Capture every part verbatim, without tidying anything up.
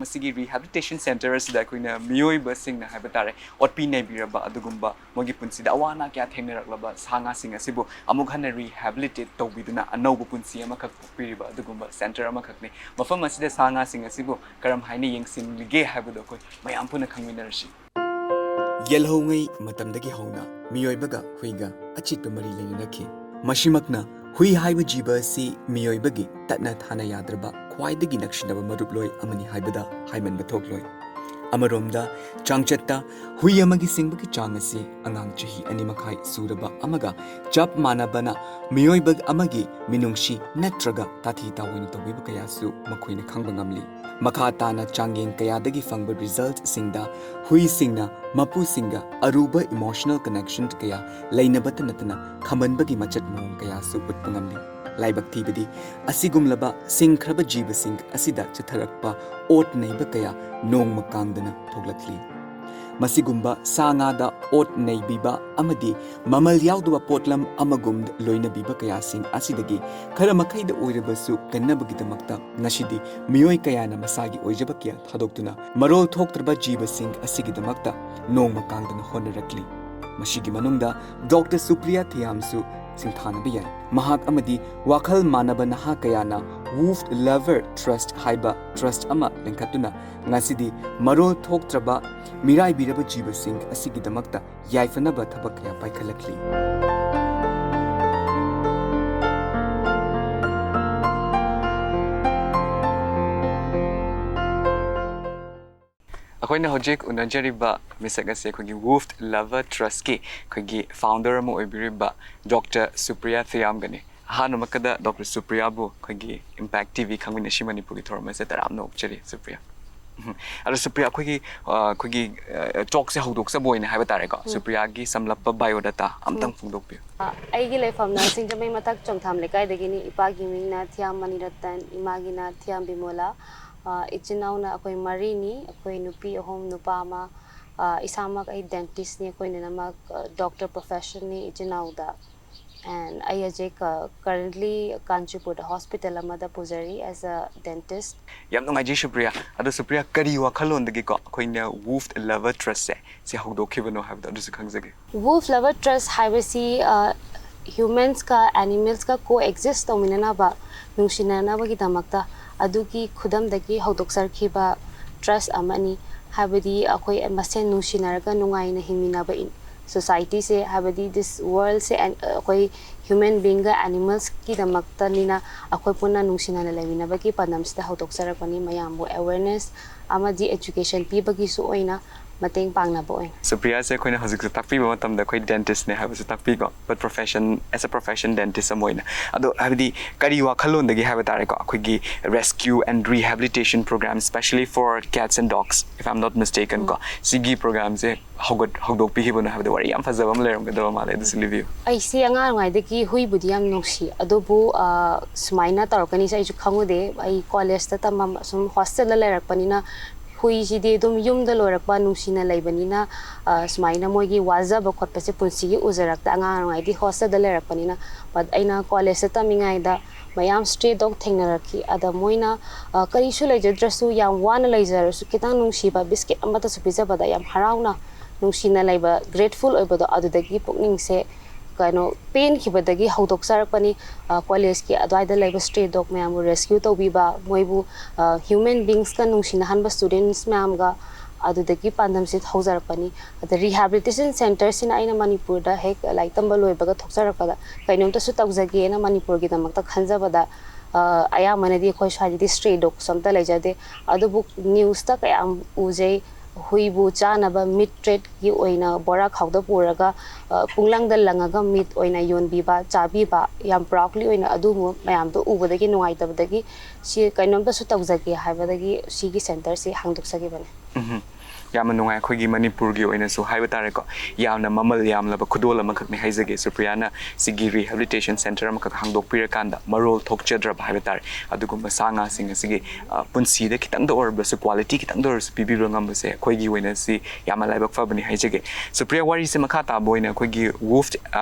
ꯃꯁꯤꯒꯤ rehabilitation centre ꯑꯁꯤꯗ ꯑꯩꯈꯣꯏꯅ ꯃꯤꯑꯣꯏꯕꯁꯤꯡꯅ ꯍꯥꯏꯕ ꯇꯥꯔꯦ, ꯑꯣꯠꯄꯤ ꯅꯩꯕꯤꯔꯕ, ꯑꯗꯨꯒꯨꯝꯕ ꯃꯣꯏꯒꯤ ꯄꯨꯟꯁꯤꯗ ꯑꯋꯥ ꯑꯅꯥ ꯀꯌꯥ ꯊꯦꯡꯅꯔꯛꯂꯕ ꯁꯥ ꯉꯥꯁꯤꯡ ꯑꯁꯤꯕꯨ ꯑꯃꯨꯛ ꯍꯟꯅ rehabilitate ꯇꯧꯕꯤꯗꯨꯅ ꯑꯅꯧꯕ ꯄꯨꯟꯁꯤ ꯑꯃꯈꯛ ꯄꯣꯛꯄꯤꯔꯤꯕ ꯑꯗꯨꯒꯨꯝꯕ centre ꯑꯃꯈꯛꯅꯤ꯫ ꯃꯐꯝ ꯑꯁꯤꯗ ꯁꯥ ꯉꯥꯁꯤꯡ ꯑꯁꯤꯕꯨ ꯀꯔꯝ ꯍꯥꯏꯅ ꯌꯦꯡꯁꯤꯟꯂꯤꯒꯦ ꯍꯥꯏꯕꯗꯨ ꯑꯩꯈꯣꯏ ꯃꯌꯥꯝ ꯄꯨꯟꯅ ꯈꯪꯃꯤꯟꯅꯔꯁꯤ꯫ ꯌꯦꯜꯍꯧꯉꯩ ꯃꯇꯝꯗꯒꯤ ꯍꯧꯅ ꯃꯤꯑꯣꯏꯕꯒ ꯍꯨꯏꯒ ꯑꯆꯤꯠꯄ ꯃꯔꯤ ꯂꯩꯅꯔꯛꯈꯤ꯫ ꯃꯁꯤꯃꯛꯅ ꯍꯨꯏ ꯍꯥꯏꯕ ꯖꯤꯕ ꯑꯁꯤ ꯃꯤꯑꯣꯏꯕꯒꯤ ꯇꯠꯅ ꯊꯥꯅ ꯌꯥꯗ꯭ꯔꯕ ꯈ꯭ꯋꯥꯏꯗꯒꯤ ꯅꯛꯁꯤꯟꯅꯕ ꯃꯔꯨꯞꯂꯣꯏ ꯑꯃꯅꯤ ꯍꯥꯏꯕꯗ ꯍꯥꯏꯃꯟꯕ ꯊꯣꯛꯂꯣꯏ꯫ ꯑꯃꯔꯣꯝꯗ, ꯆꯥꯡꯆꯠꯇ ꯍꯨꯏ ꯑꯃꯒꯤ ꯁꯤꯡꯕꯒꯤ ꯆꯥꯡ ꯑꯁꯤ ꯑꯉꯥꯡ ꯆꯍꯤ ꯑꯅꯤ ꯃꯈꯥꯏ ꯁꯨꯔꯕ ꯑꯃꯒ ꯆꯞ ꯃꯥꯟꯅꯕꯅ ꯃꯤꯑꯣꯏꯕ ꯑꯃꯒꯤ ꯃꯤꯅꯨꯡꯁꯤ ꯅꯠꯇ꯭ꯔꯒ ꯇꯥꯊꯤ ꯇꯥꯑꯣꯏꯅ ꯇꯧꯕꯤꯕ ꯀꯌꯥꯁꯨ ꯃꯈꯣꯏꯅ ꯈꯪꯕ ꯉꯝꯂꯤ꯫ ꯃꯈꯥ ꯇꯥꯅ ꯆꯥꯡꯌꯦꯡ ꯀꯌꯥꯗꯒꯤ ꯐꯪꯕ resultꯁꯤꯡꯗ ꯍꯨꯏꯁꯤꯡꯅ ꯃꯄꯨꯁꯤꯡꯒ ꯑꯔꯨꯕ emotional connection ꯀꯌꯥ ꯂꯩꯅꯕꯇ ꯅꯠꯇꯅ ꯈꯝꯕꯟꯕꯒꯤ ꯃꯆꯠ ꯃꯑꯣꯡ ꯀꯌꯥꯁꯨ ꯎꯠꯄ ꯉꯝꯂꯤ꯫ ꯂꯥꯏꯕꯛ ꯊꯤꯕꯗꯤ, ꯑꯁꯤꯒꯨꯝꯂꯕ ꯁꯤꯡꯈ꯭ꯔꯕ ꯖꯤꯕꯁꯤꯡ ꯑꯁꯤꯗ ꯆꯠꯊꯔꯛꯄ ꯑꯣꯠ ꯅꯩꯕ ꯀꯌꯥ ꯅꯣꯡꯃ ꯀꯥꯡꯗꯅ ꯊꯣꯛꯂꯛꯂꯤ꯫ ꯃꯁꯤꯒꯨꯝꯕ ꯁꯥ ꯉꯥꯗ ꯑꯣꯠ ꯅꯩꯕꯤꯕ ꯑꯃꯗꯤ ꯃꯃꯜ ꯌꯥꯎꯗꯕ ꯄꯣꯠꯂꯝ ꯑꯃꯒꯨꯝ ꯂꯣꯏꯅꯕꯤꯕ ꯀꯌꯥꯁꯤꯡ ꯑꯁꯤꯗꯒꯤ ꯈꯔ ꯃꯈꯩꯗ ꯑꯣꯏꯔꯕꯁꯨ ꯀꯟꯅꯕꯒꯤꯗꯃꯛꯇ ꯉꯁꯤꯗꯤ ꯃꯤꯑꯣꯏ ꯀꯌꯥꯅ ꯃꯁꯥꯒꯤ ꯑꯣꯏꯖꯕ ꯀꯌꯥ ꯊꯥꯗꯣꯛꯇꯨꯅ ꯃꯔꯣꯜ ꯊꯣꯛꯇ꯭ꯔꯕ ꯖꯤꯕꯁꯤꯡ ꯑꯁꯤꯒꯤꯗꯃꯛꯇ ꯅꯣꯡꯃ ꯀꯥꯡꯗꯅ ꯍꯣꯠꯅꯔꯛꯂꯤ꯫ ꯃꯁꯤꯒꯤ ꯃꯅꯨꯡꯗ ꯗꯣꯛꯇꯔ ꯁꯨꯄ꯭ꯔꯤꯌꯥ ꯊꯤꯌꯥꯝꯁꯨ ꯁꯤꯡꯊꯥꯅꯕ ꯌꯥꯏ꯫ ꯃꯍꯥꯛ ꯑꯃꯗꯤ ꯋꯥꯈꯜ ꯃꯥꯟꯅꯕ ꯅꯍꯥ ꯀꯌꯥꯅ Wolf Lover Trust ꯍꯥꯏꯕ trust ꯑꯃ ꯂꯤꯡꯈꯠꯇꯨꯅ ꯉꯁꯤꯗꯤ ꯃꯔꯣꯜ ꯊꯣꯛꯇ꯭ꯔꯕ ꯃꯤꯔꯥꯏꯕꯤꯔꯕ ꯖꯤꯕꯁꯤꯡ ꯑꯁꯤꯒꯤꯗꯃꯛꯇ ꯌꯥꯏꯐꯅꯕ ꯊꯕꯛ ꯀꯌꯥ ꯄꯥꯏꯈꯠꯂꯛꯂꯤ꯫ ꯑꯩꯈꯣꯏꯅ ꯍꯧꯖꯤꯛ ꯎꯅꯖꯔꯤꯕ ꯃꯤꯁꯛ ꯑꯁꯤ ꯑꯩꯈꯣꯏꯒꯤ Wolf Lover Trustꯀꯤ ꯑꯩꯈꯣꯏꯒꯤ founder ꯑꯃ ꯑꯣꯏꯕꯤꯔꯤꯕ ꯗꯣꯛꯇꯔ ꯁꯨꯄ꯭ꯔꯤꯌꯥ ꯊꯤꯌꯥꯝꯒꯅꯤ꯫ ꯑꯍꯥꯟꯕꯃꯛꯇꯗ ꯗꯣꯛꯇꯔ ꯁꯨꯄ꯭ꯔꯤꯌꯥꯕꯨ ꯑꯩꯈꯣꯏꯒꯤ Impact TV ꯈꯪꯃꯤꯟꯅꯁꯤ ꯃꯅꯤꯄꯨꯔꯒꯤ ꯊꯧꯔꯝ ꯑꯁꯤꯗ ꯇꯔꯥꯝꯅ ꯑꯣꯛꯆꯔꯤ, ꯁꯨꯄ꯭ꯔꯤꯌꯥ꯫ ꯎꯝ꯫ ꯑꯗꯣ ꯁꯨꯄ꯭ꯔꯤꯌꯥ, ꯑꯩꯈꯣꯏꯒꯤ, ꯑ, ꯑꯩꯈꯣꯏꯒꯤ, ꯑ, talkꯁꯦ ꯍꯧꯗꯣꯛꯆꯕ ꯑꯣꯏꯅ ꯍꯥꯏꯕ ꯇꯥꯔꯦꯀꯣ, ꯎꯝ꯫ ꯁꯨꯄ꯭ꯔꯤꯌꯥꯒꯤ ꯁꯝꯂꯞꯄ biodata ꯑꯝꯇꯪ ꯎꯝ꯫ ꯐꯣꯡꯗꯣꯛꯄꯤꯌꯨ꯫ ꯑ, ꯑꯩꯒꯤ ꯂꯩꯐꯝꯅ ꯁꯤꯡꯖꯃꯩ ꯃꯊꯛ ꯆꯣꯡꯊꯥꯝ ꯂꯩꯀꯥꯏꯗꯒꯤꯅꯤ꯫ ꯏꯄꯥꯒꯤ ꯃꯤꯡꯅ ꯊꯤꯌꯥꯝ ꯃꯅꯤꯔꯇꯟ, ꯏꯃꯥꯒꯤꯅ ꯊꯤꯌꯥꯝ ꯕꯤꯃꯣꯂꯥ꯫ ꯑ, ꯏꯆꯤꯟ ꯏꯅꯥꯎꯅ ꯑꯩꯈꯣꯏ ꯃꯔꯤꯅꯤ, ꯑꯩꯈꯣꯏ ꯅꯨꯄꯤ ꯑꯍꯨꯝ, ꯅꯨꯄꯥ ꯑꯃ꯫ ꯑ, ꯏꯁꯥꯃꯛ ꯑꯩ dentistꯅꯤ, ꯑꯩꯈꯣꯏ ꯂꯣꯏꯅꯃꯛ, ꯑ, doctor professionꯅꯤ ꯏꯆꯤꯟ ꯏꯅꯥꯎꯗ꯫ And ꯑꯩ ꯍꯧꯖꯤꯛ ꯀꯔꯦꯟꯠꯂꯤ ꯀꯥꯟꯆꯤꯄꯨꯔꯗ ꯍꯣꯁꯄꯤꯇꯥꯜ ꯑꯃꯗ ꯄꯨꯖꯔꯤ as a dentist. ꯌꯥꯝ ꯅꯨꯡꯉꯥꯏꯖꯩ ꯁꯨꯄ꯭ꯔꯤꯌꯥ꯫ ꯑꯗꯣ ꯁꯨꯄ꯭ꯔꯤꯌꯥ, ꯀꯔꯤ ꯋꯥꯈꯜꯂꯣꯟꯗꯒꯤꯀꯣ ꯑꯩꯈꯣꯏꯅ Woof Lover Trust ꯁꯦ ꯁꯤ ꯍꯧꯗꯣꯛꯈꯤꯕꯅꯣ ꯍꯥꯏꯕꯗꯣ ꯑꯗꯨꯁꯨ ꯈꯪꯖꯒꯦ꯫ Woof Lover Trust ꯍꯥꯏꯕꯁꯤ ꯍ꯭ꯌꯨꯃꯦꯟꯁꯀ ꯑꯦꯅꯤꯃꯦꯜꯁꯀ ꯀꯣ ꯑꯦꯛꯖꯤꯁ ꯇꯧꯃꯤꯟꯅꯅꯕ, ꯅꯨꯡꯁꯤꯅꯅꯕꯒꯤꯗꯃꯛꯇ ꯑꯗꯨꯒꯤ ꯈꯨꯗꯝꯗꯒꯤ ꯍꯧꯗꯣꯛꯆꯔꯛꯈꯤꯕ ꯇ꯭ꯔꯁ ꯑꯃꯅꯤ꯫ ꯍꯥꯏꯕꯗꯤ ꯑꯩꯈꯣꯏ ꯃꯁꯦꯟ ꯅꯨꯡꯁꯤꯅꯔꯒ ꯅꯨꯡꯉꯥꯏꯅ ꯍꯤꯡꯃꯤꯟꯅꯕ ꯁꯣꯁꯥꯏꯇꯤꯁꯦ, ꯍꯥꯏꯕꯗꯤ ꯗꯤꯁ ꯋꯥꯔꯜꯁꯦ ꯑꯩꯈꯣꯏ ꯍ꯭ꯌꯨꯃꯦꯟ ꯕꯤꯡꯒ ꯑꯦꯅꯤꯃꯦꯜꯁꯀꯤꯗꯃꯛꯇꯅꯤꯅ ꯑꯩꯈꯣꯏ ꯄꯨꯟꯅ ꯅꯨꯡꯁꯤꯅꯅ ꯂꯩꯃꯤꯟꯅꯕꯒꯤ ꯄꯥꯟꯗꯝꯁꯤꯗ ꯍꯧꯗꯣꯛꯆꯔꯛꯄꯅꯤ꯫ ꯃꯌꯥꯝꯕꯨ ꯑꯦꯋꯦꯔꯅꯦꯁ ꯑꯃꯗꯤ ꯑꯦꯖꯨꯀꯦꯁꯟ ꯄꯤꯕꯒꯤꯁꯨ ꯑꯣꯏꯅ ꯃꯇꯦꯡ ꯄꯥꯡꯅꯕ ꯑꯣꯏꯅ꯫ ꯁꯨꯄ꯭ꯔꯤꯌꯥꯁꯦ ꯑꯩꯈꯣꯏꯅ ꯍꯧꯖꯤꯛꯁꯨ ꯇꯥꯛꯄꯤꯕ ꯃꯇꯝꯗ ꯑꯩꯈꯣꯏ ꯗꯦꯟꯇꯤꯁꯅꯦ ꯍꯥꯏꯕꯁꯨ ꯇꯥꯛꯄꯤꯀꯣ, but profession, as a profession dentist ꯑꯃ ꯑꯣꯏꯅ꯫ ꯑꯗꯣ ꯍꯥꯏꯕꯗꯤ ꯀꯔꯤ ꯋꯥꯈꯜꯂꯣꯟꯗꯒꯤ ꯍꯥꯏꯕ ꯇꯥꯔꯦꯀꯣ, ꯑꯩꯈꯣꯏꯒꯤ rescue and rehabilitation program, specially for cats and dogs, if I'm not mistaken ꯀꯣ, ꯁꯤꯒꯤ ꯄ꯭ꯔꯣꯒ꯭ꯔꯥꯝꯁꯦ ꯍꯧꯒꯠ ꯍꯧꯗꯣꯛꯄꯤꯈꯤꯕꯅꯣ ꯍꯥꯏꯕꯗ ꯋꯥꯔꯤ ꯌꯥꯝ ꯐꯖꯕ ꯑꯃ ꯂꯩꯔꯝꯒꯗꯕ ꯃꯥꯜꯂꯦ, ꯑꯗꯨꯁꯨ ꯂꯤꯕꯤꯌꯨ꯫ ꯑꯩꯁꯤ ꯑꯉꯥꯡ ꯑꯣꯏꯔꯤꯉꯩꯗꯒꯤ ꯍꯨꯏꯕꯨꯗꯤ ꯌꯥꯝ ꯅꯨꯡꯁꯤ, ꯑꯗꯨꯕꯨ ꯁꯨꯃꯥꯏꯅ ꯇꯧꯔꯛꯀꯅꯤꯁꯦ ꯑꯩꯁꯨ ꯈꯪꯉꯨꯗꯦ꯫ ꯑꯩ ꯀꯣꯂꯦꯖꯇ ꯇꯝꯃꯝ ꯁꯨꯝ ꯍꯣꯁꯇꯦꯜꯗ ꯂꯩꯔꯛꯄꯅꯤꯅ ꯍꯨꯏꯁꯤꯗꯤ ꯑꯗꯨꯝ ꯌꯨꯝꯗ ꯂꯣꯏꯔꯛꯄ, ꯅꯨꯡꯁꯤꯅ ꯂꯩꯕꯅꯤꯅ ꯁꯨꯃꯥꯏꯅ ꯃꯣꯏꯒꯤ ꯋꯥꯖꯕ ꯈꯣꯠꯄꯁꯦ ꯄꯨꯟꯁꯤꯒꯤ ꯎꯖꯔꯛꯇ꯫ ꯑꯉꯥꯡ ꯑꯣꯏꯔꯤꯉꯩꯗꯤ ꯍꯣꯁꯇꯦꯜꯗ ꯂꯩꯔꯛꯄꯅꯤꯅ꯫ But ꯑꯩꯅ ꯀꯣꯂꯦꯖꯇ ꯇꯝꯃꯤꯉꯩꯗ ꯃꯌꯥꯝ ꯁ꯭ꯇ꯭ꯔꯦ ꯗꯣꯒ ꯊꯦꯡꯅꯔꯛꯈꯤ꯫ ꯑꯗ ꯃꯣꯏꯅ ꯀꯔꯤꯁꯨ ꯂꯩꯖꯗ꯭ꯔꯁꯨ, ꯌꯥꯝ ꯋꯥꯅ ꯂꯩꯖꯔꯁꯨ, ꯈꯤꯇꯪ ꯅꯨꯡꯁꯤꯕ ꯕꯤꯁꯀꯤꯠ ꯑꯃꯇꯁꯨ ꯄꯤꯖꯕꯗ ꯌꯥꯝ ꯍꯔꯥꯎꯅ, ꯅꯨꯡꯁꯤꯅ ꯂꯩꯕ, ꯒ꯭ꯔꯦꯠꯐꯨꯜ ꯑꯣꯏꯕꯗꯣ, ꯑꯗꯨꯗꯒꯤ ꯄꯨꯛꯅꯤꯡꯁꯦ ꯀꯩꯅꯣ ꯄꯦꯟꯈꯤꯕꯗꯒꯤ ꯍꯧꯗꯣꯛꯆꯔꯛꯄꯅꯤ꯫ ꯀꯣꯂꯦꯖꯀꯤ ꯑꯗꯨꯋꯥꯏꯗ ꯂꯩꯕ ꯁ꯭ꯇ꯭ꯔꯦ ꯗꯣꯒ ꯃꯌꯥꯝꯕꯨ ꯔꯦꯁꯀ꯭ꯌꯨ ꯇꯧꯕꯤꯕ, ꯃꯣꯏꯕꯨ ꯍ꯭ꯌꯨꯃꯦꯟ ꯕꯤꯡꯁꯀ ꯅꯨꯡꯁꯤꯅꯍꯟꯕ ꯁ꯭ꯇꯨꯗꯦꯟꯠꯁ ꯃꯌꯥꯝꯒ, ꯑꯗꯨꯗꯒꯤ ꯄꯥꯟꯗꯝꯁꯤ ꯍꯧꯖꯔꯛꯄꯅꯤ꯫ ꯑꯗ ꯔꯤꯍꯦꯕꯤꯂꯤꯇꯦꯁꯟ ꯁꯦꯟꯇꯔꯁꯤꯅ ꯑꯩꯅ ꯃꯅꯤꯄꯨꯔꯗ ꯍꯦꯛ ꯂꯥꯏꯔꯤꯛ ꯇꯝꯕ ꯂꯣꯏꯕꯒ ꯊꯣꯛꯆꯔꯛꯄꯗ ꯀꯩꯅꯣꯝꯇꯁꯨ ꯇꯧꯖꯒꯦꯅ ꯃꯅꯤꯄꯨꯔꯒꯤꯗꯃꯛꯇ ꯈꯟꯖꯕꯗ, ꯑꯌꯥꯝꯕꯅꯗꯤ ꯑꯩꯈꯣꯏ ꯁ꯭ꯋꯥꯏꯗꯗꯤ ꯁ꯭ꯇ꯭ꯔꯦ ꯗꯣꯒꯁꯨ ꯑꯝꯇ ꯂꯩꯖꯗꯦ꯫ ꯑꯗꯨꯕꯨ ꯅ꯭ꯌꯨꯁꯇ ꯀꯌꯥꯝ ꯎꯖꯩ, ꯍꯨꯏꯕꯨ ꯆꯥꯅꯕ ꯃꯤꯠ ꯇ꯭ꯔꯦꯠꯀꯤ ꯑꯣꯏꯅ ꯕꯣꯔꯥ ꯈꯥꯎꯗ ꯄꯨꯔꯒ ꯄꯨꯡꯂꯪꯗ ꯂꯪꯉꯒ ꯃꯤꯠ ꯑꯣꯏꯅ ꯌꯣꯟꯕꯤꯕ, ꯆꯥꯕꯤꯕ, ꯌꯥꯝ ꯄ꯭ꯔꯥꯎꯗꯂꯤ ꯑꯣꯏꯅ ꯑꯗꯨꯒꯨꯝꯕ ꯃꯌꯥꯝꯗꯣ ꯎꯕꯗꯒꯤ ꯅꯨꯡꯉꯥꯏꯇꯕꯗꯒꯤ ꯁꯤ ꯀꯩꯅꯣꯝꯇꯁꯨ ꯇꯧꯖꯒꯦ ꯍꯥꯏꯕꯗꯒꯤ ꯁꯤꯒꯤ ꯁꯦꯟꯇꯔꯁꯤ ꯍꯥꯡꯗꯣꯛꯆꯈꯤꯕꯅꯤ꯫ ꯎꯝ꯫ ꯌꯥꯝꯅ ꯅꯨꯡꯉꯥꯏ꯫ ꯑꯩꯈꯣꯏꯒꯤ ꯃꯅꯤꯄꯨꯔꯒꯤ ꯑꯣꯏꯅꯁꯨ ꯍꯥꯏꯕ ꯇꯥꯔꯦꯀꯣ, ꯌꯥꯝꯅ ꯃꯃꯜ ꯌꯥꯝꯂꯕ ꯈꯨꯗꯣꯜ ꯑꯃꯈꯛꯅꯤ ꯍꯥꯏꯖꯒꯦ꯫ ꯁꯨꯄ꯭ꯔꯤꯌꯥꯅ ꯁꯤꯒꯤ rehabilitation centre ꯑꯃꯈꯛ ꯍꯥꯡꯗꯣꯛꯄꯤꯔꯀꯥꯟꯗ ꯃꯔꯣꯜ ꯊꯣꯛꯆꯗ꯭ꯔꯕ ꯍꯥꯏꯕ ꯇꯥꯔꯦ, ꯑꯗꯨꯒꯨꯝꯕ ꯁꯥ ꯉꯥꯁꯤꯡ ꯑꯁꯤꯒꯤ ꯑ, ꯄꯨꯟꯁꯤꯗ ꯈꯤꯇꯪꯗ ꯑꯣꯏꯔꯕꯁꯨ, quality ꯈꯤꯇꯪꯗ ꯑꯣꯏꯔꯁꯨ ꯄꯤꯕꯤꯕ ꯉꯝꯕꯁꯦ ꯑꯩꯈꯣꯏꯒꯤ ꯑꯣꯏꯅ ꯁꯤ ꯌꯥꯝꯅ ꯂꯥꯏꯕꯛ ꯐꯕꯅꯤ ꯍꯥꯏꯖꯒꯦ꯫ ꯁꯨꯄ꯭ꯔꯤꯌꯥ, ꯋꯥꯔꯤꯁꯦ ꯃꯈꯥ ꯇꯥꯕ ꯑꯣꯏꯅ ꯑꯩꯈꯣꯏꯒꯤ Wolf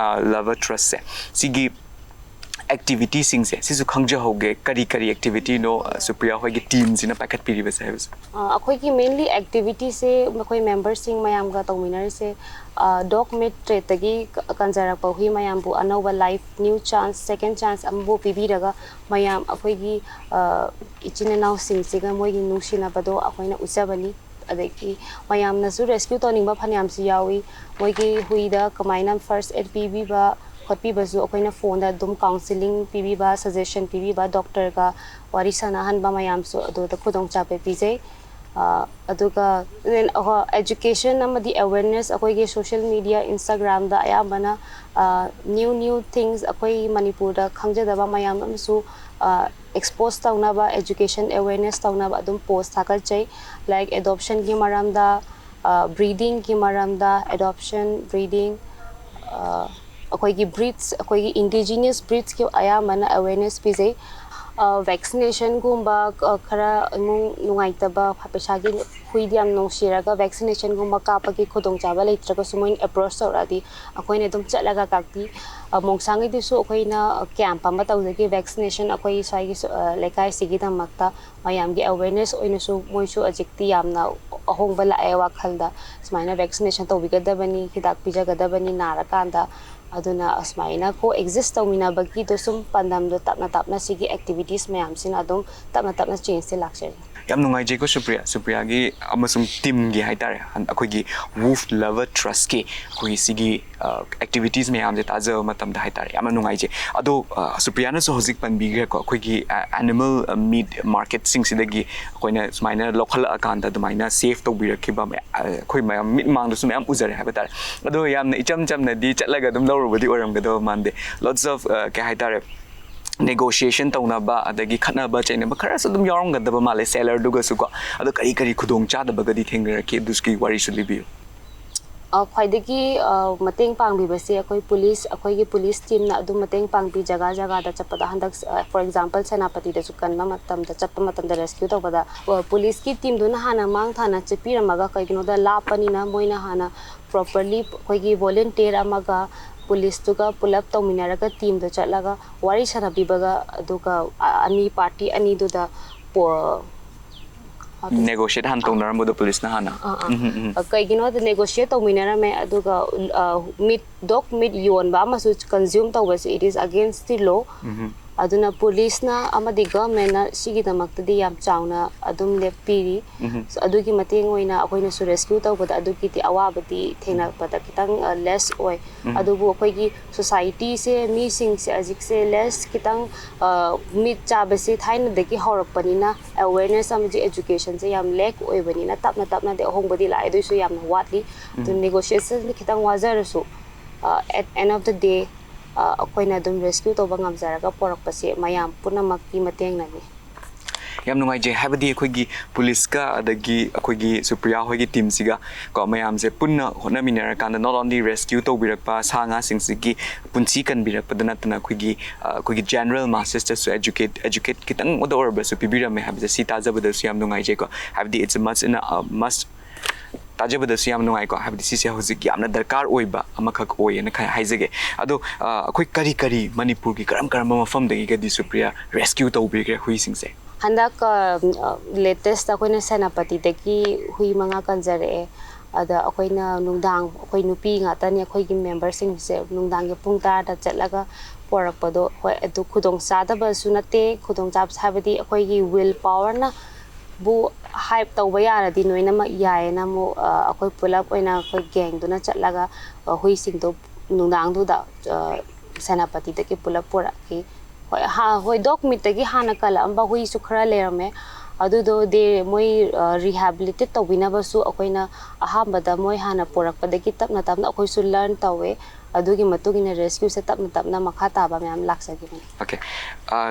Lover Trustꯁꯦ, ꯁꯤꯒꯤ activityꯁꯤꯡꯁꯦ ꯁꯤꯁꯨ ꯈꯪꯖꯍꯧꯒꯦ꯫ ꯀꯔꯤ ꯀꯔꯤ activityꯅꯣ, ꯑ, ꯁꯨꯄ꯭ꯔꯤꯌꯥ ꯍꯣꯏꯒꯤ teamꯁꯤꯅ ꯄꯥꯏꯈꯠꯄꯤꯔꯤꯕꯁꯦ ꯍꯥꯏꯕꯁꯦ? ꯑ, ꯑꯩꯈꯣꯏꯒꯤ mainly activityꯁꯦ ꯑꯩꯈꯣꯏ memberꯁꯤꯡ ꯃꯌꯥꯝꯒ ꯇꯧꯃꯤꯟꯅꯔꯤꯁꯦ, dog meat tradeꯇꯒꯤ ꯀꯟꯖꯔꯛꯄ ꯍꯨꯏ ꯃꯌꯥꯝꯕꯨ ꯑꯅꯧꯕ life, new chance, second chance ꯑꯃꯕꯨ ꯄꯤꯕꯤꯔꯒ, ꯃꯌꯥꯝ ꯑꯩꯈꯣꯏꯒꯤ, ꯑ, ꯏꯆꯤꯟ ꯏꯅꯥꯎꯁꯤꯡꯁꯤꯒ ꯃꯣꯏꯒꯤ ꯅꯨꯡꯁꯤꯅꯕꯗꯣ ꯑꯩꯈꯣꯏꯅ ꯎꯠꯆꯕꯅꯤ꯫ ꯑꯗꯒꯤ ꯃꯌꯥꯝꯅꯁꯨ rescue ꯇꯧꯅꯤꯡꯕ ꯐꯅꯌꯥꯝꯁꯨ ꯌꯥꯎꯏ꯫ ꯃꯣꯏꯒꯤ ꯍꯨꯏꯗ ꯀꯃꯥꯏꯅ first aid ꯄꯤꯕꯤꯕ ꯈꯣꯠꯄꯤꯕꯁꯨ ꯑꯩꯈꯣꯏꯅ phoneꯗ ꯑꯗꯨꯝ counselling ꯄꯤꯕꯤꯕ, suggestion ꯄꯤꯕꯤꯕ, doctorꯒ ꯋꯥꯔꯤ ꯁꯥꯟꯅꯍꯟꯕ ꯃꯌꯥꯝꯁꯨ ꯑꯗꯨꯗ ꯈꯨꯗꯣꯡꯆꯥꯕ ꯄꯤꯖꯩ꯫ ꯑ, ꯑꯗꯨꯒ then, ꯑꯍꯣ, education ꯑꯃꯗꯤ awareness, ꯑꯩꯈꯣꯏꯒꯤ social media, Instagramꯗ ꯑꯌꯥꯝꯕꯅ, ꯑ, new new things, ꯑꯩꯈꯣꯏ ꯃꯅꯤꯄꯨꯔꯗ ꯈꯪꯖꯗꯕ ꯃꯌꯥꯝ ꯑꯃꯁꯨ, ꯑ, expose ꯇꯧꯅꯕ, education awareness ꯇꯧꯅꯕ ꯑꯗꯨꯝ post ꯊꯥꯒꯠꯆꯩ꯫ Like adoptionꯒꯤ ꯃꯔꯝꯗ, ꯑ, breedingꯒꯤ ꯃꯔꯝꯗ, adoption, breeding, ꯑ, ꯑꯩꯈꯣꯏꯒꯤ breeds, ꯑꯩꯈꯣꯏꯒꯤ indigenous breedsꯀꯤ ꯑꯌꯥꯝꯕꯅ awareness ꯄꯤꯖꯩ꯫ ꯑ, vaccinationꯒꯨꯝꯕ, ꯑ, ꯈꯔ ꯏꯃꯨꯡ ꯅꯨꯡꯉꯥꯏꯇꯕ, ꯄꯩꯁꯥꯒꯤ, ꯍꯨꯏꯗꯤ ꯌꯥꯝ ꯅꯨꯡꯁꯤꯔꯒ vaccinationꯒꯨꯝꯕ ꯀꯥꯞꯄꯒꯤ ꯈꯨꯗꯣꯡꯆꯥꯕ ꯂꯩꯇ꯭ꯔꯒꯁꯨ ꯃꯣꯏꯅ approach ꯇꯧꯔꯛꯑꯗꯤ ꯑꯩꯈꯣꯏꯅ ꯑꯗꯨꯝ ꯆꯠꯂꯒ ꯀꯥꯞꯄꯤ꯫ ꯑ, ꯃꯣꯡꯁꯥꯡꯒꯤꯗꯨꯁꯨ ꯑꯩꯈꯣꯏꯅ camp ꯑꯃ ꯇꯧꯖꯈꯤ, vaccination ꯑꯩꯈꯣꯏ ꯁ꯭ꯋꯥꯏꯒꯤ ꯁ-, ꯑ, ꯂꯩꯀꯥꯏꯁꯤꯒꯤꯗꯃꯛꯇ꯫ ꯃꯌꯥꯝꯒꯤ awareness ꯑꯣꯏꯅꯁꯨ ꯃꯣꯏꯁꯨ ꯍꯧꯖꯤꯛꯇꯤ ꯌꯥꯝꯅ ꯑꯍꯣꯡꯕ ꯂꯥꯛꯑꯦ ꯋꯥꯈꯜꯗ, ꯁꯨꯃꯥꯏꯅ vaccination ꯇꯧꯕꯤꯒꯗꯕꯅꯤ, ꯍꯤꯗꯥꯛ ꯄꯤꯖꯒꯗꯕꯅꯤ ꯅꯥꯔꯀꯥꯟꯗ꯫ ꯑꯗꯨꯅ ꯑꯁꯨꯃꯥꯏꯅ co-exist ꯇꯧꯃꯤꯟꯅꯕꯒꯤꯗꯣ ꯁꯨꯝ ꯄꯥꯟꯗꯝꯗꯣ ꯇꯞꯅ ꯇꯞꯅ ꯁꯤꯒꯤ activities ꯃꯌꯥꯝꯁꯤꯅ ꯑꯗꯨꯝ ꯇꯞꯅ ꯇꯞꯅ changeꯁꯦ ꯂꯥꯛꯆꯔꯤ꯫ ꯌꯥꯝ ꯅꯨꯡꯉꯥꯏꯖꯩꯀꯣ ꯁꯨꯄ꯭ꯔꯤꯌꯥ, ꯁꯨꯄ꯭ꯔꯤꯌꯥꯒꯤ ꯑꯃꯁꯨꯡ teamꯒꯤ ꯍꯥꯏꯇꯥꯔꯦ, ꯍꯟ-, ꯑꯩꯈꯣꯏꯒꯤ Wolf Lover Trustꯀꯤ ꯑꯩꯈꯣꯏꯒꯤ ꯁꯤꯒꯤ, ꯑ, activities ꯃꯌꯥꯝꯁꯦ ꯇꯥꯖꯕ ꯃꯇꯝꯗ ꯍꯥꯏꯇꯥꯔꯦ ꯌꯥꯝꯅ ꯅꯨꯡꯉꯥꯏꯖꯩ꯫ ꯑꯗꯣ, ꯑ, ꯁꯨꯄ꯭ꯔꯤꯌꯥꯅꯁꯨ ꯍꯧꯖꯤꯛ ꯄꯟꯕꯤꯈ꯭ꯔꯦꯀꯣ, ꯑꯩꯈꯣꯏꯒꯤ, ꯑ, animal meat marketꯁꯤꯡꯁꯤꯗꯒꯤ ꯑꯩꯈꯣꯏꯅ ꯁꯨꯃꯥꯏꯅ ꯂꯧꯈꯠꯂꯛꯑꯀꯥꯟꯗ ꯑꯗꯨꯃꯥꯏꯅ save ꯇꯧꯕꯤꯔꯛꯈꯤꯕ ꯃꯌꯥꯝ, ꯑ, ꯑꯩꯈꯣꯏ ꯃꯌꯥꯝ ꯃꯤꯠ ꯃꯥꯡꯗꯁꯨ ꯃꯌꯥꯝ ꯎꯖꯔꯦ ꯍꯥꯏꯕ ꯇꯥꯔꯦ꯫ ꯑꯗꯣ ꯌꯥꯝꯅ ꯏꯆꯝ ꯆꯝꯅꯗꯤ ꯆꯠꯂꯒ ꯑꯗꯨꯝ ꯂꯧꯔꯨꯕꯗꯤ ꯑꯣꯏꯔꯝꯒꯗꯕ ꯃꯥꯟꯗꯦ꯫ Lots of, ꯑ, ꯀꯩ ꯍꯥꯏꯇꯥꯔꯦ, ꯅꯦꯒꯣꯁꯤꯌꯦꯁꯟ ꯇꯧꯅꯕ, ꯑꯗꯒꯤ ꯈꯠꯅꯕ ꯆꯩꯅꯕ ꯈꯔꯁꯨ ꯑꯗꯨꯝ ꯌꯥꯎꯔꯝꯒꯗꯕ ꯃꯥꯜꯂꯦ ꯁꯦꯂꯔꯗꯨꯒꯁꯨ ꯀꯣ꯫ ꯑꯗꯣ ꯀꯔꯤ ꯀꯔꯤ ꯈꯨꯗꯣꯡ ꯆꯥꯗꯕꯒꯗꯤ ꯊꯦꯡꯅꯔꯛꯈꯤ, ꯑꯗꯨꯒꯤ ꯋꯥꯔꯤꯁꯨ ꯂꯤꯕꯤꯌꯨ꯫ ꯑ, ꯈ꯭ꯋꯥꯏꯗꯒꯤ ꯑ, ꯃꯇꯦꯡ ꯄꯥꯡꯕꯤꯕꯁꯦ ꯑꯩꯈꯣꯏ ꯄꯨꯂꯤꯁ, ꯑꯩꯈꯣꯏꯒꯤ ꯄꯨꯂꯤꯁ ꯇꯤꯝꯅ ꯑꯗꯨꯝ ꯃꯇꯦꯡ ꯄꯥꯡꯕꯤ꯫ ꯖꯒꯥ ꯖꯒꯥꯗ ꯆꯠꯄꯗ, ꯍꯟꯗꯛ, ꯑ, for example, ꯁꯦꯅꯥꯄꯇꯤꯗꯁꯨ ꯀꯟꯕ ꯃꯇꯝꯗ, ꯆꯠꯄ ꯃꯇꯝꯗ ꯔꯦꯁꯀ꯭ꯌꯨ ꯇꯧꯕꯗ, ꯑ, ꯄꯨꯂꯤꯁꯀꯤ ꯇꯤꯝꯗꯨꯅ ꯍꯥꯟꯅ ꯃꯥꯡ ꯊꯥꯅ ꯆꯠꯄꯤꯔꯝꯃꯒ, ꯀꯩꯒꯤꯅꯣꯗ ꯂꯥꯞꯄꯅꯤꯅ ꯃꯣꯏꯅ ꯍꯥꯟꯅ ꯄ꯭ꯔꯣꯄꯔꯂꯤ ꯑꯩꯈꯣꯏꯒꯤ ꯚꯣꯂꯨꯟꯇꯤꯌꯔ ꯑꯃꯒ ꯄꯨꯂꯤꯁꯇꯨꯒ ꯄꯨꯂꯞ ꯇꯧꯃꯤꯟꯅꯔꯒ ꯇꯤꯝꯗꯣ ꯆꯠꯂꯒ ꯋꯥꯔꯤ ꯁꯥꯟꯅꯕꯤꯕꯒ, ꯑꯗꯨꯒ ꯑ-, ꯑꯅꯤ, ꯄꯥꯔꯇꯤ ꯑꯅꯤꯗꯨꯗ ꯄꯣ-, ꯅꯦꯒꯣꯁꯤꯌꯦꯠ ꯍꯥꯟꯅ ꯇꯧꯅꯔꯝꯕꯗꯣ ꯄꯨꯂꯤꯁꯅ ꯍꯥꯟꯅ꯫ ꯑꯥ, ꯑꯥ꯫ ꯎꯝ, ꯎꯝ, ꯎꯝ꯫ ꯀꯩꯒꯤꯅꯣꯗ ꯅꯦꯒꯣꯁꯤꯌꯦꯠ ꯇꯧꯃꯤꯟꯅꯔꯝꯃꯦ, ꯑꯗꯨꯒ, ꯑ, ꯃꯤꯠ, ꯗꯣꯛ ꯃꯤꯠ ꯌꯣꯟꯕ ꯑꯃꯁꯨ ꯀꯟꯖ꯭ꯌꯨꯝ ꯇꯧꯕꯁꯦ, it is against the law꯫ ꯎꯝ꯫ ꯑꯗꯨꯅ ꯄꯨꯂꯤꯁꯅ ꯑꯃꯗꯤ ꯒꯚꯔꯟꯃꯦꯟꯅ ꯁꯤꯒꯤꯗꯃꯛꯇꯗꯤ ꯌꯥꯝ ꯆꯥꯎꯅ ꯑꯗꯨꯝ ꯂꯦꯞꯄꯤꯔꯤ꯫ ꯎꯝ꯫ ꯑꯗꯨꯒꯤ ꯃꯇꯦꯡ ꯑꯣꯏꯅ ꯑꯩꯈꯣꯏꯅꯁꯨ ꯔꯦꯁꯀ꯭ꯌꯨ ꯇꯧꯕꯗ ꯑꯗꯨꯒꯤꯗꯤ ꯑꯋꯥꯕꯗꯤ ꯊꯦꯡꯅꯔꯛꯄꯗ ꯈꯤꯇꯪ, ꯑ, ꯂꯦꯁ ꯑꯣꯏ꯫ ꯎꯝ꯫ ꯑꯗꯨꯕꯨ ꯑꯩꯈꯣꯏꯒꯤ ꯁꯣꯁꯥꯏꯇꯤꯁꯦ, ꯃꯤꯁꯤꯡꯁꯦ ꯍꯧꯖꯤꯛꯁꯦ ꯂꯦꯁ ꯈꯤꯇꯪ, ꯑ, ꯃꯤꯠ ꯆꯥꯕꯁꯦ ꯊꯥꯏꯅꯗꯒꯤ ꯍꯧꯔꯛꯄꯅꯤꯅ, ꯑꯦꯋꯦꯔꯅꯦꯁ ꯑꯃꯗꯤ ꯑꯦꯖꯨꯀꯦꯁꯟꯁꯦ ꯌꯥꯝ ꯂꯦꯛ ꯑꯣꯏꯕꯅꯤꯅ ꯇꯞꯅ ꯇꯞꯅꯗꯤ ꯑꯍꯣꯡꯕꯗꯤ ꯂꯥꯛꯑꯦ, ꯑꯗꯨꯏꯁꯨ ꯌꯥꯝꯅ ꯋꯥꯠꯂꯤ꯫ ꯑꯗꯨ ꯎꯝ꯫ ꯅꯦꯒꯣꯁꯤꯌꯦꯁꯟꯁꯦ ꯈꯤꯇꯪ ꯋꯥꯖꯔꯁꯨ, ꯑ, at end of the day, ꯑ, ꯑꯩꯈꯣꯏꯅ ꯑꯗꯨꯝ ꯔꯦꯁꯀ꯭ꯌꯨ ꯇꯧꯕ ꯉꯝꯖꯔꯒ ꯄꯣꯔꯛꯄꯁꯦ ꯃꯌꯥꯝ ꯄꯨꯝꯅꯃꯛꯀꯤ ꯃꯇꯦꯡꯅꯅꯤ꯫ ꯌꯥꯝ ꯅꯨꯡꯉꯥꯏꯖꯩ, ꯍꯥꯏꯕꯗꯤ ꯑꯩꯈꯣꯏꯒꯤ ꯄꯨꯂꯤꯁꯀ ꯑꯗꯒꯤ ꯑꯩꯈꯣꯏꯒꯤ ꯁꯨꯄ꯭ꯔꯤꯌꯥ ꯍꯣꯏꯒꯤ ꯇꯤꯝꯁꯤꯒ ꯀꯣ, ꯃꯌꯥꯝꯁꯦ ꯄꯨꯟꯅ ꯍꯣꯠꯅꯃꯤꯟꯅꯔꯀꯥꯟꯗ not only ꯔꯦꯁꯀ꯭ꯌꯨ ꯇꯧꯕꯤꯔꯛꯄ, ꯁꯥ ꯉꯥꯁꯤꯡꯁꯤꯒꯤ ꯄꯨꯟꯁꯤ ꯀꯟꯕꯤꯔꯛꯄꯗ ꯅꯠꯇꯅ ꯑꯩꯈꯣꯏꯒꯤ, ꯑ, ꯑꯩꯈꯣꯏꯒꯤ ꯖꯦꯅꯔꯦꯜ ꯃꯥꯁꯦꯁꯇꯁꯨ ꯑꯦꯖꯨꯀꯦꯠ, ꯑꯦꯖꯨꯀꯦꯠ ꯈꯤꯇꯪꯗ ꯑꯣꯏꯔꯕꯁꯨ ꯄꯤꯕꯤꯔꯝꯃꯦ ꯍꯥꯏꯕꯁꯦ, ꯁꯤ ꯇꯥꯖꯕꯗꯁꯨ ꯌꯥꯝ ꯅꯨꯡꯉꯥꯏꯖꯩꯀꯣ꯫ ꯍꯥꯏꯕꯗꯤ it's a must in a, a must, ꯇꯥꯖꯕꯗꯁꯨ ꯌꯥꯝ ꯅꯨꯡꯉꯥꯏꯀꯣ꯫ ꯍꯥꯏꯕꯗꯤ ꯁꯤꯁꯦ ꯍꯧꯖꯤꯛ ꯌꯥꯝꯅ ꯗꯔꯀꯥꯔ ꯑꯣꯏꯕ ꯑꯃꯈꯛ ꯑꯣꯏꯌꯦꯅ ꯈ-, ꯍꯥꯏꯖꯒꯦ꯫ ꯑꯗꯣ, ꯑ, ꯑꯩꯈꯣꯏ ꯀꯔꯤ ꯀꯔꯤ ꯃꯅꯤꯄꯨꯔꯒꯤ ꯀꯔꯝ ꯀꯔꯝꯕ ꯃꯐꯝꯗꯒꯤꯒꯗꯤ ꯁꯨꯄ꯭ꯔꯤꯌꯥ ꯔꯦꯁꯀ꯭ꯌꯨ ꯇꯧꯕꯤꯈ꯭ꯔꯦ ꯍꯨꯏꯁꯤꯡꯁꯦ? ꯍꯟꯗꯛ, ꯑ, ꯑ, ꯂꯦꯇꯦꯁꯇ ꯑꯩꯈꯣꯏꯅ ꯁꯦꯅꯥꯄꯇꯤꯗꯒꯤ ꯍꯨꯏ ꯃꯉꯥ ꯀꯟꯖꯔꯛꯑꯦ꯫ ꯑꯗ ꯑꯩꯈꯣꯏꯅ ꯅꯨꯡꯗꯥꯡ, ꯑꯩꯈꯣꯏ ꯅꯨꯄꯤ ꯉꯥꯛꯇꯅꯤ, ꯑꯩꯈꯣꯏꯒꯤ ꯃꯦꯝꯕꯔꯁꯤꯡꯁꯦ ꯅꯨꯡꯗꯥꯡꯒꯤ ꯄꯨꯡ ꯇꯔꯥꯗ ꯆꯠꯂꯒ ꯄꯣꯔꯛꯄꯗꯣ, ꯍꯣꯏ, ꯑꯗꯨ ꯈꯨꯗꯣꯡ ꯆꯥꯗꯕꯁꯨ ꯅꯠꯇꯦ꯫ ꯈꯨꯗꯣꯡ ꯆꯥꯕꯁꯦ ꯍꯥꯏꯕꯗꯤ ꯑꯩꯈꯣꯏꯒꯤ ꯋꯤꯜ ꯄꯥꯋꯔꯅ ꯕꯨ ꯍꯥꯏꯞ ꯇꯧꯕ ꯌꯥꯔꯗꯤ ꯂꯣꯏꯅꯃꯛ ꯌꯥꯏꯌꯦꯅ ꯑꯃꯨꯛ, ꯑ, ꯑꯩꯈꯣꯏ ꯄꯨꯂꯞ ꯑꯣꯏꯅ ꯑꯩꯈꯣꯏ ꯒꯦꯡꯗꯨꯅ ꯆꯠꯂꯒ, ꯑ, ꯍꯨꯏꯁꯤꯡꯗꯣ ꯅꯨꯡꯗꯥꯡꯗꯨꯗ, ꯑ, ꯁꯦꯅꯥꯄꯇꯤꯗꯒꯤ ꯄꯨꯂꯞ ꯄꯨꯔꯛꯈꯤ꯫ ꯍꯣꯏ, ꯍꯥ-, ꯍꯣꯏ, ꯗꯣꯛ ꯃꯤꯠꯇꯒꯤ ꯍꯥꯟꯅ ꯀꯜꯂꯛꯑꯝꯕ ꯍꯨꯏꯁꯨ ꯈꯔ ꯂꯩꯔꯝꯃꯦ꯫ ꯑꯗꯨꯗꯣ ꯗꯦ ꯃꯣꯏ, ꯑ, ꯔꯤꯍꯦꯕꯤꯂꯤꯇꯦꯠ ꯇꯧꯕꯤꯅꯕꯁꯨ ꯑꯩꯈꯣꯏꯅ ꯑꯍꯥꯟꯕꯗ ꯃꯣꯏ ꯍꯥꯟꯅ ꯄꯨꯔꯛꯄꯗꯒꯤ ꯇꯞꯅ ꯇꯞꯅ ꯑꯩꯈꯣꯏꯁꯨ ꯂꯔꯟ ꯇꯧꯋꯦ꯫ ꯑꯗꯨꯒꯤ ꯃꯇꯨꯡ ꯏꯟꯅ ꯔꯦꯁꯀ꯭ꯌꯨꯁꯦ ꯇꯞꯅ ꯇꯞꯅ ꯃꯈꯥ ꯇꯥꯕ ꯃꯌꯥꯝ ꯂꯥꯛꯆꯈꯤꯕꯅꯤ꯫ ꯑꯣꯀꯦ꯫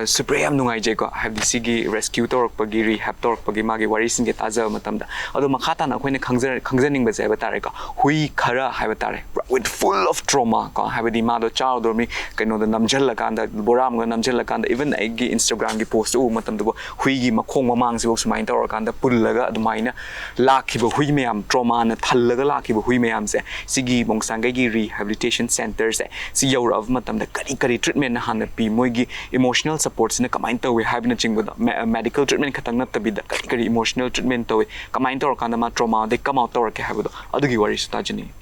ꯁꯨꯄ꯭ꯔꯤꯌꯥ, ꯌꯥꯝ ꯅꯨꯡꯉꯥꯏꯖꯩꯀꯣ, ꯍꯥꯏꯕꯗꯤ ꯁꯤꯒꯤ ꯔꯦꯁꯀ꯭ꯌꯨ ꯇꯧꯔꯛꯄꯒꯤ, ꯔꯤꯍꯦꯕ ꯇꯧꯔꯛꯄꯒꯤ ꯃꯥꯒꯤ ꯋꯥꯔꯤꯁꯤꯡꯁꯦ ꯇꯥꯖꯕ ꯃꯇꯝꯗ꯫ ꯑꯗꯣ ꯃꯈꯥ ꯇꯥꯅ ꯑꯩꯈꯣꯏꯅ ꯈꯪꯖ- ꯈꯪꯖꯅꯤꯡꯕꯁꯦ ꯍꯥꯏꯕ ꯇꯥꯔꯦꯀꯣ, ꯍꯨꯏ ꯈꯔ ꯍꯥꯏꯕ ꯇꯥꯔꯦ, with full of trauma ꯀꯣ, ꯍꯥꯏꯕꯗꯤ ꯃꯥꯗꯣ ꯆꯥꯔꯨꯗꯧꯔꯃꯤ ꯀꯩꯅꯣꯗ ꯅꯝꯁꯤꯜꯂꯀꯥꯟꯗ, ꯕꯣꯔꯥ ꯑꯃꯒ ꯅꯝꯁꯤꯜꯂꯀꯥꯟꯗ, even ꯑꯩꯒꯤ ꯏꯟꯁꯇꯥꯒ꯭ꯔꯥꯝꯒꯤ ꯄꯣꯁꯇ ꯎꯕ ꯃꯇꯝꯗꯕꯨ ꯍꯨꯏꯒꯤ ꯃꯈꯣꯡ ꯃꯃꯥꯡꯁꯤꯐꯥꯎ ꯁꯨꯃꯥꯏꯅ ꯇꯧꯔꯀꯥꯟꯗ ꯄꯨꯜꯂꯒ ꯑꯗꯨꯃꯥꯏꯅ ꯂꯥꯛꯈꯤꯕ ꯍꯨꯏ ꯃꯌꯥꯝ, ꯇ꯭ꯔꯣꯃꯥꯅ ꯊꯜꯂꯒ ꯂꯥꯛꯈꯤꯕ ꯍꯨꯏ ꯃꯌꯥꯝꯁꯦ, ꯁꯤꯒꯤ ꯃꯣꯡꯁꯥꯡꯒꯩꯒꯤ ꯔꯤꯍꯦꯕꯤꯂꯤꯇꯦꯁꯟ ꯁꯦꯟꯇꯔꯁꯦ ꯁꯤ ꯌꯧꯔꯛꯑꯕ ꯃꯇꯝꯗ ꯀꯔꯤ ꯀꯔꯤ ꯇ꯭ꯔꯤꯠꯃꯦꯟ ꯍꯥꯟꯅ ꯄꯤ, ꯃꯣꯏꯒꯤ ꯏꯃꯣꯁꯅꯦꯜ ꯁꯄꯣꯔꯠꯁꯤꯅ ꯀꯃꯥꯏꯅ ꯇꯧꯏ ꯍꯥꯏꯕꯅꯆꯤꯡꯕꯗꯣ, ꯃꯦ- ꯃꯦꯗꯤꯀꯦꯜ ꯇ꯭ꯔꯤꯠꯃꯦꯟ ꯈꯛꯇꯪ ꯅꯠꯇꯕꯤꯗ ꯀꯔꯤ ꯀꯔꯤ ꯏꯃꯣꯁꯅꯦꯜ ꯇ꯭ꯔꯤꯠꯃꯦꯟ ꯇꯧꯏ, ꯀꯃꯥꯏꯅ ꯇꯧꯔꯀꯥꯟꯗ ꯃꯥ ꯇ꯭ꯔꯣꯃꯥꯗꯩ ꯀꯝ ꯑꯥꯎꯠ ꯇꯧꯔꯛꯀꯦ ꯍꯥꯏꯕꯗꯣ, ꯑꯗꯨꯒꯤ ꯋꯥꯔꯤꯁꯨ ꯇꯥꯖꯅꯤꯡꯉꯤ꯫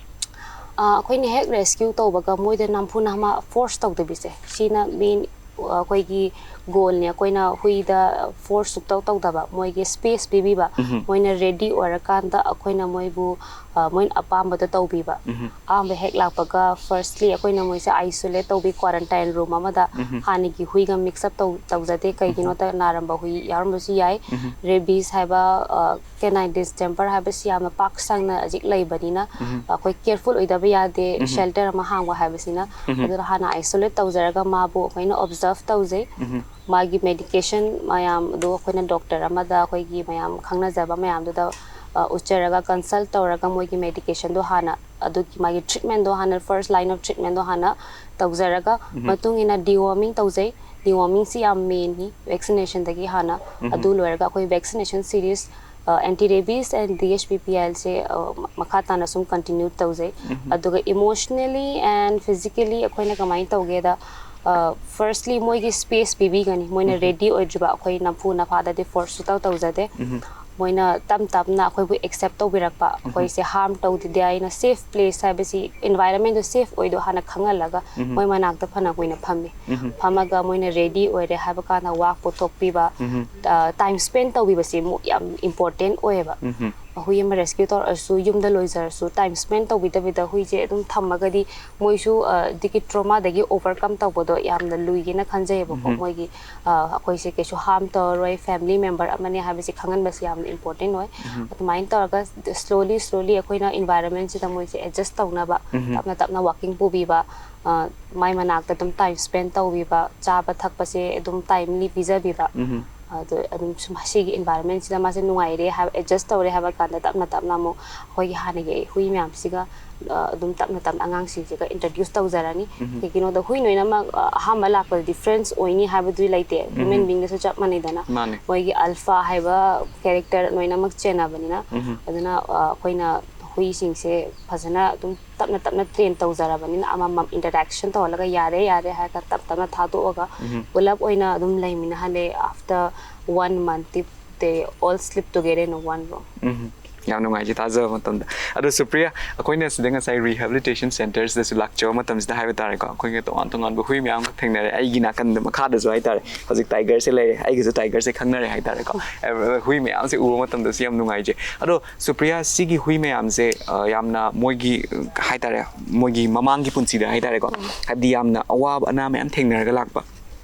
ꯑꯩꯈꯣꯏꯅ ꯍꯦꯛ ꯔꯦꯁꯀ꯭ꯌꯨ ꯇꯧꯕꯒ ꯃꯣꯏꯗ ꯅꯝꯐꯨ ꯅꯝꯐꯥ ꯐꯣꯔꯁ ꯇꯧꯗꯕꯤꯁꯦ, ꯁꯤꯅ ꯃꯦꯟ ꯑꯩꯈꯣꯏꯒꯤ ꯒꯣꯜꯅꯤ꯫ ꯑꯩꯈꯣꯏꯅ ꯍꯨꯏꯗ ꯐꯣꯔꯁ ꯁꯨꯛꯇꯧ ꯇꯧꯗꯕ, ꯃꯣꯏꯒꯤ ꯁ꯭ꯄꯦꯁ ꯄꯤꯕꯤꯕ, ꯃꯣꯏꯅ ꯔꯦꯗꯤ ꯑꯣꯏꯔꯀꯥꯟꯗ ꯑꯩꯈꯣꯏꯅ ꯃꯣꯏꯕꯨ ꯃꯣꯏꯅ ꯑꯄꯥꯝꯕꯗꯣ ꯇꯧꯕꯤꯕ꯫ ꯑꯍꯥꯟꯕ ꯍꯦꯛ ꯂꯥꯛꯄꯒ ꯐꯥꯔꯁꯂꯤ ꯑꯩꯈꯣꯏꯅ ꯃꯣꯏꯁꯦ ꯑꯥꯏꯁꯣꯂꯦꯠ ꯇꯧꯕꯤ, ꯀ꯭ꯋꯥꯔꯟꯇꯥꯏꯟ ꯔꯨꯝ ꯑꯃꯗ꯫ ꯍꯥꯟꯅꯒꯤ ꯍꯨꯏꯒ ꯃꯤꯛꯁ ꯑꯞ ꯇꯧ ꯇꯧꯖꯗꯦ꯫ ꯀꯩꯒꯤꯅꯣꯗ ꯅꯥꯔꯝꯕ ꯍꯨꯏ ꯌꯥꯎꯔꯝꯕꯁꯨ ꯌꯥꯏ꯫ ꯔꯦꯕꯤꯁ ꯍꯥꯏꯕ ꯀꯦꯅꯥꯏꯟ ꯗꯤꯁꯇꯦꯝꯄꯔ ꯍꯥꯏꯕꯁꯤ ꯌꯥꯝꯅ ꯄꯥꯛ ꯁꯟꯅ ꯍꯧꯖꯤꯛ ꯂꯩꯕꯅꯤꯅ ꯑꯩꯈꯣꯏ ꯀꯦꯌꯔꯐꯨꯜ ꯑꯣꯏꯗꯕ ꯌꯥꯗꯦ꯫ ꯁꯦꯜꯇꯔ ꯑꯃ ꯍꯥꯡꯕ ꯍꯥꯏꯕꯁꯤꯅ꯫ ꯑꯗꯨꯅ ꯍꯥꯟꯅ ꯑꯥꯏꯁꯣꯂꯦꯠ ꯇꯧꯖꯔꯒ ꯃꯥꯕꯨ ꯑꯩꯈꯣꯏꯅ ꯑꯣꯕꯖꯔꯞ ꯇꯧꯖꯩ꯫ ꯃꯥꯒꯤ ꯃꯦꯗꯤꯀꯦꯁꯟ ꯃꯌꯥꯝ ꯑꯗꯨ ꯑꯩꯈꯣꯏꯅ ꯗꯣꯛꯇꯔ ꯑꯃꯗ ꯑꯩꯈꯣꯏꯒꯤ ꯃꯌꯥꯝ ꯈꯪꯅꯖꯕ ꯃꯌꯥꯝꯗꯨꯗ ꯎꯠꯆꯔꯒ ꯀꯟꯁꯜ ꯇꯧꯔꯒ ꯃꯣꯏꯒꯤ ꯃꯦꯗꯤꯀꯦꯁꯟꯗꯣ ꯍꯥꯟꯅ, ꯑꯗꯨꯒꯤ ꯃꯥꯒꯤ ꯇ꯭ꯔꯤꯠꯃꯦꯟꯗꯣ ꯍꯥꯟꯅ, ꯐꯥꯔꯁ ꯂꯥꯏꯟ ꯑꯣꯐ ꯇ꯭ꯔꯤꯠꯃꯦꯟꯗꯣ ꯍꯥꯟꯅ ꯇꯧꯖꯔꯒ ꯃꯇꯨꯡ ꯏꯟꯅ ꯗꯤꯋꯣꯔꯃꯤꯡ ꯇꯧꯖꯩ꯫ ꯗꯤꯋꯣꯔꯃꯤꯡꯁꯤ ꯌꯥꯝ ꯃꯦꯟꯅꯤ ꯚꯦꯛꯁꯤꯅꯦꯁꯟꯗꯒꯤ ꯍꯥꯟꯅ꯫ ꯑꯗꯨ ꯂꯣꯏꯔꯒ ꯑꯩꯈꯣꯏ vaccination series, anti rabies and D H P P ꯑꯦꯜꯁꯦ ꯃꯈꯥ ꯇꯥꯅ ꯁꯨꯝ ꯀꯟꯇꯤꯅ꯭ꯌꯨ ꯇꯧꯖꯩ꯫ ꯑꯗꯨꯒ ꯏꯃꯣꯁꯅꯦꯜꯂꯤ ꯑꯦꯟ ꯐꯤꯖꯤꯀꯦꯜꯂꯤ ꯑꯩꯈꯣꯏꯅ ꯀꯃꯥꯏꯅ ꯇꯧꯒꯦꯗ, ꯐꯥꯔꯁꯂꯤ ꯃꯣꯏꯒꯤ ꯁ꯭ꯄꯦꯁ ꯄꯤꯕꯤꯒꯅꯤ꯫ ꯃꯣꯏꯅ ꯔꯦꯗꯤ ꯑꯣꯏꯗ꯭ꯔꯤꯕ ꯑꯩꯈꯣꯏ ꯅꯝꯐꯨ ꯅꯐꯥꯗꯗꯤ ꯐꯣꯔꯁ ꯁꯨꯇꯧ ꯇꯧꯖꯗꯦ꯫ ꯃꯣꯏꯅ ꯇꯞ ꯇꯞꯅ ꯑꯩꯈꯣꯏꯕꯨ ꯑꯦꯛꯁꯦꯞ ꯇꯧꯕꯤꯔꯛꯄ, ꯑꯩꯈꯣꯏꯁꯦ ꯍꯥꯔꯝ ꯇꯧꯗꯦ ꯍꯥꯏꯅ ꯁꯦꯐ ꯄ꯭ꯂꯦꯁ ꯍꯥꯏꯕꯁꯤ, ꯏꯟꯚꯥꯏꯔꯟꯃꯦꯟꯗꯣ ꯁꯦꯐ ꯑꯣꯏꯗꯣ ꯍꯥꯟꯅ ꯈꯪꯍꯜꯂꯒ ꯃꯣꯏ ꯃꯅꯥꯛꯇ ꯐꯅ ꯀꯨꯏꯅ ꯐꯝꯃꯤ꯫ ꯐꯝꯃꯒ ꯃꯣꯏꯅ ꯔꯦꯗꯤ ꯑꯣꯏꯔꯦ ꯍꯥꯏꯕ ꯀꯥꯟꯗ ꯋꯥꯛ ꯄꯨꯊꯣꯛꯄꯤꯕ, ꯇꯥꯏꯝ ꯁ꯭ꯄꯦꯟ ꯇꯧꯕꯤꯕꯁꯤ ꯑꯃꯨꯛ ꯌꯥꯝ ꯏꯝꯄꯣꯔꯇꯦꯟ ꯑꯣꯏꯌꯦꯕ꯫ ꯍꯨꯏ ꯑꯃ ꯔꯦꯁꯀ꯭ꯌꯨ ꯇꯧꯔꯛꯑꯁꯨ, ꯌꯨꯝꯗ ꯂꯣꯏꯖꯔꯁꯨ, ꯇꯥꯏꯝ ꯁ꯭ꯄꯦꯟ ꯇꯧꯕꯤꯗꯕꯤꯗ ꯍꯨꯏꯁꯦ ꯑꯗꯨꯝ ꯊꯝꯃꯒꯗꯤ ꯃꯣꯏꯁꯨ ꯑ, ꯑꯗꯨꯒꯤ ꯇ꯭ꯔꯣꯃꯥꯗꯒꯤ ꯑꯣꯚꯔꯀꯝ ꯇꯧꯕꯗꯣ ꯌꯥꯝꯅ ꯂꯨꯏꯒꯦꯅ ꯈꯟꯖꯩꯌꯦꯕꯀꯣ꯫ ꯎꯝꯍꯨꯝ꯫ ꯃꯣꯏꯒꯤ ꯑ, ꯑꯩꯈꯣꯏꯁꯦ ꯀꯩꯁꯨ ꯍꯥꯔꯝ ꯇꯧꯔꯔꯣꯏ, ꯐꯦꯃꯤꯂꯤ ꯃꯦꯝꯕꯔ ꯑꯃꯅꯦ ꯍꯥꯏꯕꯁꯦ ꯈꯪꯍꯟꯕꯁꯦ ꯌꯥꯝꯅ ꯏꯝꯄꯣꯔꯇꯦꯟ ꯑꯣꯏ꯫ ꯎꯝꯍꯨꯝ꯫ ꯑꯗꯨꯃꯥꯏꯅ ꯇꯧꯔꯒ ꯁ꯭ꯂꯣꯂꯤ ꯁ꯭ꯂꯣꯂꯤ ꯑꯩꯈꯣꯏꯅ ꯏꯟꯚꯥꯏꯔꯟꯃꯦꯟꯁꯤꯗ ꯃꯣꯏꯁꯦ ꯑꯦꯗꯖꯁ ꯇꯧꯅꯕ ꯎꯝꯍꯨꯝ꯫ ꯇꯞꯅ ꯇꯞꯅ ꯋꯥꯀꯤꯡ ꯄꯨꯕꯤꯕ, ꯑ, ꯃꯥꯏ ꯃꯅꯥꯛꯇ ꯑꯗꯨꯝ ꯇꯥꯏꯝ ꯁ꯭ꯄꯦꯟ ꯇꯧꯕꯤꯕ, ꯆꯥꯕ ꯊꯛꯄꯁꯦ ꯑꯗꯨꯝ ꯇꯥꯏꯝꯂꯤ ꯄꯤꯖꯕꯤꯕ꯫ ꯎꯝꯍꯨꯝ꯫ ꯑꯗꯣ ꯑꯗꯨꯝ ꯁꯨꯝ ꯁꯤꯒꯤ ꯏꯟꯚꯥꯏꯔꯟꯃꯦꯟꯁꯤꯗ ꯃꯥꯁꯦ ꯅꯨꯡꯉꯥꯏꯔꯦ ꯍꯥꯏꯕ, ꯑꯦꯗꯖꯁ ꯇꯧꯔꯦ ꯍꯥꯏꯕ ꯀꯥꯟꯗ ꯇꯞꯅ ꯇꯞꯅ ꯑꯃꯨꯛ ꯑꯩꯈꯣꯏꯒꯤ ꯍꯥꯟꯅꯒꯤ ꯍꯨꯏ ꯃꯌꯥꯝꯁꯤꯒ, ꯑ, ꯑꯗꯨꯝ ꯇꯞꯅ ꯇꯞꯅ ꯑꯉꯥꯡꯁꯤꯡꯁꯤꯒ ꯏꯟꯇ꯭ꯔꯗ꯭ꯌꯨꯁ ꯇꯧꯖꯔꯅꯤ꯫ ꯎꯝꯍꯨꯝ꯫ ꯀꯩꯒꯤꯅꯣꯗ ꯍꯨꯏ ꯂꯣꯏꯅꯃꯛ, ꯑ, ꯑꯍꯥꯟꯕ ꯂꯥꯛꯄꯗꯗꯤ ꯐ꯭ꯔꯦꯟꯁ ꯑꯣꯏꯅꯤ ꯍꯥꯏꯕꯗꯨꯗꯤ ꯂꯩꯇꯦ꯫ ꯍ꯭ꯌꯨꯃꯦꯟ ꯎꯝꯍꯨꯝ꯫ ꯕꯤꯡꯗꯁꯨ ꯆꯞ ꯃꯥꯟꯅꯩꯗꯅ꯫ ꯃꯥꯅꯦ꯫ ꯃꯣꯏꯒꯤ ꯑꯜꯐꯥ ꯍꯥꯏꯕ ꯀꯦꯔꯦꯛꯇꯔ ꯂꯣꯏꯅꯃꯛ ꯆꯦꯟꯅꯕꯅꯤꯅ꯫ ꯎꯝꯍꯨꯝ꯫ ꯑꯗꯨꯅ, ꯑ, ꯑꯩꯈꯣꯏꯅ ꯍꯨꯏꯁꯤꯡꯁꯦ ꯐꯖꯅ ꯑꯗꯨꯝ ꯇꯞꯅ ꯇꯞꯅ ꯇ꯭ꯔꯦꯟ ꯇꯧꯖꯔꯕꯅꯤꯅ ꯑꯃꯃꯝ ꯏꯟꯇꯔꯦꯛꯁꯟ ꯇꯧꯍꯜꯂꯒ ꯌꯥꯔꯦ, ꯌꯥꯔꯦ ꯍꯥꯏꯔꯒ ꯇꯞ ꯇꯞꯅ ꯊꯥꯗꯣꯛꯑꯒ ꯎꯝꯍꯨꯝ꯫ ꯄꯨꯂꯞ ꯑꯣꯏꯅ ꯑꯗꯨꯝ ꯂꯩꯃꯤꯟꯅꯍꯜꯂꯦ꯫ After one month they all sleep together in one room꯫ ꯎꯝ꯫ ꯌꯥꯝ ꯅꯨꯡꯉꯥꯏꯖꯩ ꯇꯥꯖꯕ ꯃꯇꯝꯗ꯫ ꯑꯗꯣ ꯁꯨꯄ꯭ꯔꯤꯌꯥ, ꯑꯩꯈꯣꯏꯅ ꯁꯤꯗ ꯉꯁꯥꯏ ꯔꯤꯍꯦꯕꯤꯂꯤꯇꯦꯁꯟ ꯁꯦꯟꯇꯔꯁꯤꯗꯁꯨ ꯂꯥꯛꯆꯕ ꯃꯇꯝꯁꯤꯗ ꯍꯥꯏꯕ ꯇꯥꯔꯦꯀꯣ, ꯑꯩꯈꯣꯏꯅ ꯇꯣꯉꯥꯟ ꯇꯣꯉꯥꯟꯕ ꯍꯨꯏ ꯃꯌꯥꯝ ꯑꯃ ꯊꯦꯡꯅꯔꯦ꯫ ꯑꯩꯒꯤ ꯅꯥꯀꯟꯗ ꯃꯈꯥꯗꯁꯨ ꯍꯥꯏꯇꯥꯔꯦ, ꯍꯧꯖꯤꯛ ꯇꯥꯏꯒꯔꯁꯦ ꯂꯩꯔꯦ, ꯑꯩꯒꯁꯨ ꯇꯥꯏꯒꯔꯁꯦ ꯈꯪꯅꯔꯦ ꯍꯥꯏꯇꯥꯔꯦꯀꯣ꯫ ꯑ, ꯍꯨꯏ ꯃꯌꯥꯝꯁꯦ ꯎꯕ ꯃꯇꯝꯗꯁꯨ ꯌꯥꯝ ꯅꯨꯡꯉꯥꯏꯖꯩ꯫ ꯑꯗꯣ ꯁꯨꯄ꯭ꯔꯤꯌꯥ, ꯁꯤꯒꯤ ꯍꯨꯏ ꯃꯌꯥꯝꯁꯦ, ꯑ, ꯌꯥꯝꯅ ꯃꯣꯏꯒꯤ, ꯍꯥꯏꯇꯥꯔꯦ, ꯃꯣꯏꯒꯤ ꯃꯃꯥꯡꯒꯤ ꯄꯨꯟꯁꯤꯗ ꯍꯥꯏꯇꯥꯔꯦꯀꯣ, ꯍꯥꯏꯕꯗꯤ ꯌꯥꯝꯅ ꯑꯋꯥꯕ ꯑꯅꯥ ꯃꯌꯥꯝ ꯊꯦꯡꯅꯔꯒ ꯂꯥꯛꯄ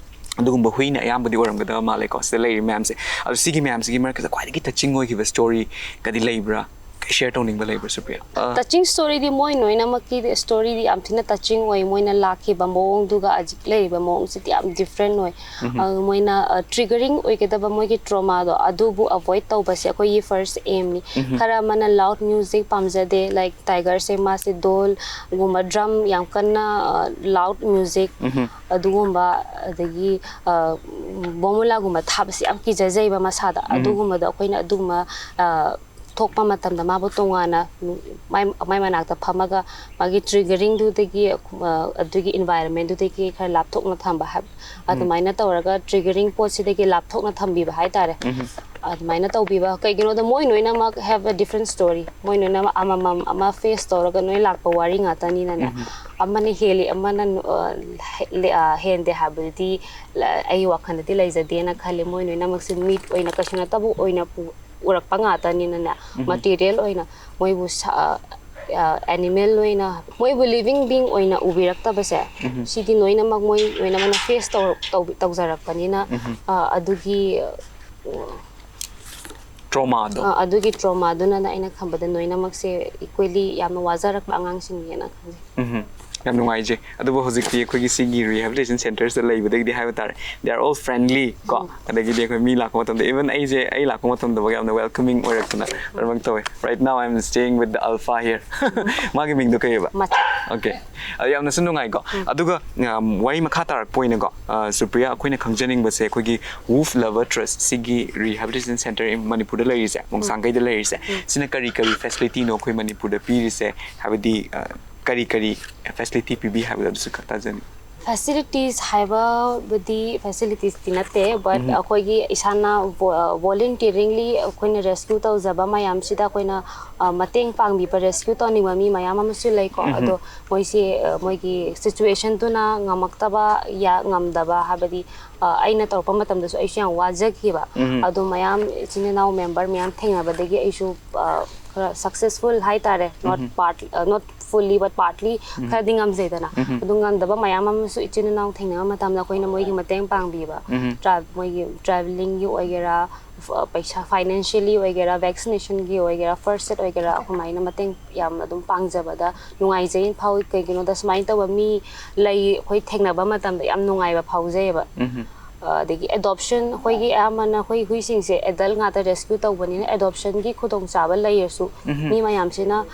ꯑꯗꯨꯒꯨꯝꯕ ꯍꯨꯏꯅ ꯑꯌꯥꯝꯕꯗꯤ ꯑꯣꯏꯔꯝꯒꯗꯕ ꯃꯥꯜꯂꯦꯀꯣ, ꯁꯤꯗ ꯂꯩꯔꯤꯕ ꯃꯌꯥꯝꯁꯦ꯫ ꯑꯗꯣ ꯁꯤꯒꯤ ꯃꯌꯥꯝꯁꯤꯒꯤ ꯃꯔꯛꯇ ꯈ꯭ꯋꯥꯏꯗꯒꯤ ꯇꯆꯤꯡ ꯑꯣꯏꯈꯤꯕ ꯁ꯭ꯇꯣꯔꯤꯒꯗꯤ ꯂꯩꯕ꯭ꯔꯥ? ꯁꯤꯌꯔ ꯇꯧꯅꯤꯡꯕ ꯂꯩꯕ꯭ꯔꯥ, ꯁꯨꯄ꯭ꯔꯤꯌꯥ? ꯑ, ꯇꯆꯤꯡ ꯁ꯭ꯇꯣꯔꯤꯗꯤ ꯃꯣꯏ ꯂꯣꯏꯅꯃꯛꯀꯤ ꯁ꯭ꯇꯣꯔꯤꯗꯤ ꯌꯥꯝ ꯊꯤꯅ ꯇꯆꯤꯡ ꯑꯣꯏ꯫ ꯃꯣꯏꯅ ꯂꯥꯛꯈꯤꯕ ꯃꯑꯣꯡꯗꯨꯒ ꯍꯧꯖꯤꯛ ꯂꯩꯔꯤꯕ ꯃꯑꯣꯡꯁꯤꯗꯤ ꯌꯥꯝ ꯗꯤꯐ꯭ꯔꯦꯟ ꯑꯣꯏ꯫ ꯎꯝꯍꯨꯝ꯫ ꯑ, ꯃꯣꯏꯅ, ꯑ, ꯇ꯭ꯔꯤꯒꯔꯤꯡ ꯑꯣꯏꯒꯗꯕ ꯃꯣꯏꯒꯤ ꯇ꯭ꯔꯣꯃꯥꯗꯣ ꯑꯗꯨꯕꯨ ꯑꯦꯚꯣꯏꯗ ꯇꯧꯕꯁꯦ ꯑꯩꯈꯣꯏꯒꯤ ꯐꯥꯔꯁ ꯑꯦꯝꯅꯤ꯫ ꯎꯝꯍꯨꯝ꯫ ꯈꯔ ꯑꯃꯅ ꯂꯥꯎꯗ ꯃ꯭ꯌꯨꯖꯤꯛ ꯄꯥꯝꯖꯗꯦ, ꯂꯥꯏꯛ ꯇꯥꯏꯒꯔꯁꯦ ꯃꯥꯁꯦ ꯗꯣꯜꯒꯨꯝꯕ, ꯗ꯭ꯔꯝ ꯌꯥꯝ ꯀꯟꯅ, ꯑ, ꯂꯥꯎꯗ ꯃ꯭ꯌꯨꯖꯤꯛ ꯎꯝꯍꯨꯝ꯫ ꯑꯗꯨꯒꯨꯝꯕ, ꯑꯗꯒꯤ, ꯑ, ꯕꯣꯃꯨꯂꯥꯒꯨꯝꯕ ꯊꯥꯕꯁꯦ ꯌꯥꯝ ꯀꯤꯖꯖꯩꯕ ꯃꯁꯥꯗ꯫ ꯎꯝꯍꯨꯝ꯫ ꯑꯗꯨꯒꯨꯝꯕꯗꯣ ꯑꯩꯈꯣꯏꯅ ꯑꯗꯨꯒꯨꯝꯕ, ꯑ, ꯊꯣꯛꯄ ꯃꯇꯝꯗ ꯃꯥꯕꯨ ꯇꯣꯉꯥꯟꯅ ꯃꯥꯏ, ꯃꯥꯏ ꯃꯅꯥꯛꯇ ꯐꯝꯃꯒ ꯃꯥꯒꯤ ꯇ꯭ꯔꯤꯒꯔꯤꯡꯗꯨꯗꯒꯤ, ꯑ, ꯑꯗꯨꯒꯤ ꯏꯟꯚꯥꯏꯔꯟꯃꯦꯟꯗꯨꯗꯒꯤ ꯈꯔ ꯂꯥꯞꯊꯣꯛꯅ ꯊꯝꯕ ꯍꯥꯏꯕ, ꯑꯗꯨꯃꯥꯏꯅ ꯇꯧꯔꯒ ꯇ꯭ꯔꯤꯒꯔꯤꯡ ꯄꯣꯠꯁꯤꯗꯒꯤ ꯂꯥꯞꯊꯣꯛꯅ ꯊꯝꯕꯤꯕ ꯍꯥꯏꯇꯥꯔꯦ꯫ ꯎꯝꯍꯨꯝ꯫ ꯑꯗꯨꯃꯥꯏꯅ ꯇꯧꯕꯤꯕ꯫ ꯀꯩꯒꯤꯅꯣꯗ ꯃꯣꯏ ꯂꯣꯏꯅꯃꯛ have a different story꯫ ꯃꯣꯏ ꯂꯣꯏꯅꯃꯛ ꯑꯃꯃꯝ ꯑꯃ ꯐꯦꯁ ꯇꯧꯔꯒ ꯂꯣꯏ ꯂꯥꯛꯄ ꯋꯥꯔꯤ ꯉꯥꯛꯇꯅꯤꯅꯅꯦ꯫ ꯎꯝꯍꯨꯝ꯫ ꯑꯃꯅ ꯍꯦꯜꯂꯤ, ꯑꯃꯅ, ꯑ, ꯍꯦ-, ꯑ, ꯍꯦꯟꯗꯦ ꯍꯥꯏꯕꯗꯨꯗꯤ ꯂ-, ꯑꯩꯒꯤ ꯋꯥꯈꯜꯗꯗꯤ ꯂꯩꯖꯗꯦꯅ ꯈꯜꯂꯤ꯫ ꯃꯣꯏ ꯂꯣꯏꯅꯃꯛꯁꯦ ꯃꯤꯠ ꯑꯣꯏꯅ ꯀꯩꯁꯨ ꯅꯠꯇꯕ ꯑꯣꯏꯅ ꯄꯨ-, ꯎꯔꯛꯄ ꯉꯥꯛꯇꯅꯤꯅꯅꯦ, ꯃꯇꯤꯔꯤꯌꯦꯜ ꯑꯣꯏꯅ ꯃꯣꯏꯕꯨ ꯑꯦꯅꯤꯃꯦꯜ ꯑꯣꯏꯅ, ꯃꯣꯏꯕꯨ ꯂꯤꯕꯤꯡ ꯕꯤꯡ ꯑꯣꯏꯅ ꯎꯕꯤꯔꯛꯇꯕꯁꯦ, ꯁꯤꯗꯤ ꯂꯣꯏꯅꯃꯛ ꯃꯣꯏ ꯂꯣꯏꯅꯃꯛꯅ ꯐꯦꯁ ꯇꯧꯖꯔꯛꯄꯅꯤꯅ, ꯑ, ꯑꯗꯨꯒꯤ ꯇ꯭ꯔꯣꯃꯥꯗꯣ ꯑ, ꯑꯗꯨꯒꯤ ꯇ꯭ꯔꯣꯃꯥꯗꯨꯅ ꯑꯩꯅ ꯈꯟꯕꯗ ꯂꯣꯏꯅꯃꯛꯁꯦ ꯏꯀ꯭ꯋꯦꯂꯤ ꯌꯥꯝꯅ ꯋꯥꯖꯔꯛꯄ ꯑꯉꯥꯡꯁꯤꯡꯅꯦꯅ ꯈꯟꯖꯩ꯫ ꯎꯝ, ꯌꯥꯝ ꯅꯨꯡꯉꯥꯏꯖꯩ꯫ ꯑꯗꯨꯕꯨ ꯍꯧꯖꯤꯛꯇꯤ ꯑꯩꯈꯣꯏꯒꯤ ꯁꯤꯒꯤ ꯔꯤꯍꯦꯕꯤꯂꯤꯇꯦꯁꯟ ꯁꯦꯟꯇꯔꯁꯤꯗ ꯂꯩꯕꯗꯒꯤꯗꯤ ꯍꯥꯏꯕ ꯇꯥꯔꯦ, they are all friendly ꯀꯣ꯫ ꯑꯗꯒꯤꯗꯤ ꯑꯩꯈꯣꯏ ꯃꯤ ꯂꯥꯛꯄ ꯃꯇꯝꯗ, even ꯑꯩꯁꯦ, ꯑꯩ ꯂꯥꯛꯄ ꯃꯇꯝꯗꯐꯥꯎ ꯌꯥꯝꯅ welcoming ꯑꯣꯏꯔꯛꯇꯅ ꯑꯗꯨꯃꯛ ꯇꯧꯋꯦ꯫ Right now I am staying with the alpha here. ꯃꯥꯒꯤ ꯃꯤꯡꯗꯣ ꯀꯩꯑꯕ? ꯃꯆꯥ꯫ Okay, ꯑꯗꯨ ꯌꯥꯝꯅꯁꯨ ꯅꯨꯡꯉꯥꯏꯀꯣ꯫ ꯑꯗꯨꯒ ꯎꯝ, ꯋꯥꯔꯤ ꯃꯈꯥ ꯇꯥꯔꯛꯄ ꯑꯣꯏꯅꯀꯣ, ꯑ, ꯁꯨꯄ꯭ꯔꯤꯌꯥ, ꯑꯩꯈꯣꯏꯅ ꯈꯪꯖꯅꯤꯡꯕꯁꯦ, ꯑꯩꯈꯣꯏꯒꯤ Wolf Lover Trust ꯁꯤꯒꯤ ꯔꯤꯍꯦꯕꯤꯂꯤꯇꯦꯁꯟ ꯁꯦꯟꯇꯔ ꯃꯅꯤꯄꯨꯔꯗ ꯂꯩꯔꯤꯁꯦ, ꯃꯣꯡꯁꯥꯡꯒꯩꯗ ꯂꯩꯔꯤꯁꯦ, ꯁꯤꯅ ꯀꯔꯤ ꯀꯔꯤ ꯐꯦꯁꯤꯂꯤꯇꯤꯅꯣ ꯑꯩꯈꯣꯏ ꯃꯅꯤꯄꯨꯔꯗ ꯄꯤꯔꯤꯁꯦ? ꯍꯥꯏꯕꯗꯤ, ꯑ, ꯀꯔꯤ ꯀꯔꯤ ꯐꯦꯁꯤꯂꯤꯇꯤ ꯄꯤꯕꯤ ꯍꯥꯏꯕꯗꯣ ꯑꯗꯨꯁꯨ ꯈꯔ ꯇꯥꯖꯅꯤꯡꯉꯤ꯫ ꯐꯦꯁꯤꯂꯤꯇꯤꯁ ꯍꯥꯏꯕꯕꯨꯗꯤ ꯐꯦꯁꯤꯂꯤꯇꯤꯁꯇꯤ ꯅꯠꯇꯦ, ꯕꯠ ꯑꯩꯈꯣꯏꯒꯤ ꯏꯁꯥꯅ ꯚꯣꯂꯨꯟꯇꯤꯌꯔꯤꯡꯂꯤ ꯑꯩꯈꯣꯏꯅ ꯔꯦꯁꯀ꯭ꯌꯨ ꯇꯧꯖꯕ ꯃꯌꯥꯝꯁꯤꯗ ꯑꯩꯈꯣꯏꯅ, ꯑ, ꯃꯇꯦꯡ ꯄꯥꯡꯕꯤꯕ, ꯔꯦꯁꯀ꯭ꯌꯨ ꯇꯧꯅꯤꯡꯕ ꯃꯤ ꯃꯌꯥꯝ ꯑꯃꯁꯨ ꯂꯩꯀꯣ꯫ ꯑꯗꯣ ꯃꯣꯏꯁꯤ, ꯑ, ꯃꯣꯏꯒꯤ ꯁꯤꯆꯨꯋꯦꯁꯟꯗꯨꯅ ꯉꯝꯃꯛꯇꯕ, ꯌꯥ-, ꯉꯝꯗꯕ ꯍꯥꯏꯕꯗꯤ, ꯑ, ꯑꯩꯅ ꯇꯧꯔꯛꯄ ꯃꯇꯝꯗꯁꯨ ꯑꯩꯁꯨ ꯌꯥꯝ ꯋꯥꯖꯈꯤꯕ꯫ ꯑꯗꯣ ꯃꯌꯥꯝ ꯏꯆꯤꯟ ꯏꯅꯥꯎ ꯃꯦꯝꯕꯔ ꯃꯌꯥꯝ ꯊꯦꯡꯅꯕꯗꯒꯤ ꯑꯩꯁꯨ, ꯑ, ꯈꯔ ꯁꯛꯁꯦꯁꯐꯨꯜ ꯍꯥꯏꯇꯥꯔꯦ, not part, ꯑ, not fully but partly ꯈꯔꯗꯤ ꯉꯝꯖꯩꯗꯅ꯫ ꯑꯗꯨ ꯉꯝꯗꯕ ꯃꯌꯥꯝ ꯑꯃꯁꯨ ꯏꯆꯤꯟ ꯏꯅꯥꯎ ꯊꯦꯡꯅꯕ ꯃꯇꯝꯗ ꯑꯩꯈꯣꯏꯅ ꯃꯣꯏꯒꯤ ꯃꯇꯦꯡ ꯄꯥꯡꯕꯤꯕ, ꯇ꯭ꯔꯥ-, ꯃꯣꯏꯒꯤ ꯇ꯭ꯔꯥꯚꯦꯂꯤꯡꯒꯤ ꯑꯣꯏꯒꯦꯔꯥ, ꯐ-, ꯄꯩꯁꯥ ꯐꯥꯏꯅꯥꯟꯁꯤꯌꯦꯜꯂꯤ ꯑꯣꯏꯒꯦꯔꯥ, ꯚꯦꯛꯁꯤꯅꯦꯁꯟꯒꯤ ꯑꯣꯏꯒꯦꯔꯥ, ꯐꯥꯔꯁ ꯑꯦꯗ ꯑꯣꯏꯒꯦꯔꯥ, ꯑꯗꯨꯃꯥꯏꯅ ꯃꯇꯦꯡ ꯌꯥꯝꯅ ꯑꯗꯨꯝ ꯄꯥꯡꯖꯕꯗ ꯅꯨꯡꯉꯥꯏꯖꯩꯅ ꯐꯥꯎꯏ꯫ ꯀꯩꯒꯤꯅꯣꯗ ꯁꯨꯃꯥꯏꯅ ꯇꯧꯕ ꯃꯤ ꯂꯩ, ꯑꯩꯈꯣꯏ ꯊꯦꯡꯅꯕ ꯃꯇꯝꯗ ꯌꯥꯝ ꯅꯨꯡꯉꯥꯏꯕ ꯐꯥꯎꯖꯩꯌꯦꯕ꯫ ꯑꯗꯒꯤ ꯑꯦꯗꯣꯞꯁꯟ, ꯑꯩꯈꯣꯏꯒꯤ ꯑꯌꯥꯝꯕꯅ ꯑꯩꯈꯣꯏ ꯍꯨꯏꯁꯤꯡꯁꯦ ꯑꯦꯗꯜ ꯉꯥꯛꯇ ꯔꯦꯁꯀ꯭ꯌꯨ ꯇꯧꯕꯅꯤꯅ ꯑꯦꯗꯣꯞꯁꯟꯒꯤ ꯈꯨꯗꯣꯡꯆꯥꯕ ꯂꯩꯔꯁꯨ ꯃꯤ ꯃꯌꯥꯝꯁꯤꯅ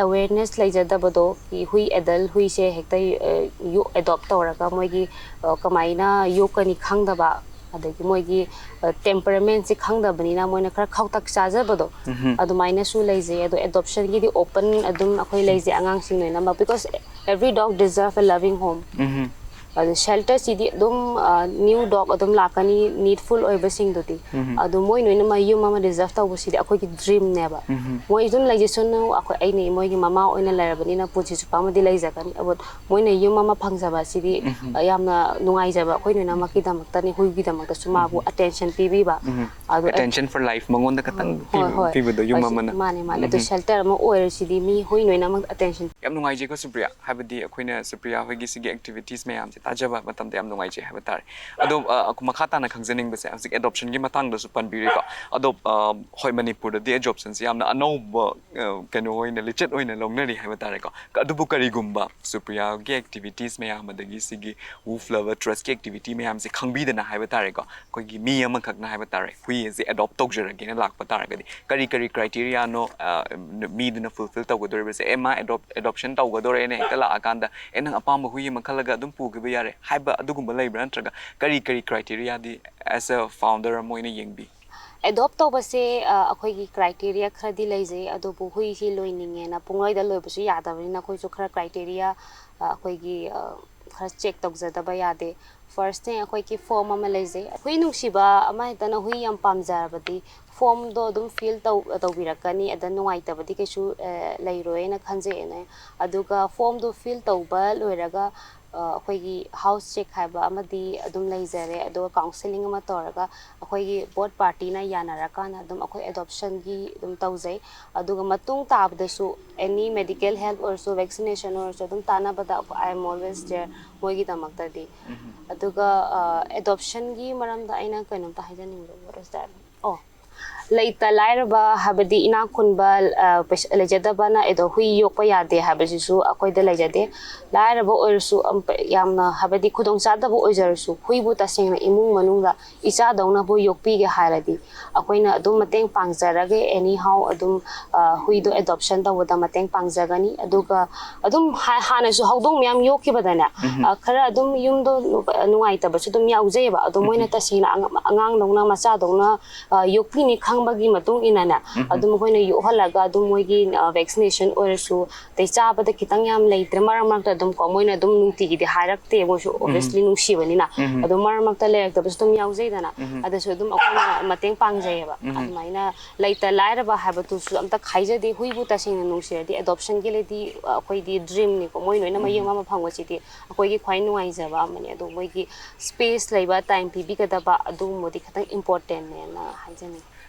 ꯑꯦꯋꯦꯔꯅꯦꯁ ꯂꯩꯖꯗꯕꯗꯣ, ꯍꯨꯏ, ꯑꯦꯗꯜ ꯍꯨꯏꯁꯦ ꯍꯦꯛꯇ, ꯑ, ꯌꯣ-, ꯑꯦꯗꯣꯞ ꯇꯧꯔꯒ ꯃꯣꯏꯒꯤ, ꯑ, ꯀꯃꯥꯏꯅ ꯌꯣꯛꯀꯅꯤ ꯈꯪꯗꯕ, ꯑꯗꯒꯤ ꯃꯣꯏꯒꯤ, ꯑ, ꯇꯦꯝꯄꯔꯃꯦꯟꯁꯦ ꯈꯪꯗꯕꯅꯤꯅ ꯃꯣꯏꯅ ꯈꯔ ꯈꯧꯇꯛ ꯆꯥꯖꯕꯗꯣ ꯑꯗꯨꯃꯥꯏꯅꯁꯨ ꯂꯩꯖꯩ꯫ ꯑꯗꯣ ꯑꯦꯗꯣꯞꯁꯟꯒꯤꯗꯤ ꯑꯣꯄꯟ ꯑꯗꯨꯝ ꯑꯩꯈꯣꯏ ꯂꯩꯖꯩ ꯑꯉꯥꯡꯁꯤꯡ ꯂꯣꯏꯅꯃꯛ, because every dog deserve a loving home꯫ ꯑꯗꯨ ꯁꯦꯜꯇꯔꯁꯤꯗꯤ ꯑꯗꯨꯝ ꯅ꯭ꯌꯨ ꯗꯣꯒ ꯑꯗꯨꯝ ꯂꯥꯛꯀꯅꯤ, ꯅꯤꯗꯐꯨꯜ ꯑꯣꯏꯕꯁꯤꯡꯗꯨꯗꯤ꯫ ꯑꯗꯨ ꯃꯣꯏ ꯂꯣꯏꯅꯃꯛ ꯌꯨꯝ ꯑꯃ ꯔꯤꯖꯥꯔꯚ ꯇꯧꯕꯁꯤꯗꯤ ꯑꯩꯈꯣꯏꯒꯤ ꯗ꯭ꯔꯤꯝꯅꯦꯕ꯫ ꯃꯣꯏ ꯑꯗꯨꯝ ꯂꯩꯖꯁꯅꯨ, ꯑꯩꯈꯣꯏ, ꯑꯩꯅ ꯃꯣꯏꯒꯤ ꯃꯃꯥ ꯑꯣꯏꯅ ꯂꯩꯔꯕꯅꯤꯅ ꯄꯨꯟꯁꯤ ꯆꯨꯞꯄ ꯑꯃꯗꯤ ꯂꯩꯖꯒꯅꯤ꯫ ꯑꯗꯨ ꯃꯣꯏꯅ ꯌꯨꯝ ꯑꯃ ꯐꯪꯖꯕ ꯑꯁꯤꯗꯤ ꯌꯥꯝꯅ ꯅꯨꯡꯉꯥꯏꯖꯕ, ꯑꯩꯈꯣꯏ ꯂꯣꯏꯅꯃꯛꯀꯤꯗꯃꯛꯇꯅꯤ꯫ ꯍꯨꯏꯒꯤꯗꯃꯛꯇꯁꯨ ꯃꯥꯕꯨ ꯑꯇꯦꯟꯁꯟ ꯄꯤꯕꯤꯕ꯫ ꯑꯗꯨ ꯑꯦꯇꯦꯟꯁꯟ ꯐꯣꯔ ꯂꯥꯏꯐ ꯃꯉꯣꯟꯗ ꯈꯇꯪ ꯍꯣꯏ, ꯄꯤꯕ- ꯍꯣꯏ꯫ ꯄꯤꯕꯗꯣ ꯌꯨꯝ ꯍꯣꯏ, ꯑꯃꯅ꯫ ꯃꯥꯅꯦ, ꯃꯥꯅꯦ꯫ ꯑꯗꯨ ꯁꯦꯜꯇꯔ ꯑꯃ ꯑꯣꯏꯔꯁꯤꯗꯤ ꯃꯤ ꯍꯨꯏ ꯂꯣꯏꯅꯃꯛ ꯑꯇꯦꯟꯁꯟ ꯌꯥꯝ ꯅꯨꯡꯉꯥꯏꯖꯩꯀꯣ ꯁꯨꯄ꯭ꯔꯤꯌꯥ, ꯍꯥꯏꯕꯗꯤ ꯑꯩꯈꯣꯏꯅ ꯁꯨꯄ꯭ꯔꯤꯌꯥ ꯍꯣꯏꯒꯤ ꯁꯤꯒꯤ ꯑꯦꯛꯇꯤꯚꯤꯇꯤꯁ ꯃꯌꯥꯝꯁꯦ ꯇꯥꯖꯕ ꯃꯇꯝꯗ ꯌꯥꯝ ꯅꯨꯡꯉꯥꯏꯖꯩ ꯍꯥꯏꯕ ꯇꯥꯔꯦ꯫ ꯑꯗꯣ ꯑ, ꯃꯈꯥ ꯇꯥꯅ ꯈꯪꯖꯅꯤꯡꯕꯁꯦ, ꯍꯧꯖꯤꯛ ꯑꯦꯗꯣꯞꯁꯟꯒꯤ ꯃꯇꯥꯡꯗꯁꯨ ꯄꯟꯕꯤꯔꯦꯀꯣ꯫ ꯑꯗꯣ ꯑ, ꯍꯣꯏ, ꯃꯅꯤꯄꯨꯔꯗꯗꯤ ꯑꯦꯗꯣꯞꯁꯟꯁꯦ ꯌꯥꯝꯅ ꯑꯅꯧꯕ ꯑ, ꯀꯩꯅꯣ ꯑꯣꯏꯅ, ꯂꯤꯆꯠ ꯑꯣꯏꯅ ꯂꯧꯅꯔꯤ ꯍꯥꯏꯕ ꯇꯥꯔꯦꯀꯣ꯫ ꯑꯗꯨꯕꯨ ꯀꯔꯤꯒꯨꯝꯕ ꯁꯨꯄ꯭ꯔꯤꯌꯥꯒꯤ ꯑꯦꯛꯇꯤꯚꯤꯇꯤꯁ ꯃꯌꯥꯝ, ꯑꯗꯒꯤ ꯁꯤꯒꯤ ꯋꯨꯐ ꯂꯚꯔ ꯇ꯭ꯔꯁꯀꯤ ꯑꯦꯛꯇꯤꯚꯤꯇꯤ ꯃꯌꯥꯝꯁꯦ ꯈꯪꯕꯤꯗꯅ ꯍꯥꯏꯕ ꯇꯥꯔꯦꯀꯣ, ꯑꯩꯈꯣꯏꯒꯤ ꯃꯤ ꯑꯃꯈꯛꯅ ꯍꯥꯏꯕ ꯇꯥꯔꯦ, ꯍꯨꯏ ꯑꯁꯦ ꯑꯦꯗꯣꯞ ꯇꯧꯖꯔꯒꯦꯅ ꯂꯥꯛꯄ ꯇꯥꯔꯒꯗꯤ ꯀꯔꯤ ꯀꯔꯤ ꯀ꯭ꯔꯥꯏꯇꯦꯔꯤꯌꯥꯅꯣ, ꯑ, ꯃꯤꯗꯨꯅ ꯐꯨꯜꯐꯤꯜ ꯇꯧꯒꯗꯧꯔꯤꯕꯁꯦ? ꯑꯦ, ꯃꯥ ꯑꯦꯗꯣꯞ-, ꯑꯦꯗꯣꯞꯁꯟ ꯇꯧꯒꯗꯧꯔꯦꯅ ꯍꯦꯛꯇ ꯂꯥꯛꯑꯀꯥꯟꯗ, "ꯑꯦ, ꯅꯪ ꯑꯄꯥꯝꯕ ꯍꯨꯏ ꯑꯃ ꯈꯜꯂꯒ ꯑꯗꯨꯝ ꯄꯨꯈꯤꯕ ꯌꯥꯔꯦ" ꯍꯥꯏꯕ ꯑꯗꯨꯒꯨꯝꯕ ꯂꯩꯕ꯭ꯔꯥ? ꯅꯠꯇ꯭ꯔꯒ ꯀꯔꯤ ꯀꯔꯤ ꯀ꯭ꯔꯥꯏꯇꯦꯔꯤꯌꯥꯗꯤ ꯑꯦꯁ ꯑ ꯐꯥꯎꯟꯗꯔ ꯑꯃ ꯑꯣꯏꯅ ꯌꯦꯡꯕꯤ? ꯑꯦꯗꯣꯞ ꯇꯧꯕꯁꯦ, ꯑ, ꯑꯩꯈꯣꯏꯒꯤ ꯀ꯭ꯔꯥꯏꯇꯦꯔꯤꯌꯥ ꯈꯔꯗꯤ ꯂꯩꯖꯩ, ꯑꯗꯨꯕꯨ ꯍꯨꯏꯁꯤ ꯂꯣꯏꯅꯤꯡꯉꯦꯅ ꯄꯨꯡꯂꯣꯏꯗ ꯂꯣꯏꯕꯁꯨ ꯌꯥꯗꯕꯅꯤꯅ ꯑꯩꯈꯣꯏꯁꯨ ꯈꯔ ꯀ꯭ꯔꯥꯏꯇꯦꯔꯤꯌꯥ, ꯑ, ꯑꯩꯈꯣꯏꯒꯤ, ꯑ, ꯈꯔ ꯆꯦꯛ ꯇꯧꯖꯗꯕ ꯌꯥꯗꯦ꯫ ꯐꯥꯔꯁ ꯊꯤꯡ, ꯑꯩꯈꯣꯏꯒꯤ ꯐꯣꯝ ꯑꯃ ꯂꯩꯖꯩ꯫ ꯍꯨꯏ ꯅꯨꯡꯁꯤꯕ ꯑꯃ ꯍꯦꯛꯇꯅ ꯍꯨꯏ ꯌꯥꯝ ꯄꯥꯝꯖꯔꯕꯗꯤ ꯐꯣꯝꯗꯣ ꯑꯗꯨꯝ ꯐꯤꯜ ꯇꯧ-, ꯇꯧꯕꯤꯔꯛꯀꯅꯤ꯫ ꯑꯗ ꯅꯨꯡꯉꯥꯏꯇꯕꯗꯤ ꯀꯩꯁꯨ, ꯑ, ꯂꯩꯔꯣꯏꯅ ꯈꯟꯖꯩ ꯑꯩꯅ꯫ ꯑꯗꯨꯒ ꯐꯣꯝꯗꯣ ꯐꯤꯜ ꯇꯧꯕ ꯂꯣꯏꯔꯒ, ꯑ, ꯑꯩꯈꯣꯏꯒꯤ ꯍꯥꯎꯁ ꯆꯦꯛ ꯍꯥꯏꯕ ꯑꯃꯗꯤ ꯑꯗꯨꯝ ꯂꯩꯖꯔꯦ꯫ ꯑꯗꯨꯒ ꯀꯥꯎꯟꯁꯦꯂꯤꯡ ꯑꯃ ꯇꯧꯔꯒ ꯑꯩꯈꯣꯏꯒꯤ ꯕꯣꯠ ꯄꯥꯔꯇꯤꯅ ꯌꯥꯅꯔꯀꯥꯟꯗ ꯑꯗꯨꯝ ꯑꯩꯈꯣꯏ ꯑꯦꯗꯣꯞꯁꯟꯒꯤ ꯑꯗꯨꯝ ꯇꯧꯖꯩ꯫ ꯑꯗꯨꯒ ꯃꯇꯨꯡ ꯇꯥꯕꯗꯁꯨ ꯑꯦꯅꯤ ꯃꯦꯗꯤꯀꯦꯜ ꯍꯦꯜꯞ ꯑꯣꯏꯔꯁꯨ, ꯚꯦꯛꯁꯤꯅꯦꯁꯟ ꯑꯣꯏꯔꯁꯨ ꯑꯗꯨꯝ ꯇꯥꯟꯅꯕꯗ I am always there ꯃꯣꯏꯒꯤꯗꯃꯛꯇꯗꯤ꯫ ꯑꯗꯨꯒ, ꯑ, ꯑꯦꯗꯣꯞꯁꯟꯒꯤ ꯃꯔꯝꯗ ꯑꯩꯅ ꯀꯩꯅꯣꯝꯇ ꯍꯥꯏꯖꯅꯤꯡꯕ, what is that? ꯑꯣ, ꯂꯩꯇ ꯂꯥꯏꯔꯕ ꯍꯥꯏꯕꯗꯤ ꯏꯅꯥꯛ ꯈꯨꯟꯕ, ꯑ, ꯄꯩꯁꯥ ꯂꯩꯖꯗꯕꯅ ꯑꯦꯗꯣ ꯍꯨꯏ ꯌꯣꯛꯄ ꯌꯥꯗꯦ ꯍꯥꯏꯕꯁꯤꯁꯨ ꯑꯩꯈꯣꯏꯗ ꯂꯩꯖꯗꯦ꯫ ꯂꯥꯏꯔꯕ ꯑꯣꯏꯔꯁꯨ, ꯑꯝ, ꯄ-, ꯌꯥꯝꯅ ꯍꯥꯏꯕꯗꯤ ꯈꯨꯗꯣꯡꯆꯥꯗꯕ ꯑꯣꯏꯖꯔꯁꯨ, ꯍꯨꯏꯕꯨ ꯇꯁꯦꯡꯅ ꯏꯃꯨꯡ ꯃꯅꯨꯡꯗ ꯏꯆꯥꯗꯧꯅꯕꯨ ꯌꯣꯛꯄꯤꯒꯦ ꯍꯥꯏꯔꯗꯤ ꯑꯩꯈꯣꯏꯅ ꯑꯗꯨꯝ ꯃꯇꯦꯡ ꯄꯥꯡꯖꯔꯒꯦ꯫ ꯑꯦꯅꯤ ꯍꯥꯎ ꯑꯗꯨꯝ, ꯑ, ꯍꯨꯏꯗꯣ ꯑꯦꯗꯣꯞꯁꯟ ꯇꯧꯕꯗ ꯃꯇꯦꯡ ꯄꯥꯡꯖꯒꯅꯤ꯫ ꯑꯗꯨꯒ ꯑꯗꯨꯝ ꯍꯥ-, ꯍꯥꯟꯅꯁꯨ ꯍꯧꯗꯣꯡ ꯃꯌꯥꯝ ꯌꯣꯛꯈꯤꯕꯗꯅꯦ, ꯑ, ꯈꯔ ꯑꯗꯨꯝ ꯌꯨꯝꯗꯣ ꯅꯨ-, ꯅꯨꯡꯉꯥꯏꯇꯕꯁꯨ ꯑꯗꯨꯝ ꯌꯥꯎꯖꯩꯑꯕ꯫ ꯑꯗꯣ ꯃꯣꯏꯅ ꯇꯁꯦꯡꯅ ꯑꯉ-, ꯑꯉꯥꯡꯗꯧꯅ, ꯃꯆꯥꯗꯧꯅ, ꯑ, ꯌꯣꯛꯄꯤꯅꯤ ꯈꯪ- ꯈꯪꯕꯒꯤ ꯃꯇꯨꯡ ꯏꯟꯅꯅꯦ, ꯑꯗꯨꯝ ꯑꯩꯈꯣꯏꯅ ꯌꯣꯛꯍꯜꯂꯒ ꯑꯗꯨꯝ ꯃꯣꯏꯒꯤ ꯚꯦꯛꯁꯤꯅꯦꯁꯟ ꯑꯣꯏꯔꯁꯨ, ꯑꯗꯩ ꯆꯥꯕꯗ ꯈꯤꯇꯪ ꯌꯥꯝ ꯂꯩꯇ꯭ꯔꯦ, ꯃꯔꯛ ꯃꯔꯛꯇ ꯑꯗꯨꯝ ꯀꯣ, ꯃꯣꯏꯅ ꯑꯗꯨꯝ ꯅꯨꯡꯇꯤꯒꯤꯗꯤ ꯍꯥꯏꯔꯛꯇꯦ, ꯃꯣꯏꯁꯨ ꯑꯣꯕꯤꯌꯁꯂꯤ ꯅꯨꯡꯁꯤꯕꯅꯤꯅ꯫ ꯑꯗꯣ ꯃꯔꯛ ꯃꯔꯛꯇ ꯂꯩꯔꯛꯇꯕꯁꯨ ꯑꯗꯨꯝ ꯌꯥꯎꯖꯩꯗꯅ, ꯑꯗꯨꯁꯨ ꯑꯗꯨꯝ ꯑꯩꯈꯣꯏꯅ ꯃꯇꯦꯡ ꯄꯥꯡꯖꯩꯌꯦꯕ꯫ ꯑꯗꯨꯃꯥꯏꯅ ꯂꯩꯇ ꯂꯥꯏꯔꯕ ꯍꯥꯏꯕꯗꯨꯁꯨ ꯑꯝꯇ ꯈꯥꯏꯖꯗꯦ꯫ ꯍꯨꯏꯕꯨ ꯇꯁꯦꯡꯅ ꯅꯨꯡꯁꯤꯔꯗꯤ ꯑꯦꯗꯣꯞꯁꯟꯒꯤꯗꯤ ꯑꯩꯈꯣꯏꯗꯤ ꯗ꯭ꯔꯤꯝꯅꯤꯀꯣ, ꯃꯣꯏ ꯂꯣꯏꯅꯃꯛ ꯌꯦꯡꯕ ꯐꯪꯕꯁꯤꯗꯤ ꯑꯩꯈꯣꯏꯒꯤ ꯈ꯭ꯋꯥꯏ ꯅꯨꯡꯉꯥꯏꯖꯕ ꯑꯃꯅꯤ꯫ ꯑꯗꯣ ꯃꯣꯏꯒꯤ ꯁ꯭ꯄꯦꯁ ꯂꯩꯕ, ꯇꯥꯏꯝ ꯄꯤꯕꯤꯒꯗꯕ ꯑꯗꯨꯒꯨꯝꯕꯗꯤ ꯈꯤꯇꯪ ꯏꯝꯄꯣꯔꯇꯦꯟꯅꯦꯅ ꯍꯥꯏꯖꯅꯤꯡꯉꯤ꯫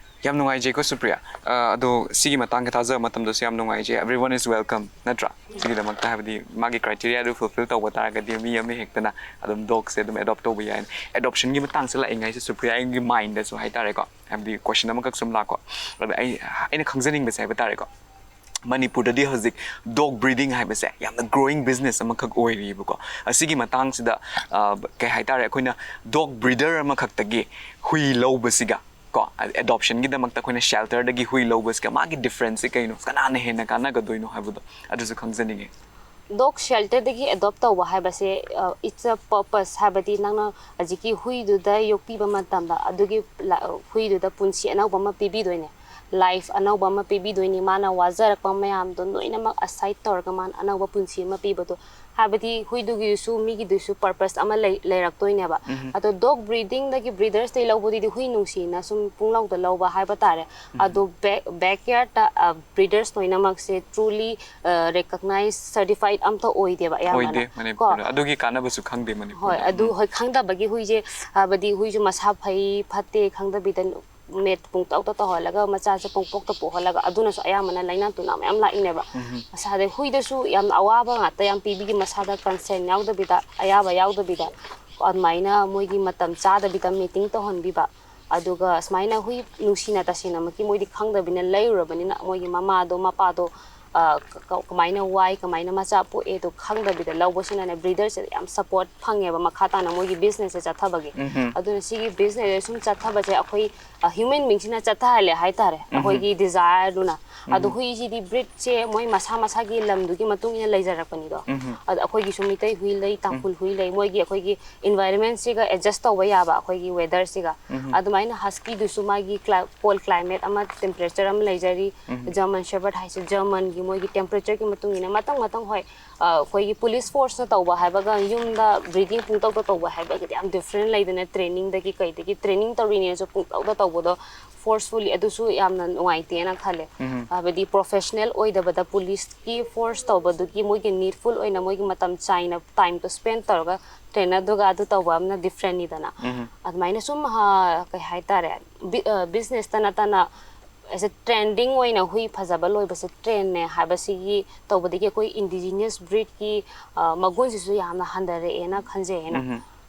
ꯌꯥꯝ ꯅꯨꯡꯉꯥꯏꯖꯩꯀꯣ ꯁꯨꯄ꯭ꯔꯤꯌꯥ꯫ ꯑ, ꯑꯗꯣ ꯁꯤꯒꯤ ꯃꯇꯥꯡꯒ ꯊꯥꯖꯕ ꯃꯇꯝꯗꯁꯨ ꯌꯥꯝ ꯅꯨꯡꯉꯥꯏꯖꯩ꯫ Everyone is welcome, ꯅꯠꯇ꯭ꯔꯥ? ꯁꯤꯒꯤꯗꯃꯛꯇ, ꯍꯥꯏꯕꯗꯤ ꯃꯥꯒꯤ ꯀ꯭ꯔꯥꯏꯇꯦꯔꯤꯌꯥꯗꯨ ꯐꯨꯜꯐꯤꯜ ꯇꯧꯕ ꯇꯥꯔꯒꯗꯤ ꯃꯤ ꯑꯃ ꯍꯦꯛꯇꯅ ꯑꯗꯨꯝ ꯗꯣꯒꯁꯦ ꯑꯗꯨꯝ ꯑꯦꯗꯣꯞ ꯇꯧꯕ ꯌꯥꯏ꯫ ꯑꯦꯗꯣꯞꯁꯟꯒꯤ ꯃꯇꯥꯡꯁꯦ ꯂꯥꯛꯏꯉꯩꯁꯦ ꯁꯨꯄ꯭ꯔꯤꯌꯥꯒꯤ ꯃꯥꯏꯟꯗꯁꯨ ꯍꯥꯏꯇꯥꯔꯦꯀꯣ, ꯍꯥꯏꯕꯗꯤ ꯀꯣꯏꯁꯟ ꯑꯃꯈꯛ ꯁꯨꯝ ꯂꯥꯛꯀꯣ꯫ ꯑꯗ ꯑꯩ, ꯑꯩꯅ ꯈꯪꯖꯅꯤꯡꯕꯁꯦ ꯍꯥꯏꯕ ꯇꯥꯔꯦꯀꯣ, ꯃꯅꯤꯄꯨꯔꯗꯗꯤ ꯍꯧꯖꯤꯛ ꯗꯣꯒ ꯕ꯭ꯔꯤꯗꯤꯡ ꯍꯥꯏꯕꯁꯦ ꯌꯥꯝꯅ ꯒ꯭ꯔꯣꯋꯤꯡ ꯕꯤꯖꯤꯅꯦꯁ ꯑꯃꯈꯛ ꯑꯣꯏꯔꯤꯕꯀꯣ꯫ ꯑꯁꯤꯒꯤ ꯃꯇꯥꯡꯁꯤꯗ, ꯑ, ꯀꯩ ꯍꯥꯏꯇꯥꯔꯦ, ꯑꯩꯈꯣꯏꯅ ꯗꯣꯒ ꯕ꯭ꯔꯤꯗꯔ ꯑꯃꯈꯛꯇꯒꯤ ꯍꯨꯏ ꯂꯧꯕꯁꯤꯒ ꯀꯣ, ꯑꯦꯗꯣꯞꯁꯟꯒꯤꯗꯃꯛꯇ ꯑꯩꯈꯣꯏꯅ ꯁꯦꯜꯇꯔꯗꯒꯤ ꯍꯨꯏ ꯂꯧꯕꯁꯤꯒ ꯃꯥꯒꯤ ꯗꯤꯐ꯭ꯔꯦꯟꯁꯁꯦ ꯀꯩꯅꯣ, ꯀꯅꯥꯅ ꯍꯦꯟꯅ ꯀꯥꯟꯅꯒꯗꯣꯏꯅꯣ ꯍꯥꯏꯕꯗꯣ ꯑꯗꯨꯁꯨ ꯈꯪꯖꯅꯤꯡꯉꯦ꯫ ꯗꯣꯒ ꯁꯦꯜꯇꯔꯗꯒꯤ ꯑꯦꯗꯣꯞ ꯇꯧꯕ ꯍꯥꯏꯕꯁꯦ, ꯏꯠꯁ ꯑ ꯄꯔꯄꯁ, ꯍꯥꯏꯕꯗꯤ ꯅꯪꯅ ꯍꯧꯖꯤꯛꯀꯤ ꯍꯨꯏꯗꯨꯗ ꯌꯣꯛꯄꯤꯕ ꯃꯇꯝꯗ ꯑꯗꯨꯒꯤ ꯂ-, ꯍꯨꯏꯗꯨꯗ ꯄꯨꯟꯁꯤ ꯑꯅꯧꯕ ꯑꯃ ꯄꯤꯕꯤꯗꯣꯏꯅꯦ, ꯂꯥꯏꯐ ꯑꯅꯧꯕ ꯑꯃ ꯄꯤꯕꯤꯗꯣꯏꯅꯤ꯫ ꯃꯥꯅ ꯋꯥꯖꯔꯛꯄ ꯃꯌꯥꯝꯗꯣ ꯂꯣꯏꯅꯃꯛ ꯑꯁꯥꯏꯠ ꯇꯧꯔꯒ ꯃꯥꯅ ꯑꯅꯧꯕ ꯄꯨꯟꯁꯤ ꯑꯃ ꯄꯤꯕꯗꯣ, ꯍꯥꯏꯕꯗꯤ ꯍꯨꯏꯗꯨꯒꯤꯁꯨ ꯃꯤꯒꯤꯗꯨꯁꯨ ꯄꯔꯄꯁ ꯑꯃ ꯂꯩ-, ꯂꯩꯔꯛꯇꯣꯏꯅꯦꯕ꯫ ꯑꯗꯣ ꯗꯣꯒ ꯕ꯭ꯔꯤꯗꯤꯡꯗꯒꯤ ꯕ꯭ꯔꯤꯗꯔꯁꯇꯩ ꯂꯧꯕꯗꯨꯗꯤ ꯍꯨꯏ ꯅꯨꯡꯁꯤꯅ ꯁꯨꯝ ꯄꯨꯡꯂꯧꯗ ꯂꯧꯕ ꯍꯥꯏꯕ ꯇꯥꯔꯦ꯫ ꯑꯗꯣ ꯕꯦꯛ ꯕꯦꯛꯌꯥꯔꯗ ꯕ꯭ꯔꯤꯗꯔꯁ ꯂꯣꯏꯅꯃꯛꯁꯦ ꯇ꯭ꯔꯨꯂꯤ ꯔꯦꯀꯛꯅꯥꯏꯁ, ꯁꯔꯇꯤꯐꯥꯏꯠ ꯑꯝꯇ ꯑꯣꯏꯗꯦꯕ ꯑꯌꯥꯝꯕꯅ ꯑꯣꯏꯗꯦ ꯃꯅꯤꯄꯨꯔꯗ꯫ ꯑꯗꯨꯒꯤ ꯀꯥꯟꯅꯕꯁꯨ ꯈꯪꯗꯦ ꯃꯅꯤꯄꯨꯔꯗ꯫ ꯍꯣꯏ, ꯑꯗꯨ ꯍꯣꯏ, ꯈꯪꯗꯕꯒꯤ ꯍꯨꯏꯁꯦ, ꯍꯥꯏꯕꯗꯤ ꯍꯨꯏꯁꯨ ꯃꯁꯥ ꯐꯩ ꯐꯠꯇꯦ ꯈꯪꯗꯕꯤꯗ ꯃꯦꯠ ꯄꯨꯡꯇꯧꯗ ꯇꯧꯍꯜꯂꯒ ꯃꯆꯥꯁꯦ ꯄꯨꯡꯄꯣꯛꯇ ꯄꯣꯛꯍꯜꯂꯒ ꯑꯗꯨꯅꯁꯨ ꯑꯌꯥꯝꯕꯅ ꯂꯥꯏꯅꯥ ꯇꯨꯅꯥ ꯃꯌꯥꯝ ꯂꯥꯛꯏꯅꯦꯕ꯫ ꯃꯁꯥꯗ ꯍꯨꯏꯗꯁꯨ ꯌꯥꯝꯅ ꯑꯋꯥꯕ ꯉꯥꯛꯇ ꯌꯥꯝ ꯄꯤꯕꯤꯒꯤ, ꯃꯁꯥꯗ ꯀꯟꯁꯦꯟ ꯌꯥꯎꯗꯕꯤꯗ, ꯑꯌꯥꯕ ꯌꯥꯎꯗꯕꯤꯗ, ꯑꯗꯨꯃꯥꯏꯅ ꯃꯣꯏꯒꯤ ꯃꯇꯝ ꯆꯥꯗꯕꯤꯗ ꯃꯤꯇꯤꯡ ꯇꯧꯍꯟꯕꯤꯕ꯫ ꯑꯗꯨꯒ ꯁꯨꯃꯥꯏꯅ ꯍꯨꯏ ꯅꯨꯡꯁꯤꯅ ꯇꯁꯦꯡꯅꯃꯛꯀꯤ ꯃꯣꯏꯗꯤ ꯈꯪꯗꯕꯅꯤꯅ ꯂꯩꯔꯨꯔꯕꯅꯤꯅ ꯃꯣꯏꯒꯤ ꯃꯃꯥꯗꯣ ꯃꯄꯥꯗꯣ, ꯑ, ꯀ-, ꯀ-, ꯀꯃꯥꯏꯅ ꯋꯥꯏ, ꯀꯃꯥꯏꯅ ꯃꯆꯥ ꯄꯣꯛꯑꯦ ꯑꯗꯣ ꯈꯪꯗꯕꯤꯗ ꯂꯧꯕꯁꯤꯅꯅꯦ, ꯕ꯭ꯔꯤꯗꯔꯁꯦ ꯌꯥꯝ ꯁꯄꯣꯔꯠ ꯐꯪꯉꯦꯕ ꯃꯈꯥ ꯇꯥꯅ ꯃꯣꯏꯒꯤ ꯕꯤꯖꯤꯅꯦꯁꯁꯦ ꯆꯠꯊꯕꯒꯤ꯫ ꯎꯝꯍꯨꯝ꯫ ꯑꯗꯨꯅ ꯁꯤꯒꯤ ꯕꯤꯖꯤꯅꯦꯁꯁꯦ ꯁꯨꯝ ꯆꯠꯊꯕꯁꯦ ꯑꯩꯈꯣꯏ ꯍ꯭ꯌꯨꯃꯦꯟ ꯕꯤꯡꯁꯤꯅ ꯆꯠꯊꯍꯜꯂꯦ ꯍꯥꯏꯇꯥꯔꯦ, ꯑꯩꯈꯣꯏꯒꯤ ꯗꯤꯖꯥꯌꯔꯗꯨꯅ꯫ ꯑꯗꯣ ꯍꯨꯏꯁꯤꯗꯤ ꯕ꯭ꯔꯤꯗꯁꯦ ꯃꯣꯏ ꯃꯁꯥ ꯃꯁꯥꯒꯤ ꯂꯝꯗꯨꯒꯤ ꯃꯇꯨꯡ ꯏꯟꯅ ꯂꯩꯖꯔꯛꯄꯅꯤꯗꯣ꯫ ꯎꯝꯍꯨꯝ꯫ ꯑꯗ ꯑꯩꯈꯣꯏꯒꯤꯁꯨ ꯃꯤꯇꯩ ꯍꯨꯏ ꯂꯩ, ꯇꯥꯡꯈꯨꯜ ꯍꯨꯏ ꯂꯩ, ꯃꯣꯏꯒꯤ ꯑꯩꯈꯣꯏꯒꯤ ꯏꯟꯚꯥꯏꯔꯟꯃꯦꯟꯁꯤꯒ ꯑꯦꯗꯖꯁ ꯇꯧꯕ ꯌꯥꯕ ꯑꯩꯈꯣꯏꯒꯤ ꯋꯦꯗꯔꯁꯤꯒ꯫ ꯎꯝꯍꯨꯝ꯫ ꯑꯗꯨꯃꯥꯏꯅ ꯍꯁꯀꯤꯗꯨꯁꯨ ꯃꯥꯒꯤ ꯀ꯭ꯂꯥꯏ-, ꯀꯣꯜ ꯀ꯭ꯂꯥꯏꯃꯦꯠ ꯑꯃ, ꯇꯦꯝꯄꯔꯦꯆꯔ ꯑꯃ ꯂꯩꯖꯔꯤ꯫ ꯎꯝꯍꯨꯝ꯫ ꯖꯔꯃꯟ ꯁꯦꯐꯔꯗ ꯍꯥꯏꯁꯦ ꯖꯔꯃꯟꯒꯤ ꯃꯣꯏꯒꯤ ꯇꯦꯝꯄꯔꯦꯆꯔꯒꯤ ꯃꯇꯨꯡ ꯏꯟꯅ ꯃꯊꯪ ꯃꯊꯪ, ꯍꯣꯏ, ꯑ, ꯑꯩꯈꯣꯏꯒꯤ ꯄꯨꯂꯤꯁ ꯐꯣꯔꯁꯅ ꯇꯧꯕ ꯍꯥꯏꯕꯒ ꯌꯨꯝꯗ ꯕ꯭ꯔꯤꯗꯤꯡ ꯄꯨꯡꯇꯧꯗ ꯇꯧꯕ ꯍꯥꯏꯕꯒꯗꯤ ꯌꯥꯝ ꯗꯤꯐ꯭ꯔꯦꯟ ꯂꯩꯗꯅ, ꯇ꯭ꯔꯦꯅꯤꯡꯗꯒꯤ ꯀꯩꯗꯒꯤ ꯇ꯭ꯔꯦꯅꯤꯡ ꯇꯧꯔꯤꯅꯦꯅꯁꯨ ꯄꯨꯡꯇꯧꯗ ꯇꯧꯕꯗꯣ ꯐꯣꯔꯁꯐꯨꯜꯂꯤ ꯑꯗꯨꯁꯨ ꯌꯥꯝꯅ ꯅꯨꯡꯉꯥꯏꯇꯦꯅ ꯈꯜꯂꯦ꯫ ꯎꯝꯍꯨꯝ꯫ ꯍꯥꯏꯕꯗꯤ ꯄ꯭ꯔꯣꯐꯦꯁꯅꯦꯜ ꯑꯣꯏꯗꯕꯗ ꯄꯨꯂꯤꯁꯀꯤ ꯐꯣꯔꯁ ꯇꯧꯕꯗꯨꯒꯤ ꯃꯣꯏꯒꯤ ꯅꯤꯗꯐꯨꯜ ꯑꯣꯏꯅ ꯃꯣꯏꯒꯤ ꯃꯇꯝ ꯆꯥꯏꯅ ꯇꯥꯏꯝꯗꯣ ꯁ꯭ꯄꯦꯟ ꯇꯧꯔꯒ ꯇ꯭ꯔꯦꯅꯔꯗꯨꯒ ꯑꯗꯨ ꯇꯧꯕ ꯑꯃꯅ ꯗꯤꯐ꯭ꯔꯦꯟꯅꯤꯗꯅ꯫ ꯎꯝꯍꯨꯝ꯫ ꯑꯗꯨꯃꯥꯏꯅ ꯁꯨꯝ, ꯑ, ꯀꯩ ꯍꯥꯏꯇꯥꯔꯦ, ꯕꯤ-, ꯑ, ꯕꯤꯖꯤꯅꯦꯁꯇ ꯅꯠꯇꯅ ꯑꯦꯁ ꯑꯦ ꯇ꯭ꯔꯦꯟꯗꯤꯡ ꯑꯣꯏꯅ ꯍꯨꯏ ꯐꯖꯕ ꯂꯣꯏꯕꯁꯦ ꯇ꯭ꯔꯦꯟꯅꯦ ꯍꯥꯏꯕꯁꯤꯒꯤ ꯇꯧꯕꯗꯒꯤ ꯑꯩꯈꯣꯏ ꯏꯟꯗꯤꯖꯤꯅ꯭ꯌꯁ ꯕ꯭ꯔꯤꯗꯀꯤ, ꯑ, ꯃꯒꯨꯟꯁꯤꯁꯨ ꯌꯥꯝꯅ ꯍꯟꯊꯔꯛꯑꯦꯅ ꯈꯟꯖꯩ ꯑꯩꯅ꯫ ꯎꯝꯍꯨꯝ꯫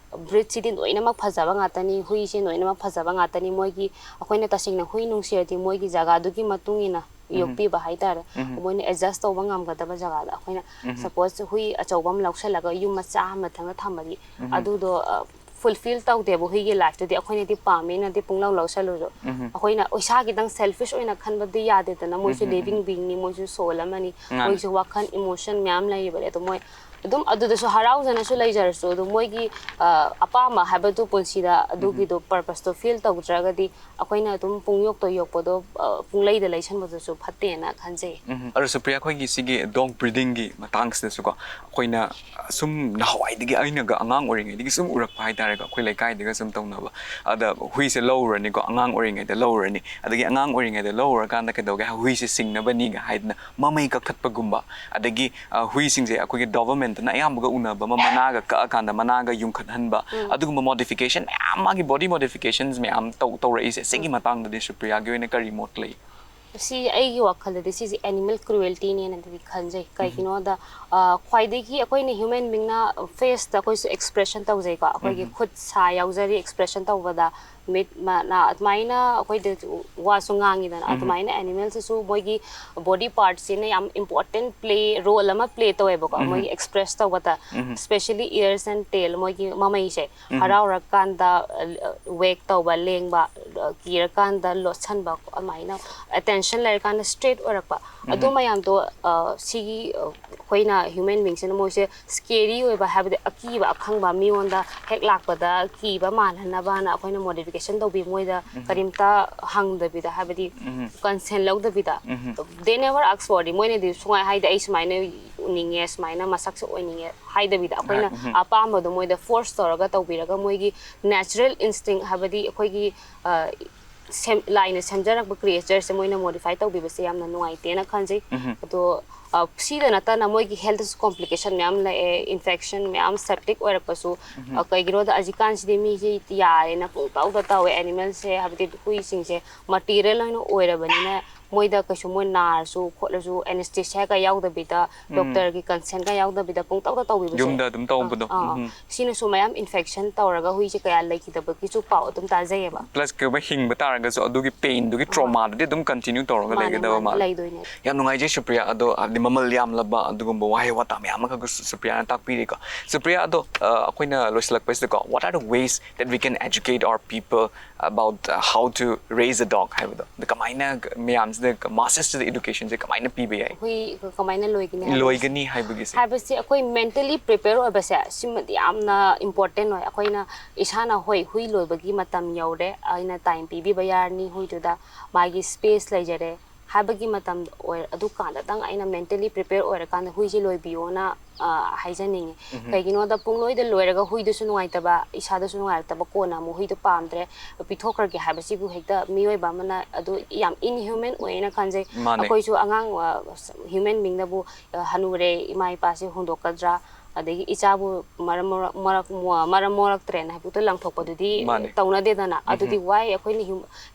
ꯕ꯭ꯔꯤꯗꯁꯤꯗꯤ ꯂꯣꯏꯅꯃꯛ ꯐꯖꯕ ꯉꯥꯛꯇꯅꯤ, ꯍꯨꯏꯁꯦ ꯂꯣꯏꯅꯃꯛ ꯐꯖꯕ ꯉꯥꯛꯇꯅꯤ꯫ ꯃꯣꯏꯒꯤ, ꯑꯩꯈꯣꯏꯅ ꯇꯁꯦꯡꯅ ꯍꯨꯏ ꯅꯨꯡꯁꯤꯔꯗꯤ ꯃꯣꯏꯒꯤ ꯖꯒꯥꯗꯨꯒꯤ ꯃꯇꯨꯡ ꯏꯟꯅ ꯎꯝꯍꯨꯝ꯫ ꯌꯣꯛꯄꯤꯕ ꯍꯥꯏꯇꯥꯔꯦ꯫ ꯎꯝꯍꯨꯝ꯫ ꯃꯣꯏꯅ ꯑꯦꯗꯖꯁ ꯇꯧꯕ ꯉꯝꯒꯗꯕ ꯖꯒꯥꯗ꯫ ꯑꯩꯈꯣꯏꯅ ꯎꯝꯍꯨꯝ꯫ ꯁꯄꯣꯁ ꯍꯨꯏ ꯑꯆꯧꯕ ꯑꯃ ꯂꯧꯁꯜꯂꯒ ꯌꯨꯝ ꯃꯆꯥ ꯑꯃ ꯃꯊꯪꯗ ꯊꯝꯕꯗꯤ ꯎꯝꯍꯨꯝ꯫ ꯑꯗꯨꯗꯣ, ꯑ, ꯐꯨꯜꯐꯤꯜ ꯇꯧꯗꯦꯕ ꯍꯨꯏꯒꯤ ꯂꯥꯏꯐꯇꯨꯗꯤ꯫ ꯑꯩꯈꯣꯏꯅꯗꯤ ꯄꯥꯝꯃꯦꯅꯗꯤ ꯄꯨꯡꯂꯧ ꯂꯧꯁꯜꯂꯨꯁꯨ꯫ ꯎꯝꯍꯨꯝ꯫ ꯑꯩꯈꯣꯏꯅ ꯏꯁꯥ ꯈꯤꯇꯪ ꯁꯦꯜꯐꯤꯁ ꯑꯣꯏꯅ ꯈꯟꯕꯗꯤ ꯌꯥꯗꯦꯗꯅ, ꯃꯣꯏꯁꯨ ꯎꯝꯍꯨꯝ, ꯂꯤꯕꯤꯡ ꯕꯤꯡꯅꯤ, ꯃꯣꯏꯁꯨ ꯁꯣꯜ ꯑꯃꯅꯤ, ꯃꯥꯅꯦ꯫ ꯃꯣꯏꯁꯨ ꯋꯥꯈꯜ, ꯏꯃꯣꯁꯟ ꯃꯌꯥꯝ ꯂꯩꯔꯤꯕꯅꯦ꯫ ꯑꯗꯣ ꯃꯣꯏ ꯑꯗꯨꯝ ꯑꯗꯨꯗꯁꯨ ꯍꯔꯥꯎꯖꯅꯁꯨ ꯂꯩꯖꯔꯁꯨ, ꯑꯗꯣ ꯃꯣꯏꯒꯤ, ꯑ, ꯑꯄꯥꯝꯕ ꯍꯥꯏꯕꯗꯨ ꯄꯨꯟꯁꯤꯗ ꯑꯗꯨꯒꯤꯗꯣ ꯄꯔꯄꯁꯇꯣ ꯐꯤꯜ ꯇꯧꯗ꯭ꯔꯒꯗꯤ ꯑꯩꯈꯣꯏꯅ ꯑꯗꯨꯝ ꯄꯨꯡꯌꯣꯛꯇ ꯌꯣꯛꯄꯗꯣ, ꯑ, ꯄꯨꯡꯂꯩꯗ ꯂꯩꯁꯟꯕꯗꯨꯁꯨ ꯐꯠꯇꯦꯅ ꯈꯟꯖꯩ꯫ ꯎꯝ꯫ ꯑꯗꯣ ꯁꯨꯄ꯭ꯔꯤꯌꯥ, ꯑꯩꯈꯣꯏꯒꯤ ꯁꯤꯒꯤ ꯗꯣꯒ ꯕ꯭ꯔꯤꯗꯤꯡꯒꯤ ꯃꯇꯥꯡꯁꯤꯗꯁꯨꯀꯣ, ꯑꯩꯈꯣꯏꯅ ꯁꯨꯝ ꯅꯍꯥꯟꯋꯥꯏꯗꯒꯤ ꯑꯩꯅꯒ ꯑꯉꯥꯡ ꯑꯣꯏꯔꯤꯉꯩꯗꯒꯤ ꯁꯨꯝ ꯎꯔꯛꯄ ꯍꯥꯏꯇꯥꯔꯦꯀꯣ, ꯑꯩꯈꯣꯏ ꯂꯩꯀꯥꯏꯗꯒ ꯁꯨꯝ ꯇꯧꯅꯕ꯫ ꯑꯗ ꯍꯨꯏꯁꯦ ꯂꯧꯔꯨꯔꯅꯤꯀꯣ, ꯑꯉꯥꯡ ꯑꯣꯏꯔꯤꯉꯩꯗ ꯂꯧꯔꯨꯔꯅꯤ, ꯑꯗꯒꯤ ꯑꯉꯥꯡ ꯑꯣꯏꯔꯤꯉꯩꯗ ꯂꯧꯔꯨꯔꯀꯥꯟꯗ ꯀꯩꯗꯧꯒꯦ ꯍꯥꯏ, ꯍꯨꯏꯁꯦ ꯁꯤꯡꯅꯕꯅꯤꯒ ꯍꯥꯏꯗꯅ ꯃꯃꯩ ꯀꯛꯊꯠꯄꯒꯨꯝꯕ, ꯑꯗꯒꯤ, ꯑ, ꯍꯨꯏꯁꯤꯡꯁꯦ ꯑꯩꯈꯣꯏꯒꯤ ꯗꯣꯕꯔꯃꯦꯟꯇꯅ ꯑꯌꯥꯝꯕꯒ ꯎꯅꯕ ꯑꯃ, ꯃꯅꯥꯒ ꯀꯛꯑꯀꯥꯟꯗ ꯃꯅꯥꯒ ꯌꯨꯡꯈꯠꯍꯟꯕ, ꯑꯗꯨꯒꯨꯝꯕ ꯃꯣꯗꯤꯐꯤꯀꯦꯁꯟ ꯃꯌꯥꯝ, ꯃꯥꯒꯤ ꯕꯣꯗꯤ ꯃꯣꯗꯤꯐꯤꯀꯦꯁꯟꯁ ꯃꯌꯥꯝ ꯇꯧ-, ꯇꯧꯔꯛꯏꯁꯦ, ꯁꯤꯒꯤ ꯃꯇꯥꯡꯗꯗꯤ ꯁꯨꯄ꯭ꯔꯤꯌꯥꯒꯤ ꯑꯣꯏꯅ ꯀꯔꯤ ꯃꯣꯠ ꯂꯩ? ꯁꯤ ꯑꯩꯒꯤ ꯋꯥꯈꯜꯗꯗꯤ ꯁꯤꯁꯦ ꯑꯦꯅꯤꯃꯦꯜ ꯀ꯭ꯔꯨꯑꯦꯜꯇꯤꯅꯦꯅꯗꯤ ꯈꯟꯖꯩ꯫ ꯀꯩꯒꯤꯅꯣꯗ, ꯑ, ꯈ꯭ꯋꯥꯏꯗꯒꯤ ꯑꯩꯈꯣꯏꯅ ꯍ꯭ꯌꯨꯃꯦꯟ ꯕꯤꯡꯅ ꯐꯦꯁꯇ ꯑꯩꯈꯣꯏꯁꯨ ꯑꯦꯛꯁꯄ꯭ꯔꯦꯁꯟ ꯇꯧꯖꯩꯀꯣ, ꯑꯩꯈꯣꯏꯒꯤ ꯈꯨꯠ ꯁꯥ ꯌꯥꯎꯖꯔꯤ ꯑꯦꯛꯁꯄ꯭ꯔꯦꯁꯟ ꯇꯧꯕꯗ꯫ ꯃꯤꯠ ꯃꯅꯥ ꯑꯗꯨꯃꯥꯏꯅ ꯑꯩꯈꯣꯏꯗ ꯋꯥꯁꯨ ꯉꯥꯡꯉꯤꯗꯅ, ꯑꯗꯨꯃꯥꯏꯅ ꯑꯦꯅꯤꯃꯦꯜꯁꯤꯁꯨ ꯃꯣꯏꯒꯤ ꯕꯣꯗꯤ ꯄꯥꯔꯠꯁꯤꯅ ꯌꯥꯝ ꯏꯝꯄꯣꯔꯇꯦꯟ ꯄ꯭ꯂꯦ ꯔꯣꯜ ꯑꯃ ꯄ꯭ꯂꯦ ꯇꯧꯋꯦꯕꯀꯣ, ꯃꯣꯏꯒꯤ ꯑꯦꯛꯁꯄ꯭ꯔꯦꯁ ꯇꯧꯕꯗ, especially ears and tail, ꯃꯣꯏꯒꯤ ꯃꯃꯩꯁꯦ ꯍꯔꯥꯎꯔꯀꯥꯟꯗ ꯋꯦꯛ ꯇꯧꯕ, ꯂꯦꯡꯕ, ꯀꯤꯔꯀꯥꯟꯗ ꯂꯣꯠꯁꯟꯕ, ꯑꯗꯨꯃꯥꯏꯅ ꯑꯦꯇꯦꯟꯁꯟ ꯂꯩꯔꯀꯥꯟꯗ ꯁ꯭ꯇ꯭ꯔꯦꯠ ꯑꯣꯏꯔꯛꯄ, ꯑꯗꯨ ꯃꯌꯥꯝꯗꯣ, ꯑ, ꯁꯤꯒꯤ, ꯑ, ꯑꯩꯈꯣꯏꯅ ꯍ꯭ꯌꯨꯃꯦꯟ ꯕꯤꯡꯁꯤꯅ ꯃꯣꯏꯁꯦ ꯁ꯭ꯀꯦꯔꯤ ꯑꯣꯏꯕ, ꯍꯥꯏꯕꯗꯤ ꯑꯀꯤꯕ ꯑꯈꯪꯕ ꯃꯤꯉꯣꯟꯗ ꯍꯦꯛ ꯂꯥꯛꯄꯗ ꯀꯤꯕ ꯃꯥꯜꯍꯟꯅꯕꯅ ꯑꯩꯈꯣꯏꯅ ꯃꯣꯗꯤꯐꯤꯀꯦꯁꯟ ꯇꯧꯕꯤ, ꯃꯣꯏꯗ ꯀꯔꯤꯝꯇ ꯍꯪꯗꯕꯤꯗ, ꯍꯥꯏꯕꯗꯤ ꯀꯟꯁꯦꯟ ꯂꯧꯗꯕꯤꯗ, they never ask for it. ꯃꯣꯏꯅꯗꯤ ꯁꯨꯡꯉꯥꯏ ꯍꯥꯏꯗꯤ ꯑꯩ ꯁꯨꯃꯥꯏꯅ ꯎꯅꯤꯡꯉꯦ, ꯁꯨꯃꯥꯏꯅ ꯃꯁꯛꯁꯦ ꯑꯣꯏꯅꯤꯡꯉꯦ ꯍꯥꯏꯗꯕꯤꯗ, ꯑꯩꯈꯣꯏꯅ ꯑꯄꯥꯝꯕꯗꯣ ꯃꯣꯏꯗ ꯐꯣꯔꯁ ꯇꯧꯔꯒ ꯇꯧꯕꯤꯔꯒ, ꯃꯣꯏꯒꯤ ꯅꯦꯆꯔꯦꯜ ꯏꯟꯁꯇꯤꯡ, ꯍꯥꯏꯕꯗꯤ ꯑꯩꯈꯣꯏꯒꯤ, ꯑ, ꯁꯦꯝ-, ꯂꯥꯏꯅ ꯁꯦꯝꯖꯔꯛꯄ ꯀ꯭ꯔꯤꯌꯦꯆꯔꯁꯦ ꯃꯣꯏꯅ ꯃꯣꯗꯤꯐꯥꯏ ꯇꯧꯕꯤꯕꯁꯦ ꯌꯥꯝꯅ ꯅꯨꯡꯉꯥꯏꯇꯦꯅ ꯈꯟꯖꯩ꯫ ꯑꯗꯣ, ꯑ, ꯁꯤꯗ ꯅꯠꯇꯅ ꯃꯣꯏꯒꯤ ꯍꯦꯜꯊꯁꯨ ꯀꯣꯝꯄ꯭ꯂꯤꯀꯦꯁꯟ ꯃꯌꯥꯝ ꯂꯩꯑꯦ, ꯏꯟꯐꯦꯛꯁꯟ ꯃꯌꯥꯝ, ꯁꯦꯞꯇꯤꯛ ꯑꯣꯏꯔꯛꯄꯁꯨ꯫ ꯑ, ꯀꯩꯒꯤꯅꯣꯗ ꯍꯧꯖꯤꯛꯀꯥꯟꯁꯤꯗꯤ ꯃꯤꯁꯦ ꯌꯥꯔꯦꯅ ꯄꯨꯡꯇꯧꯗ ꯇꯧꯋꯦ, ꯑꯦꯅꯤꯃꯦꯜꯁꯦ, ꯍꯥꯏꯕꯗꯤ ꯍꯨꯏꯁꯤꯡꯁꯦ ꯃꯇꯤꯔꯤꯌꯦꯜ ꯑꯣꯏꯅ ꯑꯣꯏꯔꯕꯅꯤꯅ, ꯃꯣꯏꯗ ꯀꯩꯁꯨ ꯃꯣꯏ ꯅꯥꯔꯁꯨ ꯈꯣꯠꯂꯁꯨ ꯑꯦꯅꯦꯁꯊꯦꯁꯤꯌꯥꯒ ꯌꯥꯎꯗꯕꯤꯗ, ꯗꯣꯛꯇꯔꯒꯤ ꯀꯟꯁꯦꯟꯒ ꯌꯥꯎꯗꯕꯤꯗ ꯄꯨꯡꯇꯧꯗ ꯇꯧꯕꯤꯕꯁꯦ꯫ ꯌꯨꯝꯗ ꯑꯗꯨꯝ ꯇꯧꯕꯗꯣ꯫ ꯑꯥ, ꯑꯥ꯫ ꯎꯝ꯫ ꯁꯤꯅꯁꯨ ꯃꯌꯥꯝ ꯏꯟꯐꯦꯛꯁꯟ ꯇꯧꯔꯒ ꯍꯨꯏꯁꯦ ꯀꯌꯥ ꯂꯩꯈꯤꯗꯕꯒꯤꯁꯨ ꯄꯥꯎ ꯑꯗꯨꯝ ꯇꯥꯖꯩꯌꯦꯕ꯫ ꯄ꯭ꯂꯁ ꯀꯩꯒꯨꯝꯕ ꯍꯤꯡꯕ ꯇꯥꯔꯒꯁꯨ ꯑꯗꯨꯒꯤ ꯄꯦꯟꯗꯨꯒꯤ ꯇ꯭ꯔꯣꯃꯥꯗꯨꯗꯤ ꯑꯗꯨꯝ ꯀꯟꯇꯤꯅ꯭ꯌꯨ ꯇꯧꯔꯒ ꯃꯥꯅꯦ, ꯂꯩꯒꯗꯕ ꯃꯥꯅꯦ, ꯃꯥꯜꯂꯦ꯫ ꯂꯩꯗꯣꯏꯅꯦ꯫ ꯌꯥꯝ ꯅꯨꯡꯉꯥꯏꯖꯩ ꯁꯨꯄ꯭ꯔꯤꯌꯥ, ꯑꯗꯣ ꯍꯥꯏꯕꯗꯤ ꯃꯃꯜ ꯌꯥꯝꯂꯕ ꯑꯗꯨꯒꯨꯝꯕ ꯋꯥꯍꯩ ꯋꯥꯇꯥ ꯃꯌꯥꯝ ꯑꯃꯈꯛ ꯁꯨꯄ꯭ꯔꯤꯌꯥꯅ ꯇꯥꯛꯄꯤꯔꯤꯀꯣ꯫ ꯁꯨꯄ꯭ꯔꯤꯌꯥ, ꯑꯗꯣ, ꯑ, ꯑꯩꯈꯣꯏꯅ ꯂꯣꯏꯁꯤꯜꯂꯛꯄꯁꯤꯗꯀꯣ, what are the ways that we can educate our people about, uh, how to raise a dog ꯍꯥꯏꯕꯗꯣ? ꯑꯗ ꯀꯃꯥꯏꯅ ꯃꯌꯥꯝꯁꯤꯗ, ꯃꯥꯁꯦꯁꯇꯨꯗ ꯏꯗꯨꯀꯦꯁꯟꯁꯦ ꯀꯃꯥꯏꯅ ꯄꯤꯕ ꯌꯥꯏ? ꯍꯨꯏ ꯀꯃꯥꯏꯅ ꯂꯣꯏꯒꯅꯤ ꯍꯥꯏꯕꯁꯦ? ꯂꯣꯏꯒꯅꯤ ꯍꯥꯏꯕꯒꯤꯁꯦ꯫ ꯍꯥꯏꯕꯁꯦ ꯑꯩꯈꯣꯏ ꯃꯦꯟꯇꯦꯜꯂꯤ ꯄ꯭ꯔꯤꯄꯦꯌꯔ ꯑꯣꯏꯕꯁꯦ ꯁꯤꯃꯗꯤ ꯌꯥꯝꯅ ꯏꯝꯄꯣꯔꯇꯦꯟ ꯑꯣꯏ꯫ ꯑꯩꯈꯣꯏꯅ ꯏꯁꯥꯅ, "ꯍꯣꯏ, ꯍꯨꯏ ꯂꯣꯏꯕꯒꯤ ꯃꯇꯝ ꯌꯧꯔꯦ, ꯑꯩꯅ ꯇꯥꯏꯝ ꯄꯤꯕꯤꯕ ꯌꯥꯔꯅꯤ ꯍꯨꯏꯗꯨꯗ, ꯃꯥꯒꯤ ꯁ꯭ꯄꯦꯁ ꯂꯩꯖꯔꯦ" ꯍꯥꯏꯕꯒꯤ ꯃꯇꯝ ꯑꯣꯏ, ꯑꯗꯨꯀꯥꯟꯗꯇꯪ ꯑꯩꯅ ꯃꯦꯟꯇꯦꯜꯂꯤ ꯄ꯭ꯔꯤꯄꯦꯌꯔ ꯑꯣꯏꯔꯀꯥꯟꯗ ꯍꯨꯏꯁꯦ ꯂꯣꯏꯕꯤꯌꯣꯅ, ꯑ, ꯍꯥꯏꯖꯅꯤꯡꯉꯤ꯫ ꯀꯩꯒꯤꯅꯣꯗ ꯄꯨꯡꯂꯣꯏꯗ ꯂꯣꯏꯔꯒ ꯍꯨꯏꯗꯨꯁꯨ ꯅꯨꯡꯉꯥꯏꯇꯕ, ꯏꯁꯥꯗꯁꯨ ꯅꯨꯡꯉꯥꯏꯔꯛꯇꯕ, ꯀꯣꯟꯅ ꯑꯃꯨꯛ ꯍꯨꯏꯗꯣ ꯄꯥꯝꯗ꯭ꯔꯦ, ꯄꯤꯊꯣꯛꯈ꯭ꯔꯒꯦ ꯍꯥꯏꯕꯁꯤꯕꯨ ꯍꯦꯛꯇ ꯃꯤꯑꯣꯏꯕ ꯑꯃꯅ ꯑꯗꯨ ꯌꯥꯝ ꯏꯟꯍ꯭ꯌꯨꯃꯦꯟ ꯑꯣꯏꯌꯦꯅ ꯈꯟꯖꯩ꯫ ꯃꯥꯅꯦ꯫ ꯑꯩꯈꯣꯏꯁꯨ ꯑꯉꯥꯡ, ꯑ, ꯍ꯭ꯌꯨꯃꯦꯟ ꯕꯤꯡꯗꯕꯨ, ꯑ, "ꯍꯅꯨꯔꯦ, ꯏꯃꯥ ꯏꯄꯥꯁꯦ ꯍꯨꯟꯗꯣꯛꯀꯗ꯭ꯔꯥ?" ꯑꯗꯒꯤ ꯏꯆꯥꯕꯨ ꯃꯔꯝ ꯃꯔꯛ ꯃꯔꯛ ꯃꯔꯝ ꯃꯣꯛꯂꯛꯇ꯭ꯔꯦꯅ ꯍꯥꯏꯕꯗ ꯂꯪꯊꯣꯛꯄꯗꯨꯗꯤ ꯃꯥꯅꯦ꯫ ꯇꯧꯅꯗꯦꯗꯅ꯫ ꯑꯗꯨꯗꯤ ꯎꯝꯍꯨꯝ꯫ Why ꯑꯩꯈꯣꯏꯅ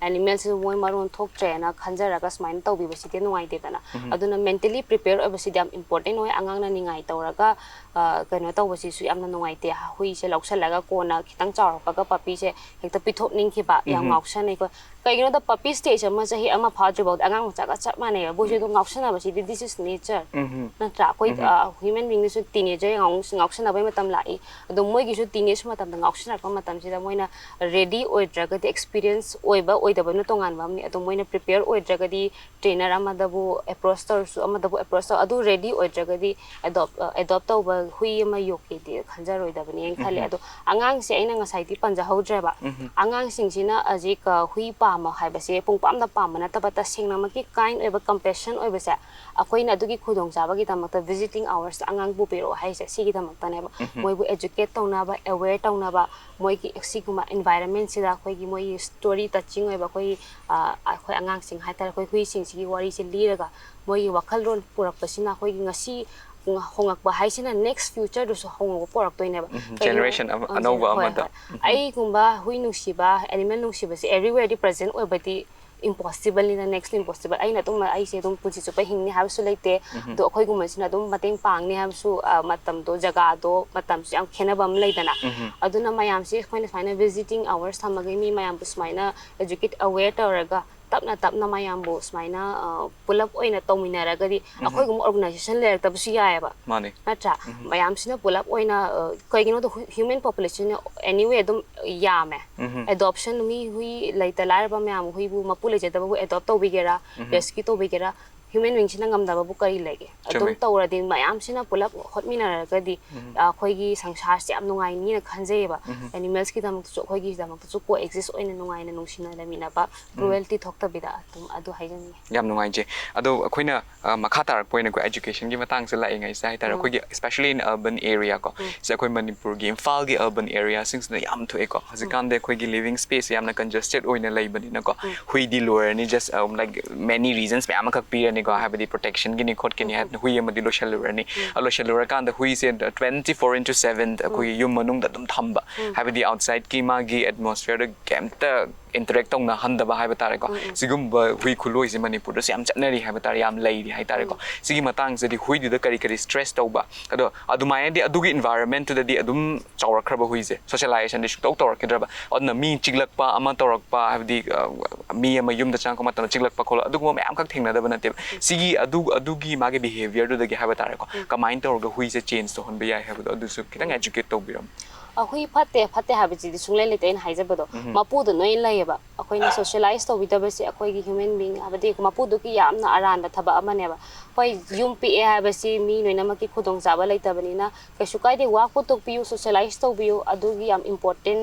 animalꯁꯤꯕꯨ ꯃꯣꯏ ꯃꯔꯣꯟ ꯊꯣꯛꯇ꯭ꯔꯦꯅ ꯈꯟꯖꯔꯒ ꯁꯨꯃꯥꯏꯅ ꯇꯧꯕꯤꯕꯁꯤꯗꯤ ꯅꯨꯡꯉꯥꯏꯇꯦꯗꯅ꯫ ꯎꯝꯍꯨꯝ꯫ ꯑꯗꯨꯅ mentally prepare ꯑꯣꯏꯕꯁꯤꯗꯤ ꯌꯥꯝ important ꯑꯣꯏ꯫ ꯑꯉꯥꯡꯅ ꯅꯤꯡꯉꯥꯏ ꯇꯧꯔꯒ ꯑ, ꯀꯩꯅꯣ ꯇꯧꯕꯁꯤꯁꯨ ꯌꯥꯝꯅ ꯅꯨꯡꯉꯥꯏꯇꯦ꯫ ꯍꯨꯏꯁꯦ ꯂꯧꯁꯜꯂꯒ ꯀꯣꯟꯅ ꯈꯤꯇꯪ ꯆꯥꯎꯔꯛꯄꯒ puppyꯁꯦ ꯍꯦꯛꯇ ꯄꯤꯊꯣꯛꯅꯤꯡꯈꯤꯕ, ꯌꯥꯝ ꯎꯝꯍꯨꯝ꯫ ꯉꯥꯎꯁꯟꯅꯩꯀꯣ꯫ ꯀꯩꯒꯤꯅꯣꯗ puppy stageꯁꯦ ꯑꯃ ꯆꯍꯤ ꯑꯃ ꯐꯥꯗ꯭ꯔꯤ ꯐꯥꯎꯗꯤ ꯑꯉꯥꯡ ꯃꯆꯥꯒ ꯆꯞ ꯃꯥꯟꯅꯩꯕ꯫ ꯃꯣꯏꯁꯨ ꯎꯝ꯫ ꯑꯗꯨꯝ ꯉꯥꯎꯁꯟꯅꯕꯁꯤꯗꯤ this is nature꯫ ꯎꯝꯍꯨꯝ꯫ ꯅꯠꯇ꯭ꯔꯥ? ꯑꯩꯈꯣꯏ, ꯎꯝꯍꯨꯝ꯫ ꯑ, human beingꯗꯁꯨ teenager ꯉꯥꯎ-, ꯉꯥꯎꯁꯟꯅꯕꯩ ꯃꯇꯝ ꯂꯥꯛꯏ꯫ ꯑꯗꯣ ꯃꯣꯏꯒꯤꯁꯨ teenage ꯃꯇꯝꯗ ꯉꯥꯎꯁꯟꯅꯔꯛꯄ ꯃꯇꯝꯁꯤꯗ ꯃꯣꯏꯅ ready ꯑꯣꯏꯗ꯭ꯔꯒꯗꯤ, experience ꯑꯣꯏꯕ ꯑꯣꯏꯗꯕꯅ ꯇꯣꯉꯥꯟꯕ ꯑꯃꯅꯤ꯫ ꯑꯗꯣ ꯃꯣꯏꯅ prepare ꯑꯣꯏꯗ꯭ꯔꯒꯗꯤ trainer ꯑꯃꯗꯕꯨ approach ꯇꯧꯔꯁꯨ, ꯑꯃꯗꯕꯨ approach ꯇꯧ-, ꯑꯗꯨ ready ꯑꯣꯏꯗ꯭ꯔꯒꯗꯤ adopt, ꯑ, adopt ꯇꯧꯕ ꯍꯨꯏ ꯑꯃ ꯌꯣꯛꯀꯦꯗꯤ ꯈꯟꯖꯔꯣꯏꯗꯕꯅꯦꯅ ꯈꯜꯂꯦ꯫ ꯎꯝꯍꯨꯝ꯫ ꯑꯗꯣ ꯑꯉꯥꯡꯁꯦ ꯑꯩꯅ ꯉꯁꯥꯏꯗꯤ ꯄꯟꯖꯍꯧꯗ꯭ꯔꯦꯕ꯫ ꯎꯝꯍꯨꯝ꯫ ꯑꯉꯥꯡꯁꯤꯡꯁꯤꯅ ꯍꯧꯖꯤꯛ, ꯑ, ꯍꯨꯏ ꯄꯥꯝꯕ ꯍꯥꯏꯕꯁꯦ ꯄꯨꯡꯄꯥꯝꯗ ꯄꯥꯝꯕ ꯅꯠꯇꯕ, ꯇꯁꯦꯡꯅꯃꯛꯀꯤ kind ꯑꯣꯏꯕ compassion ꯑꯣꯏꯕꯁꯦ ꯑꯩꯈꯣꯏꯅ ꯑꯗꯨꯒꯤ ꯈꯨꯗꯣꯡꯆꯥꯕꯒꯤꯗꯃꯛꯇ visiting hoursꯇ ꯑꯉꯥꯡ ꯄꯨꯕꯤꯔꯛꯑꯣ ꯍꯥꯏꯁꯦ ꯁꯤꯒꯤꯗꯃꯛꯇꯅꯦꯕ꯫ ꯎꯝꯍꯨꯝ꯫ ꯃꯣꯏꯕꯨ educate ꯇꯧꯅꯕ, aware ꯇꯧꯅꯕ, ꯃꯣꯏꯒꯤ ꯁꯤꯒꯨꯝꯕ environmentꯁꯤꯗ ꯑꯩꯈꯣꯏꯒꯤ ꯃꯣꯏꯒꯤ story touching ꯑꯣꯏꯕ ꯑꯩꯈꯣꯏꯒꯤ, ꯑ, ꯑꯩꯈꯣꯏ ꯑꯉꯥꯡꯁꯤꯡ ꯍꯥꯏꯇꯥꯔꯦ, ꯑꯩꯈꯣꯏ ꯍꯨꯏꯁꯤꯡꯁꯤꯒꯤ ꯋꯥꯔꯤꯁꯦ ꯂꯤꯔꯒ ꯃꯣꯏꯒꯤ ꯋꯥꯈꯜꯂꯣꯟ ꯄꯨꯔꯛꯄꯁꯤꯅ ꯑꯩꯈꯣꯏꯒꯤ ꯉꯁꯤ ꯍꯣꯡꯉꯛꯄ ꯍꯥꯏꯁꯤꯅ next futureꯗꯁꯨ ꯍꯣꯡꯉꯛꯄ ꯄꯨꯔꯛꯇꯣꯏꯅꯦꯕ꯫ ꯎꯝ, ꯀꯩꯒꯤꯅꯣ-, generation ꯑꯃ, ꯑ, ꯑꯅꯧꯕ ꯍꯣꯏ, ꯑꯃꯗ꯫ ꯍꯣꯏ꯫ ꯎꯝ꯫ ꯑꯩꯒꯨꯝꯕ ꯍꯨꯏ ꯅꯨꯡꯁꯤꯕ, animal ꯅꯨꯡꯁꯤꯕꯁꯦ everywhereꯗꯤ present ꯑꯣꯏꯕꯗꯤ impossibleꯅꯤꯅ, next impossible꯫ ꯑꯩꯅ ꯑꯗꯨꯝ, ꯑꯩꯁꯦ ꯑꯗꯨꯝ ꯄꯨꯟꯁꯤ ꯆꯨꯞꯄ ꯍꯤꯡꯅꯤ ꯍꯥꯏꯕꯁꯨ ꯂꯩꯇꯦ꯫ ꯎꯝ꯫ ꯑꯗꯣ ꯑꯩꯈꯣꯏꯒꯨꯝꯕꯁꯤꯅ ꯑꯗꯨꯝ ꯃꯇꯦꯡ ꯄꯥꯡꯅꯤ ꯍꯥꯏꯕꯁꯨ, ꯑ, ꯃꯇꯝꯗꯣ, ꯖꯒꯥꯗꯣ, ꯃꯇꯝꯁꯨ ꯌꯥꯝ ꯈꯦꯠꯅꯕ ꯑꯃ ꯂꯩꯗꯅ꯫ ꯎꯝ꯫ ꯑꯗꯨꯅ ꯃꯌꯥꯝꯁꯦ ꯑꯩꯈꯣꯏꯅ ꯁꯨꯃꯥꯏꯅ visiting hours ꯊꯝꯃꯒ ꯃꯤ ꯃꯌꯥꯝꯕꯨ ꯁꯨꯃꯥꯏꯅ educate, aware ꯇꯧꯔꯒ ꯇꯞꯅ ꯇꯞꯅ ꯃꯌꯥꯝꯕꯨ ꯁꯨꯃꯥꯏꯅ, ꯑ, ꯄꯨꯂꯞ ꯑꯣꯏꯅ ꯇꯧꯃꯤꯟꯅꯔꯒꯗꯤ ꯎꯝ꯫ ꯑꯩꯈꯣꯏꯒꯨꯝꯕ organization ꯂꯩꯔꯛꯇꯕꯁꯨ ꯌꯥꯏꯑꯕ꯫ ꯃꯥꯅꯦ꯫ ꯅꯠꯇ꯭ꯔꯥ? ꯎꯝ꯫ ꯃꯌꯥꯝꯁꯤꯅ ꯄꯨꯂꯞ ꯑꯣꯏꯅ, ꯑ, ꯀꯩꯒꯤꯅꯣꯗ ꯍꯨ-, human populationꯅ anyway ꯑꯗꯨꯝ ꯌꯥꯝꯃꯦ꯫ ꯎꯝ꯫ Adoption ꯃꯤ ꯍꯨꯏ ꯂꯩꯇ ꯂꯥꯏꯔꯕ ꯃꯌꯥꯝ ꯍꯨꯏꯕꯨ ꯃꯄꯨ ꯂꯩꯖꯗꯕꯕꯨ adopt ꯇꯧꯕꯤꯒꯦꯔꯥ, ꯎꯝ꯫ Rescue ꯇꯧꯕꯤꯒꯦꯔꯥ, human beingꯁꯤꯅ ꯉꯝꯗꯕꯕꯨ ꯀꯔꯤ ꯂꯩꯒꯦ? ꯑꯗꯨꯝ ꯆꯨꯝꯃꯦ꯫ ꯇꯧꯔꯗꯤ ꯃꯌꯥꯝꯁꯤꯅ ꯄꯨꯂꯞ ꯍꯣꯠꯃꯤꯟꯅꯔꯒꯗꯤ, ꯎꯝ꯫ ꯑ, ꯑꯩꯈꯣꯏꯒꯤ ꯁꯪꯁꯥꯔꯁꯦ ꯌꯥꯝ ꯅꯨꯡꯉꯥꯏꯅꯤꯅ ꯈꯟꯖꯩꯌꯦꯕ꯫ ꯎꯝ꯫ Animalsꯀꯤꯗꯃꯛꯇꯁꯨ, ꯑꯩꯈꯣꯏꯒꯤꯗꯃꯛꯇꯁꯨ co-exist ꯑꯣꯏꯅ ꯅꯨꯡꯉꯥꯏꯅ ꯅꯨꯡꯁꯤꯅ ꯂꯩꯃꯤꯟꯅꯕ, ꯎꯝ꯫ Cruelty ꯊꯣꯛꯇꯕꯤꯗ ꯑꯗꯨꯝ ꯑꯗꯨ ꯍꯥꯏꯖꯅꯤꯡꯉꯤ꯫ ꯌꯥꯝ ꯅꯨꯡꯉꯥꯏꯖꯩ꯫ ꯑꯗꯣ ꯑꯩꯈꯣꯏꯅ, ꯑ, ꯃꯈꯥ ꯇꯥꯔꯛꯄ ꯑꯣꯏꯅꯀꯣ, educationꯒꯤ ꯃꯇꯥꯡꯁꯦ ꯂꯥꯛꯏꯉꯩꯁꯤꯗ ꯍꯥꯏꯇꯥꯔꯦ, ꯎꯝ꯫ ꯑꯩꯈꯣꯏꯒꯤ especially in urban area ꯀꯣ, ꯎꯝ꯫ ꯁꯤꯗ ꯑꯩꯈꯣꯏ ꯃꯅꯤꯄꯨꯔꯒꯤ ꯏꯝꯐꯥꯜꯒꯤ urban areaꯁꯤꯡꯁꯤꯗ ꯌꯥꯝ ꯊꯣꯛꯑꯦꯀꯣ꯫ ꯍꯧꯖꯤꯛꯀꯥꯟꯗꯤ ꯎꯝ꯫ ꯑꯩꯈꯣꯏꯒꯤ living space ꯌꯥꯝꯅ congested ꯑꯣꯏꯅ ꯂꯩꯕꯅꯤꯅꯀꯣ, ꯎꯝ꯫ ꯍꯨꯏꯗꯤ ꯂꯣꯏꯔꯅꯤ, just, um, like, many reasons ꯃꯌꯥꯝ ꯑꯃꯈꯛ ꯄꯤꯔꯅꯤ꯫ ꯀꯣ, ꯍꯥꯏꯕꯗꯤ ꯄ꯭ꯔꯣꯇꯦꯛꯁꯟꯒꯤꯅꯤ ꯈꯣꯠꯀꯤꯅꯤ ꯍꯥꯏꯗꯅ ꯍꯨꯏ ꯑꯃꯗꯤ ꯂꯣꯏꯁꯜꯂꯨꯔꯅꯤ꯫ ꯑ, ꯂꯣꯏꯁꯜꯂꯨꯔꯀꯥꯟꯗ ꯍꯨꯏꯁꯦ twenty four into seven ꯑꯩꯈꯣꯏꯒꯤ ꯌꯨꯝ ꯃꯅꯨꯡꯗ ꯑꯗꯨꯝ ꯊꯝꯕ, ꯍꯥꯏꯕꯗꯤ ꯑꯥꯎꯠꯁꯥꯏꯗꯀꯤ ꯃꯥꯒꯤ ꯑꯦꯠꯃꯣꯁꯐꯤꯌꯔꯗ ꯀꯩꯝꯇ ꯏꯟꯇꯔꯦꯛ ꯇꯧꯅꯍꯟꯗꯕ ꯍꯥꯏꯕ ꯇꯥꯔꯦꯀꯣ꯫ ꯁꯤꯒꯨꯝꯕ ꯍꯨꯏ ꯈꯨꯂꯣꯏꯁꯦ ꯃꯅꯤꯄꯨꯔꯗꯁꯨ ꯌꯥꯝ ꯆꯠꯅꯔꯤ ꯍꯥꯏꯕ ꯇꯥꯔꯦ, ꯌꯥꯝ ꯂꯩꯔꯤ ꯍꯥꯏ ꯇꯥꯔꯦꯀꯣ꯫ ꯁꯤꯒꯤ ꯃꯇꯥꯡꯁꯤꯗꯗꯤ ꯍꯨꯏꯗꯨꯗ ꯀꯔꯤ ꯀꯔꯤ ꯁ꯭ꯇ꯭ꯔꯦꯁ ꯇꯧꯕ, ꯑꯗꯣ ꯑꯗꯨꯃꯥꯏꯅꯗꯤ ꯑꯗꯨꯒꯤ ꯏꯟꯚꯥꯏꯔꯣꯟꯃꯦꯟꯠꯇꯨꯗꯗꯤ ꯑꯗꯨꯝ ꯆꯥꯎꯔꯛꯈ꯭ꯔꯕ ꯍꯨꯏꯁꯦ, ꯁꯣꯁꯤꯌꯦꯂꯥꯏꯖꯦꯁꯟꯗꯤ ꯁꯨꯡꯇꯧ ꯇꯧꯔꯛꯈꯤꯗ꯭ꯔꯕ꯫ ꯑꯗꯨꯅ ꯃꯤ ꯆꯤꯛꯂꯛꯄ ꯑꯃ ꯇꯧꯔꯛꯄ, ꯍꯥꯏꯕꯗꯤ, ꯑ, ꯃꯤ ꯑꯃ ꯌꯨꯝꯗ ꯆꯪꯉꯛꯄ ꯃꯇꯝꯗ ꯆꯤꯛꯂꯛꯄ ꯈꯣꯠꯂꯛꯄ ꯑꯗꯨꯒꯨꯝꯕ ꯃꯌꯥꯝꯈꯛ ꯊꯦꯡꯅꯗꯕ ꯅꯠꯇꯦꯕ꯫ ꯁꯤꯒꯤ ꯑꯗꯨ, ꯑꯗꯨꯒꯤ ꯃꯥꯒꯤ ꯕꯤꯍꯦꯕꯤꯌꯔꯗꯨꯗꯒꯤ ꯍꯥꯏꯕ ꯇꯥꯔꯦꯀꯣ, ꯀꯃꯥꯏꯅ ꯇꯧꯔꯒ ꯍꯨꯏꯁꯦ ꯆꯦꯟꯖ ꯇꯧꯍꯟꯕ ꯌꯥꯏ ꯍꯥꯏꯕꯗꯣ ꯑꯗꯨꯁꯨ ꯈꯤꯇꯪ ꯑꯦꯖꯨꯀꯦꯠ ꯇꯧꯕꯤꯔꯝꯃꯣ꯫ ꯑ, ꯍꯨꯏ ꯐꯠꯇꯦ ꯐꯠꯇꯦ ꯍꯥꯏꯕꯁꯤꯗꯤ ꯁꯨꯡꯂꯩ ꯂꯩꯇꯦ꯫ ꯑꯩꯅ ꯍꯥꯏꯖꯕꯗꯣ, ꯃꯄꯨꯗ ꯂꯣꯏ ꯂꯩꯌꯦꯕ꯫ ꯑꯩꯈꯣꯏꯅ ꯁꯣꯁꯤꯌꯦꯂꯥꯏꯁ ꯇꯧꯕꯤꯗꯕꯁꯦ ꯑꯩꯈꯣꯏꯒꯤ ꯍ꯭ꯌꯨꯃꯦꯟ ꯕꯤꯡ, ꯍꯥꯏꯕꯗꯤ ꯃꯄꯨꯗꯨꯒꯤ ꯌꯥꯝꯅ ꯑꯔꯥꯟꯕ ꯊꯕꯛ ꯑꯃꯅꯦꯕ꯫ ꯍꯣꯏ, ꯌꯨꯝ ꯄꯤꯛꯑꯦ ꯍꯥꯏꯕꯁꯤ ꯃꯤ ꯂꯣꯏꯅꯃꯛꯀꯤ ꯈꯨꯗꯣꯡꯆꯥꯕ ꯂꯩꯇꯕꯅꯤꯅ ꯀꯩꯁꯨ ꯀꯥꯏꯗꯦ, ꯋꯥꯛ ꯄꯨꯊꯣꯛꯄꯤꯌꯨ, ꯁꯣꯁꯤꯌꯦꯂꯥꯏꯁ ꯇꯧꯕꯤꯌꯨ, ꯑꯗꯨꯒꯤ ꯌꯥꯝ ꯏꯝꯄꯣꯔꯇꯦꯟ꯫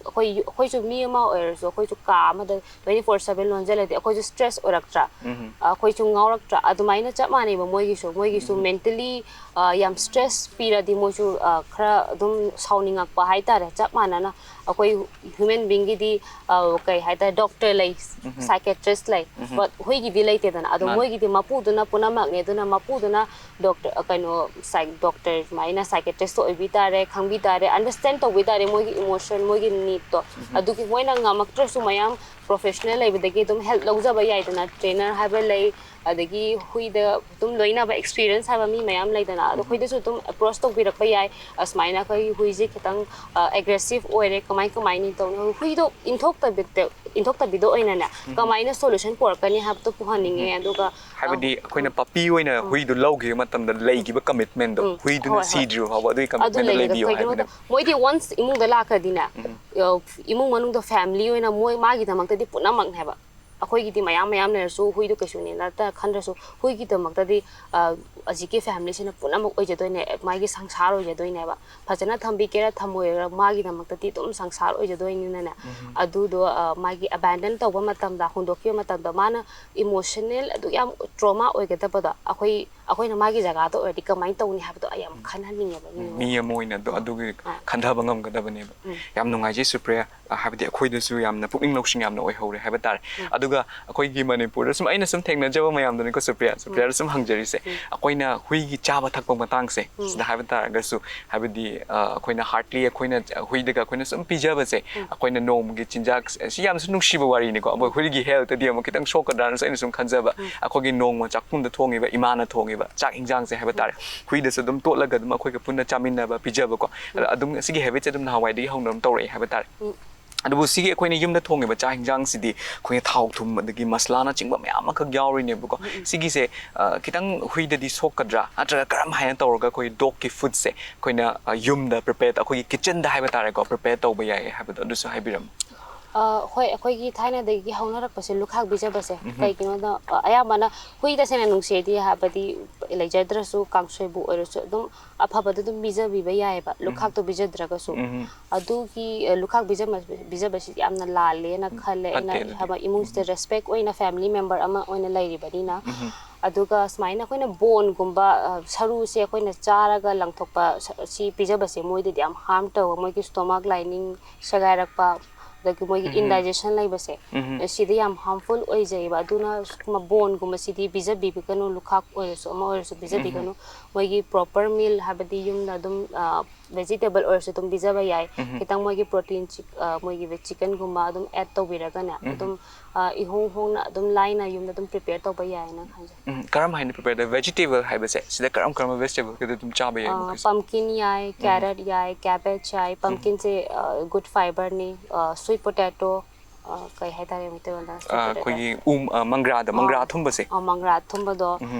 ꯑꯩꯈꯣꯏ, ꯑꯩꯈꯣꯏꯁꯨ ꯃꯤ ꯑꯃ ꯑꯣꯏꯔꯁꯨ ꯑꯩꯈꯣꯏꯁꯨ ꯀꯥ ꯑꯃꯗ twenty four seven ꯂꯣꯟꯁꯤꯜꯂꯗꯤ ꯑꯩꯈꯣꯏꯁꯨ ꯁ꯭ꯇ꯭ꯔꯦꯁ ꯑꯣꯏꯔꯛꯇ꯭ꯔꯥ? ꯑꯩꯈꯣꯏꯁꯨ ꯉꯥꯎꯔꯛꯇ꯭ꯔꯥ? ꯑꯗꯨꯃꯥꯏꯅ ꯆꯞ ꯃꯥꯟꯅꯩꯕ ꯃꯣꯏꯒꯤꯁꯨ꯫ ꯃꯣꯏꯒꯤꯁꯨ ꯃꯦꯟꯇꯦꯜꯂꯤ ꯌꯥꯝ ꯁ꯭ꯇ꯭ꯔꯦꯁ ꯄꯤꯔꯗꯤ ꯃꯣꯏꯁꯨ, ꯑ, ꯈꯔ ꯑꯗꯨꯝ ꯁꯥꯎꯅꯤꯡꯉꯛꯄ ꯍꯥꯏꯇꯥꯔꯦ꯫ ꯆꯞ ꯃꯥꯟꯅꯅ ꯑꯩꯈꯣꯏ ꯍ꯭ꯌꯨꯃꯦꯟ ꯕꯤꯡꯒꯤꯗꯤ, ꯑ, ꯀꯩ ꯍꯥꯏꯇꯥꯔꯦ, ꯗꯣꯛꯇꯔ ꯂꯩ, ꯁꯥꯏꯀꯦꯇ꯭ꯔꯤꯁ ꯂꯩ, ꯕꯠ ꯍꯨꯏꯒꯤꯗꯤ ꯂꯩꯇꯦꯗꯅ꯫ ꯑꯗꯣ ꯃꯣꯏꯒꯤꯗꯤ ꯃꯄꯨꯗꯨꯅ ꯄꯨꯝꯅꯃꯛꯅꯦ꯫ ꯑꯗꯨꯅ ꯃꯄꯨꯗꯨꯅ ꯗꯣꯛꯇꯔ, ꯑ, ꯀꯩꯅꯣ, ꯁꯥꯏ-, ꯗꯣꯛꯇꯔ ꯁꯨꯃꯥꯏꯅ ꯁꯥꯏꯀꯦꯇ꯭ꯔꯤꯁꯇꯣ ꯑꯣꯏꯕꯤ ꯇꯥꯔꯦ, ꯈꯪꯕꯤ ꯇꯥꯔꯦ, ꯑꯟꯗꯔꯁ꯭ꯇꯦꯟ ꯇꯧꯕꯤ ꯇꯥꯔꯦ ꯃꯣꯏꯒꯤ ꯏꯃꯣꯁꯟ, ꯃꯣꯏꯒꯤ ꯅꯤꯗꯇꯣ꯫ ꯑꯗꯨꯒꯤ ꯃꯣꯏꯅ ꯉꯝꯃꯛꯇ꯭ꯔꯁꯨ ꯃꯌꯥꯝ ꯄ꯭ꯔꯣꯐꯦꯁꯅꯦꯜ ꯂꯩꯕꯗꯒꯤ ꯑꯗꯨꯝ ꯍꯦꯜꯞ ꯂꯧꯖꯕ ꯌꯥꯏꯗꯅ꯫ ꯇ꯭ꯔꯦꯅꯔ ꯍꯥꯏꯕ ꯂꯩ, ꯑꯗꯒꯤ ꯍꯨꯏꯗ ꯑꯗꯨꯝ ꯂꯣꯏꯅꯕ ꯑꯦꯛꯁꯄꯤꯔꯤꯌꯦꯟꯁ ꯍꯥꯏꯕ ꯃꯤ ꯃꯌꯥꯝ ꯂꯩꯗꯅ꯫ ꯑꯗꯣ ꯍꯨꯏꯗꯁꯨ ꯑꯗꯨꯝ ꯑꯦꯄ꯭ꯔꯣꯁ ꯇꯧꯕꯤꯔꯛꯄ ꯌꯥꯏ, ꯑꯁꯨꯃꯥꯏꯅ ꯑꯩꯈꯣꯏꯒꯤ ꯍꯨꯏꯁꯦ ꯈꯤꯇꯪ, ꯑ, ꯑꯦꯒ꯭ꯔꯦꯁꯤꯞ ꯑꯣꯏꯔꯦ, ꯀꯃꯥꯏ ꯀꯃꯥꯏꯅ ꯇꯧꯅꯤ? ꯍꯨꯏꯗꯣ ꯏꯟꯊꯣꯛꯇꯕꯤꯗ, ꯏꯟꯊꯣꯛꯇꯕꯤꯗ ꯑꯣꯏꯅꯅꯦ, ꯀꯃꯥꯏꯅ ꯁꯣꯂꯨꯁꯟ ꯄꯨꯔꯛꯀꯅꯤ ꯍꯥꯏꯕꯗꯣ ꯄꯨꯍꯟꯅꯤꯡꯉꯦ꯫ ꯑꯗꯨꯒ, ꯑ, ꯍꯥꯏꯕꯗꯤ ꯑꯩꯈꯣꯏꯅ ꯄꯄꯤ ꯑꯣꯏꯅ ꯍꯨꯏꯗꯨ ꯂꯧꯈꯤꯕ ꯃꯇꯝꯗ ꯂꯩꯈꯤꯕ ꯀꯃꯤꯠꯃꯦꯟꯗꯣ, ꯎꯝ, ꯍꯨꯏꯗꯨꯅ ꯍꯣꯏ, ꯍꯣꯏ꯫ ꯁꯤꯗ꯭ꯔꯤꯕ ꯐꯥꯎꯕ ꯑꯗꯨꯒꯤ ꯑꯗꯨ ꯀꯃꯤꯠꯃꯦꯟꯗꯣ ꯂꯩꯔꯤꯗꯣ ꯂꯩꯕꯤꯌꯣ ꯀꯩꯒꯤꯅꯣ ꯍꯥꯏꯕꯅꯦ꯫ ꯍꯥꯏꯕꯗ ꯃꯣꯏꯗꯤ ꯋꯟꯁ ꯏꯃꯨꯡꯗ ꯂꯥꯛꯈ꯭ꯔꯗꯤꯅꯦ, ꯑ, ꯏꯃꯨꯡ ꯃꯅꯨꯡꯗ ꯐꯦꯃꯤꯂꯤ ꯑꯣꯏꯅ ꯃꯣꯏ, ꯃꯥꯒꯤꯗꯃꯛꯇꯗꯤ ꯄꯨꯝꯅꯃꯛꯅꯦꯕ꯫ ꯑꯩꯈꯣꯏꯒꯤꯗꯤ ꯃꯌꯥꯝ ꯃꯌꯥꯝ ꯂꯩꯔꯁꯨ ꯍꯨꯏꯗꯣ ꯀꯩꯁꯨꯅꯦ ꯅꯠꯇ ꯈꯟꯗ꯭ꯔꯁꯨ ꯍꯨꯏꯒꯤꯗꯃꯛꯇꯗꯤ, ꯑ, ꯍꯧꯖꯤꯛꯀꯤ ꯐꯦꯃꯤꯂꯤꯁꯤꯅ ꯄꯨꯝꯅꯃꯛ ꯑꯣꯏꯖꯗꯣꯏꯅꯦ, ꯃꯥꯒꯤ ꯁꯪꯁꯥꯔ ꯑꯣꯏꯖꯗꯣꯏꯅꯦꯕ꯫ ꯐꯖꯅ ꯊꯝꯕꯤꯒꯦꯔꯥ ꯊꯝꯃꯣꯏꯒꯦꯔꯥ ꯃꯥꯒꯤꯗꯃꯛꯇꯗꯤ ꯑꯗꯨꯝ ꯁꯪꯁꯥꯔ ꯑꯣꯏꯖꯗꯣꯏꯅꯤꯅꯅꯦ꯫ ꯑꯗꯨꯗꯣ, ꯑ, ꯃꯥꯒꯤ ꯑꯦꯕꯦꯟꯗꯟ ꯇꯧꯕ ꯃꯇꯝꯗ, ꯍꯨꯟꯗꯣꯛꯈꯤꯕ ꯃꯇꯝꯗ ꯃꯥꯅ ꯏꯃꯣꯁꯅꯦꯜ ꯑꯗꯨꯛ ꯌꯥꯝ ꯇ꯭ꯔꯣꯃꯥ ꯑꯣꯏꯒꯗꯕꯗꯣ ꯑꯩꯈꯣꯏ ꯑꯩꯈꯣꯏꯅ ꯃꯥꯒꯤ ꯖꯒꯥꯗ ꯑꯣꯏꯔꯗꯤ ꯀꯃꯥꯏꯅ ꯇꯧꯅꯤ ꯍꯥꯏꯕꯗꯣ ꯑꯩ ꯌꯥꯝ ꯈꯟꯍꯟꯅꯤꯡꯉꯦꯕ ꯃꯤ ꯑꯃ꯫ ꯃꯤ ꯑꯃ ꯑꯣꯏꯅ ꯑꯗꯨ ꯑꯗꯨꯒꯤ ꯑꯥ꯫ ꯈꯟꯊꯕ ꯉꯝꯒꯗꯕꯅꯦꯕ꯫ ꯎꯝ꯫ ꯌꯥꯝ ꯅꯨꯡꯉꯥꯏꯖꯩ ꯁꯨꯄ꯭ꯔꯤꯌꯥ꯫ ꯑ, ꯍꯥꯏꯕꯗꯤ ꯑꯩꯈꯣꯏꯗꯁꯨ ꯌꯥꯝꯅ ꯄꯨꯛꯅꯤꯡ ꯂꯧꯁꯤꯡ ꯌꯥꯝꯅ ꯑꯣꯏꯍꯧꯔꯦ ꯍꯥꯏꯕ ꯇꯥꯔꯦ꯫ ꯑꯗꯨꯒ ꯑꯩꯈꯣꯏꯒꯤ ꯃꯅꯤꯄꯨꯔꯗ ꯁꯨꯝ ꯑꯩꯅ ꯁꯨꯝ ꯊꯦꯡꯅꯖꯕ ꯃꯌꯥꯝꯗꯨꯅꯤꯀꯣ ꯁꯨꯄ꯭ꯔꯤꯌꯥ, ꯁꯨꯄ꯭ꯔꯤꯌꯥꯗ ꯁꯨꯝ ꯍꯪꯖꯔꯤꯁꯦ꯫ ꯑꯩꯈꯣꯏꯅ ꯍꯨꯏꯒꯤ ꯆꯥꯕ ꯊꯛꯄ ꯃꯇꯥꯡꯁꯦ ꯁꯤꯗ ꯍꯥꯏꯕ ꯇꯥꯔꯒꯁꯨ, ꯍꯥꯏꯕꯗꯤ ꯑ, ꯑꯩꯈꯣꯏꯅ ꯍꯥꯔꯠꯂꯤ ꯑꯩꯈꯣꯏꯅ ꯍꯨꯏꯗꯒ ꯑꯩꯈꯣꯏꯅ ꯁꯨꯝ ꯄꯤꯖꯕꯁꯦ, ꯑꯩꯈꯣꯏꯅ ꯅꯣꯡꯃꯒꯤ ꯆꯤꯟꯖꯥꯛ ꯁꯤ ꯌꯥꯝꯁꯨ ꯅꯨꯡꯁꯤꯕ ꯋꯥꯔꯤꯅꯤꯀꯣ꯫ ꯑꯩꯈꯣꯏ ꯍꯨꯏꯒꯤ ꯍꯦꯜꯇꯗꯤ ꯑꯃꯨꯛ ꯈꯤꯇꯪ ꯁꯣꯛꯀꯗ꯭ꯔꯥꯅꯁꯨ ꯑꯩꯅ ꯁꯨꯝ ꯈꯟꯖꯕ꯫ ꯑꯩꯈꯣꯏꯒꯤ ꯅꯣꯡꯃ ꯆꯥꯛꯈꯨꯝꯗ ꯊꯣꯡꯉꯤꯕ, ꯏꯃꯥꯅ ꯊꯣꯡꯉꯤꯕ ꯆꯥꯛ ꯏꯟꯖꯥꯡꯁꯦ ꯍꯥꯏꯕ ꯇꯥꯔꯦ, ꯍꯨꯏꯗꯁꯨ ꯑꯗꯨꯝ ꯇꯣꯠꯂꯒ ꯑꯗꯨꯝ ꯑꯩꯈꯣꯏꯒ ꯄꯨꯟꯅ ꯆꯥꯃꯤꯟꯅꯕ, ꯄꯤꯖꯕꯀꯣ꯫ ꯑꯗ ꯑꯗꯨꯝ ꯁꯤꯒꯤ ꯍꯦꯕꯤꯠꯁꯦ ꯑꯗꯨꯝ ꯅꯍꯥꯟꯋꯥꯏꯗꯒꯤ ꯍꯧꯅ ꯑꯗꯨꯝ ꯇꯧꯔꯛꯑꯦ ꯍꯥꯏꯕ ꯇꯥꯔꯦ꯫ ꯑꯗꯨꯕꯨ ꯁꯤꯒꯤ ꯑꯩꯈꯣꯏꯅ ꯌꯨꯝꯗ ꯊꯣꯡꯉꯤꯕ ꯆꯥꯛ ꯍꯤꯟꯖꯥꯡꯁꯤꯗꯤ ꯑꯩꯈꯣꯏꯅ ꯊꯥꯎ ꯊꯨꯝ ꯑꯗꯒꯤ ꯃꯁꯂꯥꯅꯆꯤꯡꯕ ꯃꯌꯥꯝ ꯑꯃꯈꯛ ꯌꯥꯎꯔꯤꯅꯦꯕꯀꯣ꯫ ꯁꯤꯒꯤꯁꯦ ꯑ, ꯈꯤꯇꯪ ꯍꯨꯏꯗꯗꯤ ꯁꯣꯛꯀꯗ꯭ꯔꯥ, ꯅꯠꯇ꯭ꯔꯒ ꯀꯔꯝ ꯍꯥꯏꯅ ꯇꯧꯔꯒ ꯑꯩꯈꯣꯏ ꯗꯣꯛꯀꯤ ꯐꯨꯗꯁꯦ ꯑꯩꯈꯣꯏꯅ ꯑ, ꯌꯨꯝꯗ ꯄ꯭ꯔꯤꯄꯦꯌꯔ, ꯑꯩꯈꯣꯏꯒꯤ ꯀꯤꯠꯆꯟꯗ ꯍꯥꯏꯕ ꯇꯥꯔꯦꯀꯣ, ꯄ꯭ꯔꯤꯄꯦꯌꯔ ꯇꯧꯕ ꯌꯥꯏ ꯍꯥꯏꯕꯗꯣ ꯑꯗꯨꯁꯨ ꯍꯥꯏꯕꯤꯔꯝꯃꯨ꯫ ꯑ, ꯍꯣꯏ, ꯑꯩꯈꯣꯏꯒꯤ ꯊꯥꯏꯅꯗꯒꯤ ꯍꯧꯅꯔꯛꯄꯁꯦ ꯂꯨꯈꯥꯛ ꯄꯤꯖꯕꯁꯦ꯫ ꯀꯩꯒꯤꯅꯣꯗ, ꯑ, ꯑꯌꯥꯝꯕꯅ ꯍꯨꯏ ꯇꯁꯦꯡꯅ ꯅꯨꯡꯁꯤꯔꯗꯤ ꯍꯥꯏꯕꯗꯤ ꯂꯩꯖꯗ꯭ꯔꯁꯨ ꯀꯥꯡꯁꯣꯏꯕꯨ ꯑꯣꯏꯔꯁꯨ ꯑꯗꯨꯝ ꯑꯐꯕꯗꯣ ꯑꯗꯨꯝ ꯄꯤꯖꯕꯤꯕ ꯌꯥꯏꯑꯕ, ꯂꯨꯈꯥꯛꯇꯣ ꯄꯤꯖꯗ꯭ꯔꯒꯁꯨ꯫ ꯑꯗꯨꯒꯤ ꯑ, ꯂꯨꯈꯥꯛ ꯄꯤꯖꯕ, ꯄꯤꯖꯕꯁꯤ ꯌꯥꯝꯅ ꯂꯥꯜꯂꯦꯅ ꯈꯜꯂꯦ ꯑꯩꯅ꯫ ꯐꯠꯇꯦ ꯑꯗꯨꯗꯤ꯫ ꯍꯥꯏꯕ ꯏꯃꯨꯡꯁꯤꯗ ꯔꯦꯁꯄꯦꯛ ꯑꯣꯏꯅ ꯐꯦꯃꯤꯂꯤ ꯃꯦꯝꯕꯔ ꯑꯃ ꯑꯣꯏꯅ ꯂꯩꯔꯤꯕꯅꯤꯅ꯫ ꯑꯗꯨꯒ ꯁꯨꯃꯥꯏꯅ ꯑꯩꯈꯣꯏꯅ ꯕꯣꯟꯒꯨꯝꯕ, ꯑ, ꯁꯔꯨꯁꯦ ꯑꯩꯈꯣꯏꯅ ꯆꯥꯔꯒ ꯂꯪꯊꯣꯛꯄ ꯁ-, ꯁꯤ ꯄꯤꯖꯕꯁꯦ ꯃꯣꯏꯗꯗꯤ ꯌꯥꯝ ꯍꯥꯔꯝ ꯇꯧꯋꯦ, ꯃꯣꯏꯒꯤ ꯁ꯭ꯇꯣꯃꯥꯛ ꯂꯥꯏꯅꯤꯡ ꯁꯦꯒꯥꯏꯔꯛꯄ, ꯑꯗꯒꯤ ꯃꯣꯏꯒꯤ ꯏꯟꯗꯥꯏꯖꯦꯁꯟ ꯂꯩꯕꯁꯦ, ꯁꯤꯗ ꯌꯥꯝ ꯍꯥꯔꯝꯐꯨꯜ ꯑꯣꯏꯖꯩꯑꯕ꯫ ꯑꯗꯨꯅ ꯕꯣꯟꯒꯨꯝꯕꯁꯤꯗꯤ ꯄꯤꯖꯕꯤꯒꯅꯨ, ꯂꯨꯈꯥꯛ ꯑꯣꯏꯔꯁꯨ ꯑꯃ ꯑꯣꯏꯔꯁꯨ ꯄꯤꯖꯕꯤꯒꯅꯨ꯫ ꯃꯣꯏꯒꯤ ꯄ꯭ꯔꯣꯄꯔ ꯃꯤꯜ ꯍꯥꯏꯕꯗꯤ ꯌꯨꯝꯗ ꯑꯗꯨꯝ, ꯑ, ꯚꯦꯖꯤꯇꯦꯕꯜ ꯑꯣꯏꯔꯁꯨ ꯑꯗꯨꯝ ꯄꯤꯖꯕ ꯌꯥꯏ꯫ ꯈꯤꯇꯪ ꯃꯣꯏꯒꯤ ꯄ꯭ꯔꯣꯇꯤꯟ ꯆꯤꯛ-, ꯑ, ꯃꯣꯏꯒꯤ ꯆꯤꯀꯟꯒꯨꯝꯕ ꯑꯗꯨꯝ ꯑꯦꯗ ꯇꯧꯕꯤꯔꯒꯅꯦ, ꯑꯗꯨꯝ, ꯑ, ꯏꯍꯣꯡ ꯍꯣꯡꯅ ꯑꯗꯨꯝ ꯂꯥꯏꯅ ꯌꯨꯝꯗ ꯑꯗꯨꯝ ꯄ꯭ꯔꯤꯄꯦꯌꯔ ꯇꯧꯕ ꯌꯥꯏꯅ ꯈꯟꯖꯩ꯫ ꯎꯝ, ꯀꯔꯝ ꯍꯥꯏꯅ ꯄ꯭ꯔꯤꯄꯦꯌꯔ ꯇꯧ? ꯚꯦꯖꯤꯇꯦꯕꯜ ꯍꯥꯏꯕꯁꯦ ꯁꯤꯗ ꯀꯔꯝ ꯀꯔꯝꯕ ꯚꯦꯖꯤꯇꯦꯕꯜ ꯀꯩꯗ ꯑꯗꯨꯝ ꯆꯥꯕ ꯌꯥꯏ? ꯄꯝꯀꯤꯟ ꯌꯥꯏ, ꯀꯦꯔꯠ ꯌꯥꯏ, ꯀꯦꯕꯦꯖ ꯌꯥꯏ꯫ ꯄꯝꯀꯤꯟꯁꯦ ꯒꯨꯗ ꯐꯥꯏꯕꯔꯅꯤ꯫ ꯁ꯭ꯋꯤꯠ ꯄꯣꯇꯦꯇꯣ, ꯀꯩ ꯍꯥꯏꯇꯥꯔꯦ ꯃꯩꯇꯩꯂꯣꯟꯗ? Sweet potato꯫ ꯑꯩꯈꯣꯏꯒꯤ ꯎ, ꯑ, ꯃꯪꯒ꯭ꯔꯥꯗ, ꯃꯪꯒ꯭ꯔꯥ ꯑꯊꯨꯝꯕꯁꯦ꯫ ꯑ, ꯃꯪꯒ꯭ꯔꯥ ꯑꯊꯨꯝꯕꯗꯣ,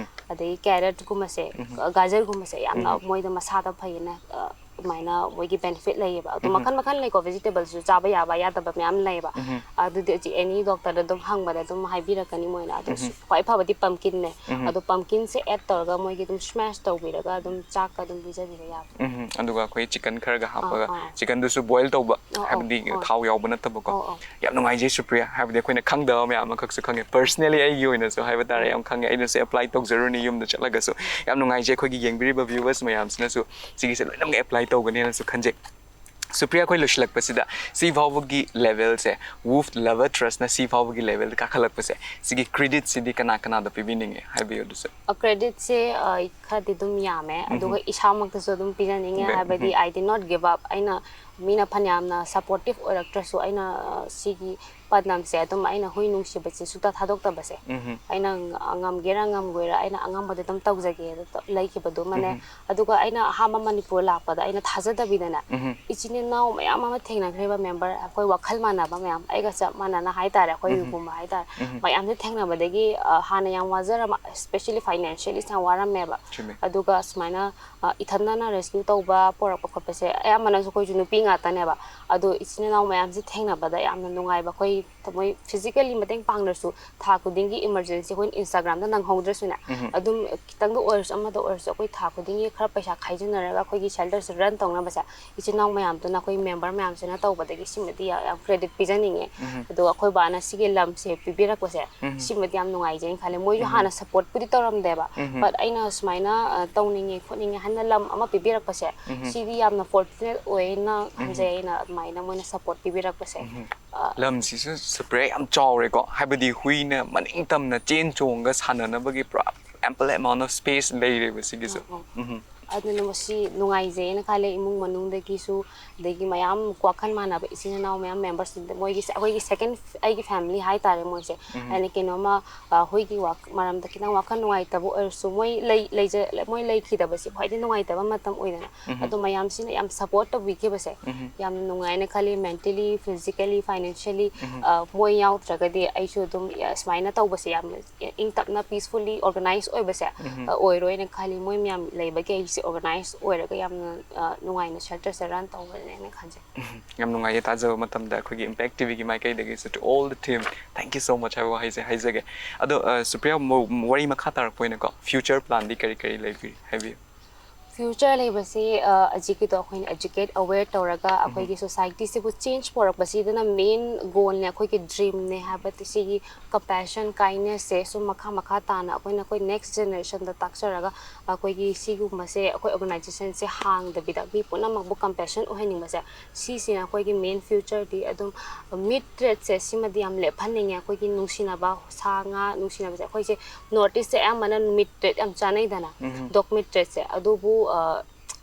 ꯑꯗꯒꯤ ꯀꯦꯔꯠꯀꯨꯝꯕꯁꯦ, ꯒꯥꯖꯔꯒꯨꯝꯕꯁꯦ ꯌꯥꯝꯅ ꯃꯣꯏꯗ ꯃꯁꯥꯗ ꯐꯩꯌꯦꯅ, ꯑ, ꯑꯗꯨꯃꯥꯏꯅ ꯃꯣꯏꯒꯤ ꯕꯦꯅꯤꯐꯤꯠ ꯂꯩꯌꯦꯕ꯫ ꯑꯗꯣ ꯃꯈꯜ ꯃꯈꯜ ꯂꯩꯀꯣ, ꯚꯦꯖꯤꯇꯦꯕꯜꯁꯨ ꯆꯥꯕ ꯌꯥꯕ ꯌꯥꯗꯕ ꯃꯌꯥꯝ ꯂꯩꯌꯦꯕ꯫ ꯑꯗꯨꯗꯤ ꯍꯧꯖꯤꯛ ꯑꯦꯅꯤ ꯗꯣꯛꯇꯔꯗ ꯑꯗꯨꯝ ꯍꯪꯕꯗ ꯑꯗꯨꯝ ꯍꯥꯏꯕꯤꯔꯛꯀꯅꯤ ꯃꯣꯏꯅ꯫ ꯑꯗꯣ ꯈ꯭ꯋꯥꯏ ꯐꯕꯗꯤ ꯄꯝꯀꯤꯟꯅꯦ꯫ ꯑꯗꯣ ꯄꯝꯀꯤꯟꯁꯦ ꯑꯦꯗ ꯇꯧꯔꯒ ꯃꯣꯏꯒꯤ ꯑꯗꯨꯝ ꯁ꯭ꯃꯦꯁ ꯇꯧꯕꯤꯔꯒ ꯑꯗꯨꯝ ꯆꯥꯛꯀ ꯑꯗꯨꯝ ꯄꯤꯖꯕꯤꯕ ꯌꯥꯕ꯫ ꯎꯝ, ꯑꯗꯨꯒ ꯑꯩꯈꯣꯏ ꯆꯤꯀꯟ ꯈꯔꯒ ꯍꯥꯞꯄꯒ, ꯑꯥ꯫ ꯆꯤꯀꯟꯗꯨꯁꯨ ꯕꯣꯏꯜ ꯇꯧꯕ, ꯑꯣ, ꯑꯣ, ꯍꯥꯏꯕꯗꯤ ꯑꯣ꯫ ꯊꯥꯎ ꯌꯥꯎꯕ ꯅꯠꯇꯕꯀꯣ꯫ ꯑꯣ, ꯑꯣ꯫ ꯌꯥꯝ ꯅꯨꯡꯉꯥꯏꯖꯩ ꯁꯨꯄ꯭ꯔꯤꯌꯥ, ꯍꯥꯏꯕꯗꯤ ꯑꯩꯈꯣꯏꯅ ꯈꯪꯗꯕ ꯃꯌꯥꯝ ꯑꯃꯈꯛꯁꯨ ꯈꯪꯉꯦ꯫ ꯄꯔꯁꯅꯦꯂꯤ ꯑꯩꯒꯤ ꯑꯣꯏꯅꯁꯨ ꯍꯥꯏꯕ ꯇꯥꯔꯦ, ꯌꯥꯝ ꯈꯪꯉꯦ꯫ ꯑꯩꯅꯁꯨ ꯑꯦꯄ꯭ꯂꯥꯏ ꯇꯧꯖꯔꯨꯅꯤ ꯌꯨꯝꯗ ꯆꯠꯂꯒꯁꯨ꯫ ꯌꯥꯝ ꯅꯨꯡꯉꯥꯏꯖꯩ ꯑꯩꯈꯣꯏꯒꯤ ꯌꯦꯡꯕꯤꯔꯤꯕ ꯚ꯭ꯌꯨꯋꯔꯁ ꯃꯌꯥꯝꯁꯤꯅꯁꯨ ꯁꯤꯒꯤꯁꯦ ꯂꯣꯏꯅꯃꯛ ꯑꯦꯄ꯭ꯂꯥꯏ ꯇꯧꯒꯅꯦꯅꯁꯨ ꯈꯟꯖꯩ꯫ ꯁꯨꯄ꯭ꯔꯤꯌꯥ, ꯑꯩꯈꯣꯏ ꯂꯣꯏꯁꯤꯜꯂꯛꯄꯁꯤꯗ ꯁꯤ ꯐꯥꯎꯕꯒꯤ ꯂꯦꯚꯦꯜꯁꯦ, ꯋꯨꯐ ꯂꯚꯔ ꯇ꯭ꯔꯁꯅ ꯁꯤ ꯐꯥꯎꯕꯒꯤ ꯂꯦꯚꯦꯜꯗ ꯀꯥꯈꯠꯂꯛꯄꯁꯦ, ꯁꯤꯒꯤ ꯀ꯭ꯔꯦꯗꯤꯠꯁꯤꯗꯤ ꯀꯅꯥ ꯀꯅꯥꯗ ꯄꯤꯕꯤꯅꯤꯡꯉꯦ? ꯍꯥꯏꯕꯤꯌꯨ ꯑꯗꯨꯁꯨ꯫ ꯀ꯭ꯔꯦꯗꯤꯠꯁꯦ ꯈꯔꯗꯤ ꯑꯗꯨꯝ ꯌꯥꯝꯃꯦ, ꯑꯗꯨꯒ ꯏꯁꯥꯃꯛꯇꯁꯨ ꯑꯗꯨꯝ ꯄꯤꯖꯅꯤꯡꯉꯦ꯫ ꯎꯝ, ꯍꯥꯏꯕꯗꯤ ꯎꯝ꯫ I did not give up꯫ ꯑꯩꯅ, ꯃꯤꯅ ꯐꯅꯌꯥꯝꯅ ꯁꯄꯣꯔꯇꯤꯞ ꯑꯣꯏꯔꯛꯇ꯭ꯔꯁꯨ, ꯑꯩꯅ ꯑ, ꯁꯤꯒꯤ ꯄꯥꯟꯗꯝꯁꯦ ꯑꯗꯨꯝ, ꯑꯩꯅ ꯍꯨꯏ ꯅꯨꯡꯁꯤꯕꯁꯦ ꯁꯨꯛꯇ ꯊꯥꯗꯣꯛꯇꯕꯁꯦ, ꯎꯝ, ꯑꯩꯅ ꯉ-, ꯉꯝꯒꯦꯔꯥ ꯉꯝꯒꯣꯏꯔꯥ, ꯑꯩꯅ ꯑꯉꯝꯕꯗꯣ ꯑꯗꯨꯝ ꯇꯧꯖꯒꯦ ꯑꯗꯨ ꯇ-, ꯂꯩꯈꯤꯕꯗꯨꯃꯅꯦ꯫ ꯎꯝ꯫ ꯑꯗꯨꯒ ꯑꯩꯅ ꯑꯍꯥꯟꯕ ꯃꯅꯤꯄꯨꯔ ꯂꯥꯛꯄꯗ ꯑꯩꯅ ꯊꯥꯖꯗꯕꯤꯗꯅꯦ, ꯎꯝ꯫ ꯏꯆꯤꯟ ꯏꯅꯥꯎ ꯃꯌꯥꯝ ꯑꯃ ꯊꯦꯡꯅꯈ꯭ꯔꯦꯕ, ꯃꯦꯝꯕꯔ ꯑꯩꯈꯣꯏ ꯋꯥꯈꯜ ꯃꯥꯟꯅꯕ ꯃꯌꯥꯝ, ꯑꯩꯒ ꯆꯞ ꯃꯥꯟꯅꯅ ꯍꯥꯏꯇꯥꯔꯦ, ꯑꯩꯈꯣꯏꯒꯨꯝꯕ ꯍꯥꯏꯇꯥꯔꯦ꯫ ꯎꯝ꯫ ꯃꯌꯥꯝꯁꯦ ꯊꯦꯡꯅꯕꯗꯒꯤ ꯑ, ꯍꯥꯟꯅ ꯌꯥꯝ ꯋꯥꯖꯔꯝꯕ, especially financially ꯌꯥꯝ ꯋꯥꯔꯝꯃꯦꯕ꯫ ꯆꯨꯝꯃꯦ꯫ ꯑꯗꯨꯒ ꯁꯨꯃꯥꯏꯅ ꯑ, ꯏꯊꯟꯗꯅ ꯔꯦꯁꯀ꯭ꯌꯨ ꯇꯧꯕ ꯄꯣꯔꯛꯄ ꯈꯣꯠꯄꯁꯦ ꯑꯌꯥꯝꯕꯅꯁꯨ ꯑꯩꯈꯣꯏꯁꯨ ꯅꯨꯄꯤ ꯉꯥꯛꯇꯅꯦꯕ꯫ ꯑꯗꯣ ꯏꯆꯤꯟ ꯏꯅꯥꯎ ꯃꯌꯥꯝꯁꯦ ꯊꯦꯡꯅꯕꯗ ꯌꯥꯝꯅ ꯅꯨꯡꯉꯥꯏꯕ꯫ ꯑꯩꯈꯣꯏ ꯃꯣꯏ ꯐꯤꯖꯤꯀꯦꯜꯂꯤ ꯃꯇꯦꯡ ꯄꯥꯡꯗ꯭ꯔꯁꯨ, ꯊꯥ ꯈꯨꯗꯤꯡꯒꯤ ꯏꯃꯔꯖꯦꯟꯁꯤ ꯑꯩꯈꯣꯏꯅ ꯏꯟꯁꯇꯥꯒ꯭ꯔꯥꯝꯗ ꯅꯪꯍꯧꯗ꯭ꯔꯁꯨꯅꯦ, ꯎꯝ꯫ ꯑꯗꯨꯝ ꯈꯤꯇꯪꯗ ꯑꯣꯏꯔꯁꯨ ꯑꯃꯗ ꯑꯣꯏꯔꯁꯨ ꯑꯩꯈꯣꯏ ꯊꯥ ꯈꯨꯗꯤꯡꯒꯤ ꯈꯔ ꯄꯩꯁꯥ ꯈꯥꯏꯖꯤꯟꯅꯔꯒ ꯑꯩꯈꯣꯏꯒꯤ ꯁꯦꯜꯇꯔꯁꯦ ꯔꯟ ꯇꯧꯅꯕꯁꯦ ꯏꯆꯤꯟ ꯏꯅꯥꯎ ꯃꯌꯥꯝꯗꯨꯅ, ꯑꯩꯈꯣꯏ ꯃꯦꯝꯕꯔ ꯃꯌꯥꯝꯁꯤꯅ ꯇꯧꯕꯗꯒꯤ ꯁꯤꯃꯗꯤ ꯌꯥ-, ꯌꯥꯝ ꯀ꯭ꯔꯦꯗꯤꯠ ꯄꯤꯖꯅꯤꯡꯉꯦ꯫ ꯎꯝ꯫ ꯑꯗꯨꯒ ꯑꯩꯈꯣꯏ ꯕꯥꯅ ꯁꯤꯒꯤ ꯂꯝꯁꯦ ꯄꯤꯕꯤꯔꯛꯄꯁꯦ, ꯎꯝ꯫ ꯁꯤꯃꯗꯤ ꯌꯥꯝ ꯅꯨꯡꯉꯥꯏꯖꯩꯅ ꯈꯜꯂꯦ꯫ ꯃꯣꯏꯁꯨ ꯎꯝ꯫ ꯍꯥꯟꯅ ꯁꯞꯄꯣꯔꯠꯄꯨꯗꯤ ꯇꯧꯔꯝꯗꯦꯕ, ꯎꯝ꯫ but ꯑꯩꯅ ꯁꯨꯃꯥꯏꯅ ꯑ, ꯇꯧꯅꯤꯡꯉꯦ ꯈꯣꯠꯅꯤꯡꯉꯦ ꯍꯥꯏꯅ ꯂꯝ ꯑꯃ ꯄꯤꯕꯤꯔꯛꯄꯁꯦ, ꯎꯝ꯫ ꯁꯤꯗꯤ ꯌꯥꯝꯅ ꯐꯣꯔꯆꯨꯅꯦꯠ ꯑꯣꯏꯅ ꯎꯝ꯫ ꯈꯟꯖꯩ ꯑꯩꯅ, ꯑꯗꯨꯃꯥꯏꯅ ꯃꯣꯏꯅ ꯁꯞꯄꯣꯔꯠ ꯄꯤꯕꯤꯔꯛꯄꯁꯦ꯫ ꯎꯝ꯫ ꯑ, ꯂꯝꯁꯤꯁꯨ ꯁꯨꯄ꯭ꯔꯤꯌꯥ ꯌꯥꯝ ꯆꯥꯎꯔꯦꯀꯣ, ꯍꯥꯏꯕꯗꯤ ꯍꯨꯏꯅ ꯃꯅꯤꯡ ꯇꯝꯅ ꯆꯦꯟ ꯆꯣꯡꯉꯒ ꯁꯥꯟꯅꯅꯕꯒꯤ ꯄꯨꯔꯥ ample amount of space ꯂꯩꯔꯦꯕ ꯁꯤꯒꯤꯁꯨ꯫ ꯎꯝ, ꯎꯝ꯫ ꯎꯝ꯫ ꯑꯗꯨꯅ ꯃꯁꯤ ꯅꯨꯡꯉꯥꯏꯖꯩꯅ ꯈꯜꯂꯦ꯫ ꯏꯃꯨꯡ ꯃꯅꯨꯡꯗꯒꯤꯁꯨ, ꯑꯗꯒꯤ ꯃꯌꯥꯝ ꯋꯥꯈꯜ ꯃꯥꯟꯅꯕ ꯏꯆꯤꯟ ꯏꯅꯥꯎ ꯃꯌꯥꯝ, ꯃꯦꯝꯕꯔꯁꯤꯡꯗ, ꯃꯣꯏꯒꯤ ꯁꯦ-, ꯑꯩꯈꯣꯏꯒꯤ ꯁꯦꯀꯦꯟ, ꯑꯩꯒꯤ ꯐꯦꯃꯤꯂꯤ ꯍꯥꯏꯇꯥꯔꯦ ꯃꯣꯏꯁꯦ꯫ ꯎꯝ꯫ ꯑꯩꯅ ꯀꯩꯅꯣꯝꯃ, ꯑ, ꯍꯨꯏꯒꯤ ꯋꯥ-, ꯃꯔꯝꯗ ꯈꯤꯇꯪ ꯋꯥꯈꯜ ꯅꯨꯡꯉꯥꯏꯇꯕ ꯑꯣꯏꯔꯁꯨ, ꯃꯣꯏ ꯂꯩ-, ꯂꯩꯖ-, ꯃꯣꯏ ꯂꯩꯈꯤꯗꯕꯁꯦ ꯈ꯭ꯋꯥꯏꯗꯒꯤ ꯅꯨꯡꯉꯥꯏꯇꯕ ꯃꯇꯝ ꯑꯣꯏꯗꯅ꯫ ꯎꯝ꯫ ꯑꯗꯣ ꯃꯌꯥꯝꯁꯤꯅ ꯌꯥꯝ ꯁꯞꯄꯣꯔꯠ ꯇꯧꯕꯤꯈꯤꯕꯁꯦ ꯎꯝ꯫ ꯌꯥꯝꯅ ꯅꯨꯡꯉꯥꯏꯅ ꯈꯜꯂꯤ꯫ ꯃꯦꯟꯇꯦꯜꯂꯤ, ꯐꯤꯖꯤꯀꯦꯜꯂꯤ, ꯐꯥꯏꯅꯥꯟꯁꯤꯌꯦꯜꯂꯤ, ꯎꯝ꯫ ꯑ, ꯃꯣꯏ ꯌꯥꯎꯗ꯭ꯔꯒꯗꯤ ꯑꯩꯁꯨ ꯑꯗꯨꯝ, ꯑ, ꯁꯨꯃꯥꯏꯅ ꯇꯧꯕꯁꯦ ꯌꯥꯝ ꯏꯪ ꯇꯞꯅ, ꯄꯤꯁꯐꯨꯜꯂꯤ ꯑꯣꯔꯒꯅꯥꯏꯖ ꯑꯣꯏꯕꯁꯦ, ꯎꯝ꯫ ꯑ, ꯑꯣꯏꯔꯣꯏꯅ ꯈꯜꯂꯤ꯫ ꯃꯣꯏ ꯃꯌꯥꯝ ꯂꯩꯕꯒꯤ ꯑꯩ ꯑꯣꯔꯒꯅꯥꯏꯖ ꯑꯣꯏꯔꯒ ꯌꯥꯝꯅ ꯑ, ꯅꯨꯡꯉꯥꯏꯅ ꯁꯦꯜꯇꯔꯁꯦ ꯔꯟ ꯇꯧꯕꯅꯦꯅ ꯈꯟꯖꯩ꯫ ꯌꯥꯝ ꯅꯨꯡꯉꯥꯏꯌꯦ ꯇꯥꯖꯕ ꯃꯇꯝꯗ ꯑꯩꯈꯣꯏꯒꯤ Impact TVꯒꯤ ꯃꯥꯏꯀꯩꯗꯒꯤꯁꯨ to all the team, thank you so much ꯍꯥꯏꯕ ꯋꯥꯍꯩꯁꯦ ꯍꯥꯏꯖꯒꯦ꯫ ꯑꯗꯣ ꯑ, ꯁꯨꯄ꯭ꯔꯤꯌꯥ, ꯃ- ꯋꯥꯔꯤ ꯃꯈꯥ ꯇꯥꯔꯛꯄ ꯑꯣꯏꯅꯀꯣ, ꯐ꯭ꯌꯨꯆꯔ ꯄ꯭ꯂꯥꯟꯗꯤ ꯀꯔꯤ ꯀꯔꯤ ꯂꯩꯕꯤꯔꯤ? ꯍꯥꯏꯕꯤꯌꯨ꯫ ꯐ꯭ꯌꯨꯆꯔ ꯂꯩꯕꯁꯤ ꯑ, ꯍꯧꯖꯤꯛꯀꯤꯗꯣ ꯑꯩꯈꯣꯏꯅ ꯑꯦꯖꯨꯀꯦꯠ ꯑꯋꯦꯌꯔ ꯇꯧꯔꯒ ꯑꯩꯈꯣꯏꯒꯤ ꯁꯣꯁꯥꯏꯇꯤꯁꯤꯕꯨ ꯆꯦꯟꯖ ꯄꯨꯔꯛꯄꯁꯤꯗꯅ ꯃꯦꯟ ꯒꯣꯜꯅꯦ, ꯑꯩꯈꯣꯏꯒꯤ ꯗ꯭ꯔꯤꯝꯅꯦ ꯍꯥꯏꯕ ꯁꯤꯒꯤ ꯀꯝꯄꯦꯁꯟ, ꯀꯥꯏꯟꯅꯦꯁꯁꯦ ꯁꯨꯝ ꯃꯈꯥ ꯃꯈꯥ ꯇꯥꯅ ꯑꯩꯈꯣꯏꯅ ꯑꯩꯈꯣꯏ ꯅꯦꯛꯁ ꯖꯦꯅꯦꯔꯦꯁꯟꯗ ꯇꯥꯛꯆꯔꯒ ꯑꯩꯈꯣꯏꯒꯤ ꯁꯤꯒꯨꯝꯕꯁꯦ ꯑꯩꯈꯣꯏ ꯑꯣꯔꯒꯅꯥꯏꯖꯦꯁꯟꯁꯦ ꯍꯥꯡꯗꯕꯤꯗ ꯃꯤ ꯄꯨꯝꯅꯃꯛꯄꯨ ꯀꯝꯄꯦꯁꯟ ꯑꯣꯏꯍꯟꯅꯤꯡꯕꯁꯦ, ꯁꯤꯁꯤꯅ ꯑꯩꯈꯣꯏꯒꯤ ꯃꯦꯟ ꯐ꯭ꯌꯨꯆꯔꯗꯤ꯫ ꯑꯗꯨꯝ ꯃꯤꯠ ꯇ꯭ꯔꯦꯠꯁꯦ ꯁꯤꯃꯗꯤ ꯌꯥꯝ ꯂꯦꯞꯍꯟꯅꯤꯡꯉꯦ꯫ ꯑꯩꯈꯣꯏꯒꯤ ꯅꯨꯡꯁꯤꯅꯕ ꯁꯥ ꯉꯥ ꯅꯨꯡꯁꯤꯅꯕꯁꯦ ꯑꯩꯈꯣꯏꯁꯦ ꯅꯣꯔꯠ ꯏꯁꯁꯦ ꯑꯌꯥꯝꯕꯅ ꯃꯤꯠ ꯇ꯭ꯔꯦꯠ ꯌꯥꯝ ꯆꯥꯅꯩꯗꯅ, ꯗꯣꯛ ꯃꯤꯠ ꯇ꯭ꯔꯦꯠꯁꯦ꯫ ꯑꯗꯨꯕꯨ ꯑ,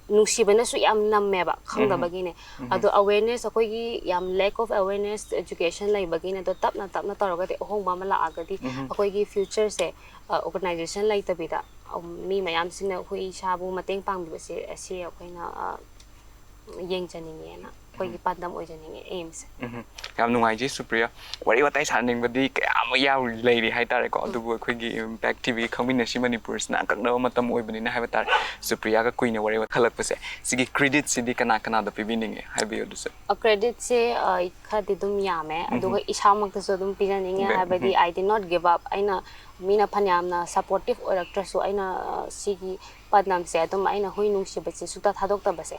ꯅꯨꯡꯁꯤꯕꯅꯁꯨ ꯌꯥꯝ ꯅꯝꯃꯦꯕ, ꯈꯪꯗꯕꯒꯤꯅꯦ꯫ ꯑꯗꯣ ꯑꯋꯦꯔꯅꯦꯁ ꯑꯩꯈꯣꯏꯒꯤ ꯌꯥꯝ lack of awareness education ꯂꯩꯕꯒꯤꯅꯦ꯫ ꯑꯗꯣ ꯇꯞꯅ ꯇꯞꯅ ꯇꯧꯔꯒꯗꯤ ꯑꯍꯣꯡꯕ ꯑꯃ ꯂꯥꯛꯑꯒꯗꯤ ꯑꯩꯈꯣꯏꯒꯤ ꯐ꯭ꯌꯨꯆꯔꯁꯦ ꯑꯣꯔꯒꯅꯥꯏꯖꯦꯁꯟ ꯂꯩꯇꯕꯤꯗ ꯑ, ꯃꯤ ꯃꯌꯥꯝꯁꯤꯡꯅ ꯑꯩꯈꯣꯏ ꯏꯁꯥꯕꯨ ꯃꯇꯦꯡ ꯄꯥꯡꯕꯤꯕꯁꯦ ꯑꯁꯤ ꯑꯩꯈꯣꯏꯅ ꯑ, ꯌꯦꯡꯖꯅꯤꯡꯉꯦꯅ ꯑꯩꯈꯣꯏꯒꯤ ꯄꯥꯟꯗꯝ ꯑꯣꯏꯖꯅꯤꯡꯉꯦ, ꯑꯦꯝꯁꯦ꯫ ꯎꯝ, ꯌꯥꯝ ꯅꯨꯡꯉꯥꯏꯖꯩ ꯁꯨꯄ꯭ꯔꯤꯌꯥ꯫ ꯋꯥꯔꯤ ꯋꯥꯇꯥꯏ ꯁꯥꯟꯅꯅꯤꯡꯕꯗꯤ ꯀꯌꯥ ꯑꯃ ꯌꯥꯎꯔꯤ, ꯂꯩꯔꯤ ꯍꯥꯏꯇꯥꯔꯦꯀꯣ꯫ ꯑꯗꯨꯕꯨ ꯑꯩꯈꯣꯏꯒꯤ Impact TVꯒꯤ ꯈꯪꯃꯤꯟꯅꯁꯤ ꯃꯅꯤꯄꯨꯔꯁꯤꯅ ꯑꯀꯛꯅꯕ ꯃꯇꯝ ꯑꯣꯏꯕꯅꯤꯅ ꯍꯥꯏꯕ ꯇꯥꯔꯦ꯫ ꯁꯨꯄ꯭ꯔꯤꯌꯥꯒ ꯀꯨꯏꯅ ꯋꯥꯔꯤ ꯈꯜꯂꯛꯄꯁꯦ, ꯁꯤꯒꯤ ꯀ꯭ꯔꯦꯗꯤꯠꯁꯤꯗꯤ ꯀꯅꯥ ꯀꯅꯥꯗ ꯄꯤꯕꯤꯅꯤꯡꯉꯤ? ꯍꯥꯏꯕꯤꯌꯨ ꯑꯗꯨꯁꯨ꯫ ꯀ꯭ꯔꯦꯗꯤꯠꯁꯦ ꯈꯔꯗꯤ ꯑꯗꯨꯝ ꯌꯥꯝꯃꯦ, ꯑꯗꯨꯒ ꯏꯁꯥꯃꯛꯇꯁꯨ ꯑꯗꯨꯝ ꯄꯤꯖꯅꯤꯡꯉꯦ꯫ ꯍꯥꯏꯕꯗꯤ I did not give up꯫ ꯑꯩꯅ ꯃꯤꯅ ꯐꯅꯌꯥꯝꯅ ꯁꯄꯣꯔꯇꯤꯞ ꯑꯣꯏꯔꯛꯇ꯭ꯔꯁꯨ ꯑꯩꯅ ꯑ, ꯁꯤꯒꯤ ꯄꯥꯟꯗꯝꯁꯦ ꯑꯗꯨꯝ ꯑꯩꯅ ꯍꯨꯏ ꯅꯨꯡꯁꯤꯕꯁꯦ ꯁꯨꯛꯊꯥ ꯊꯥꯗꯣꯛꯇꯕꯁꯦ,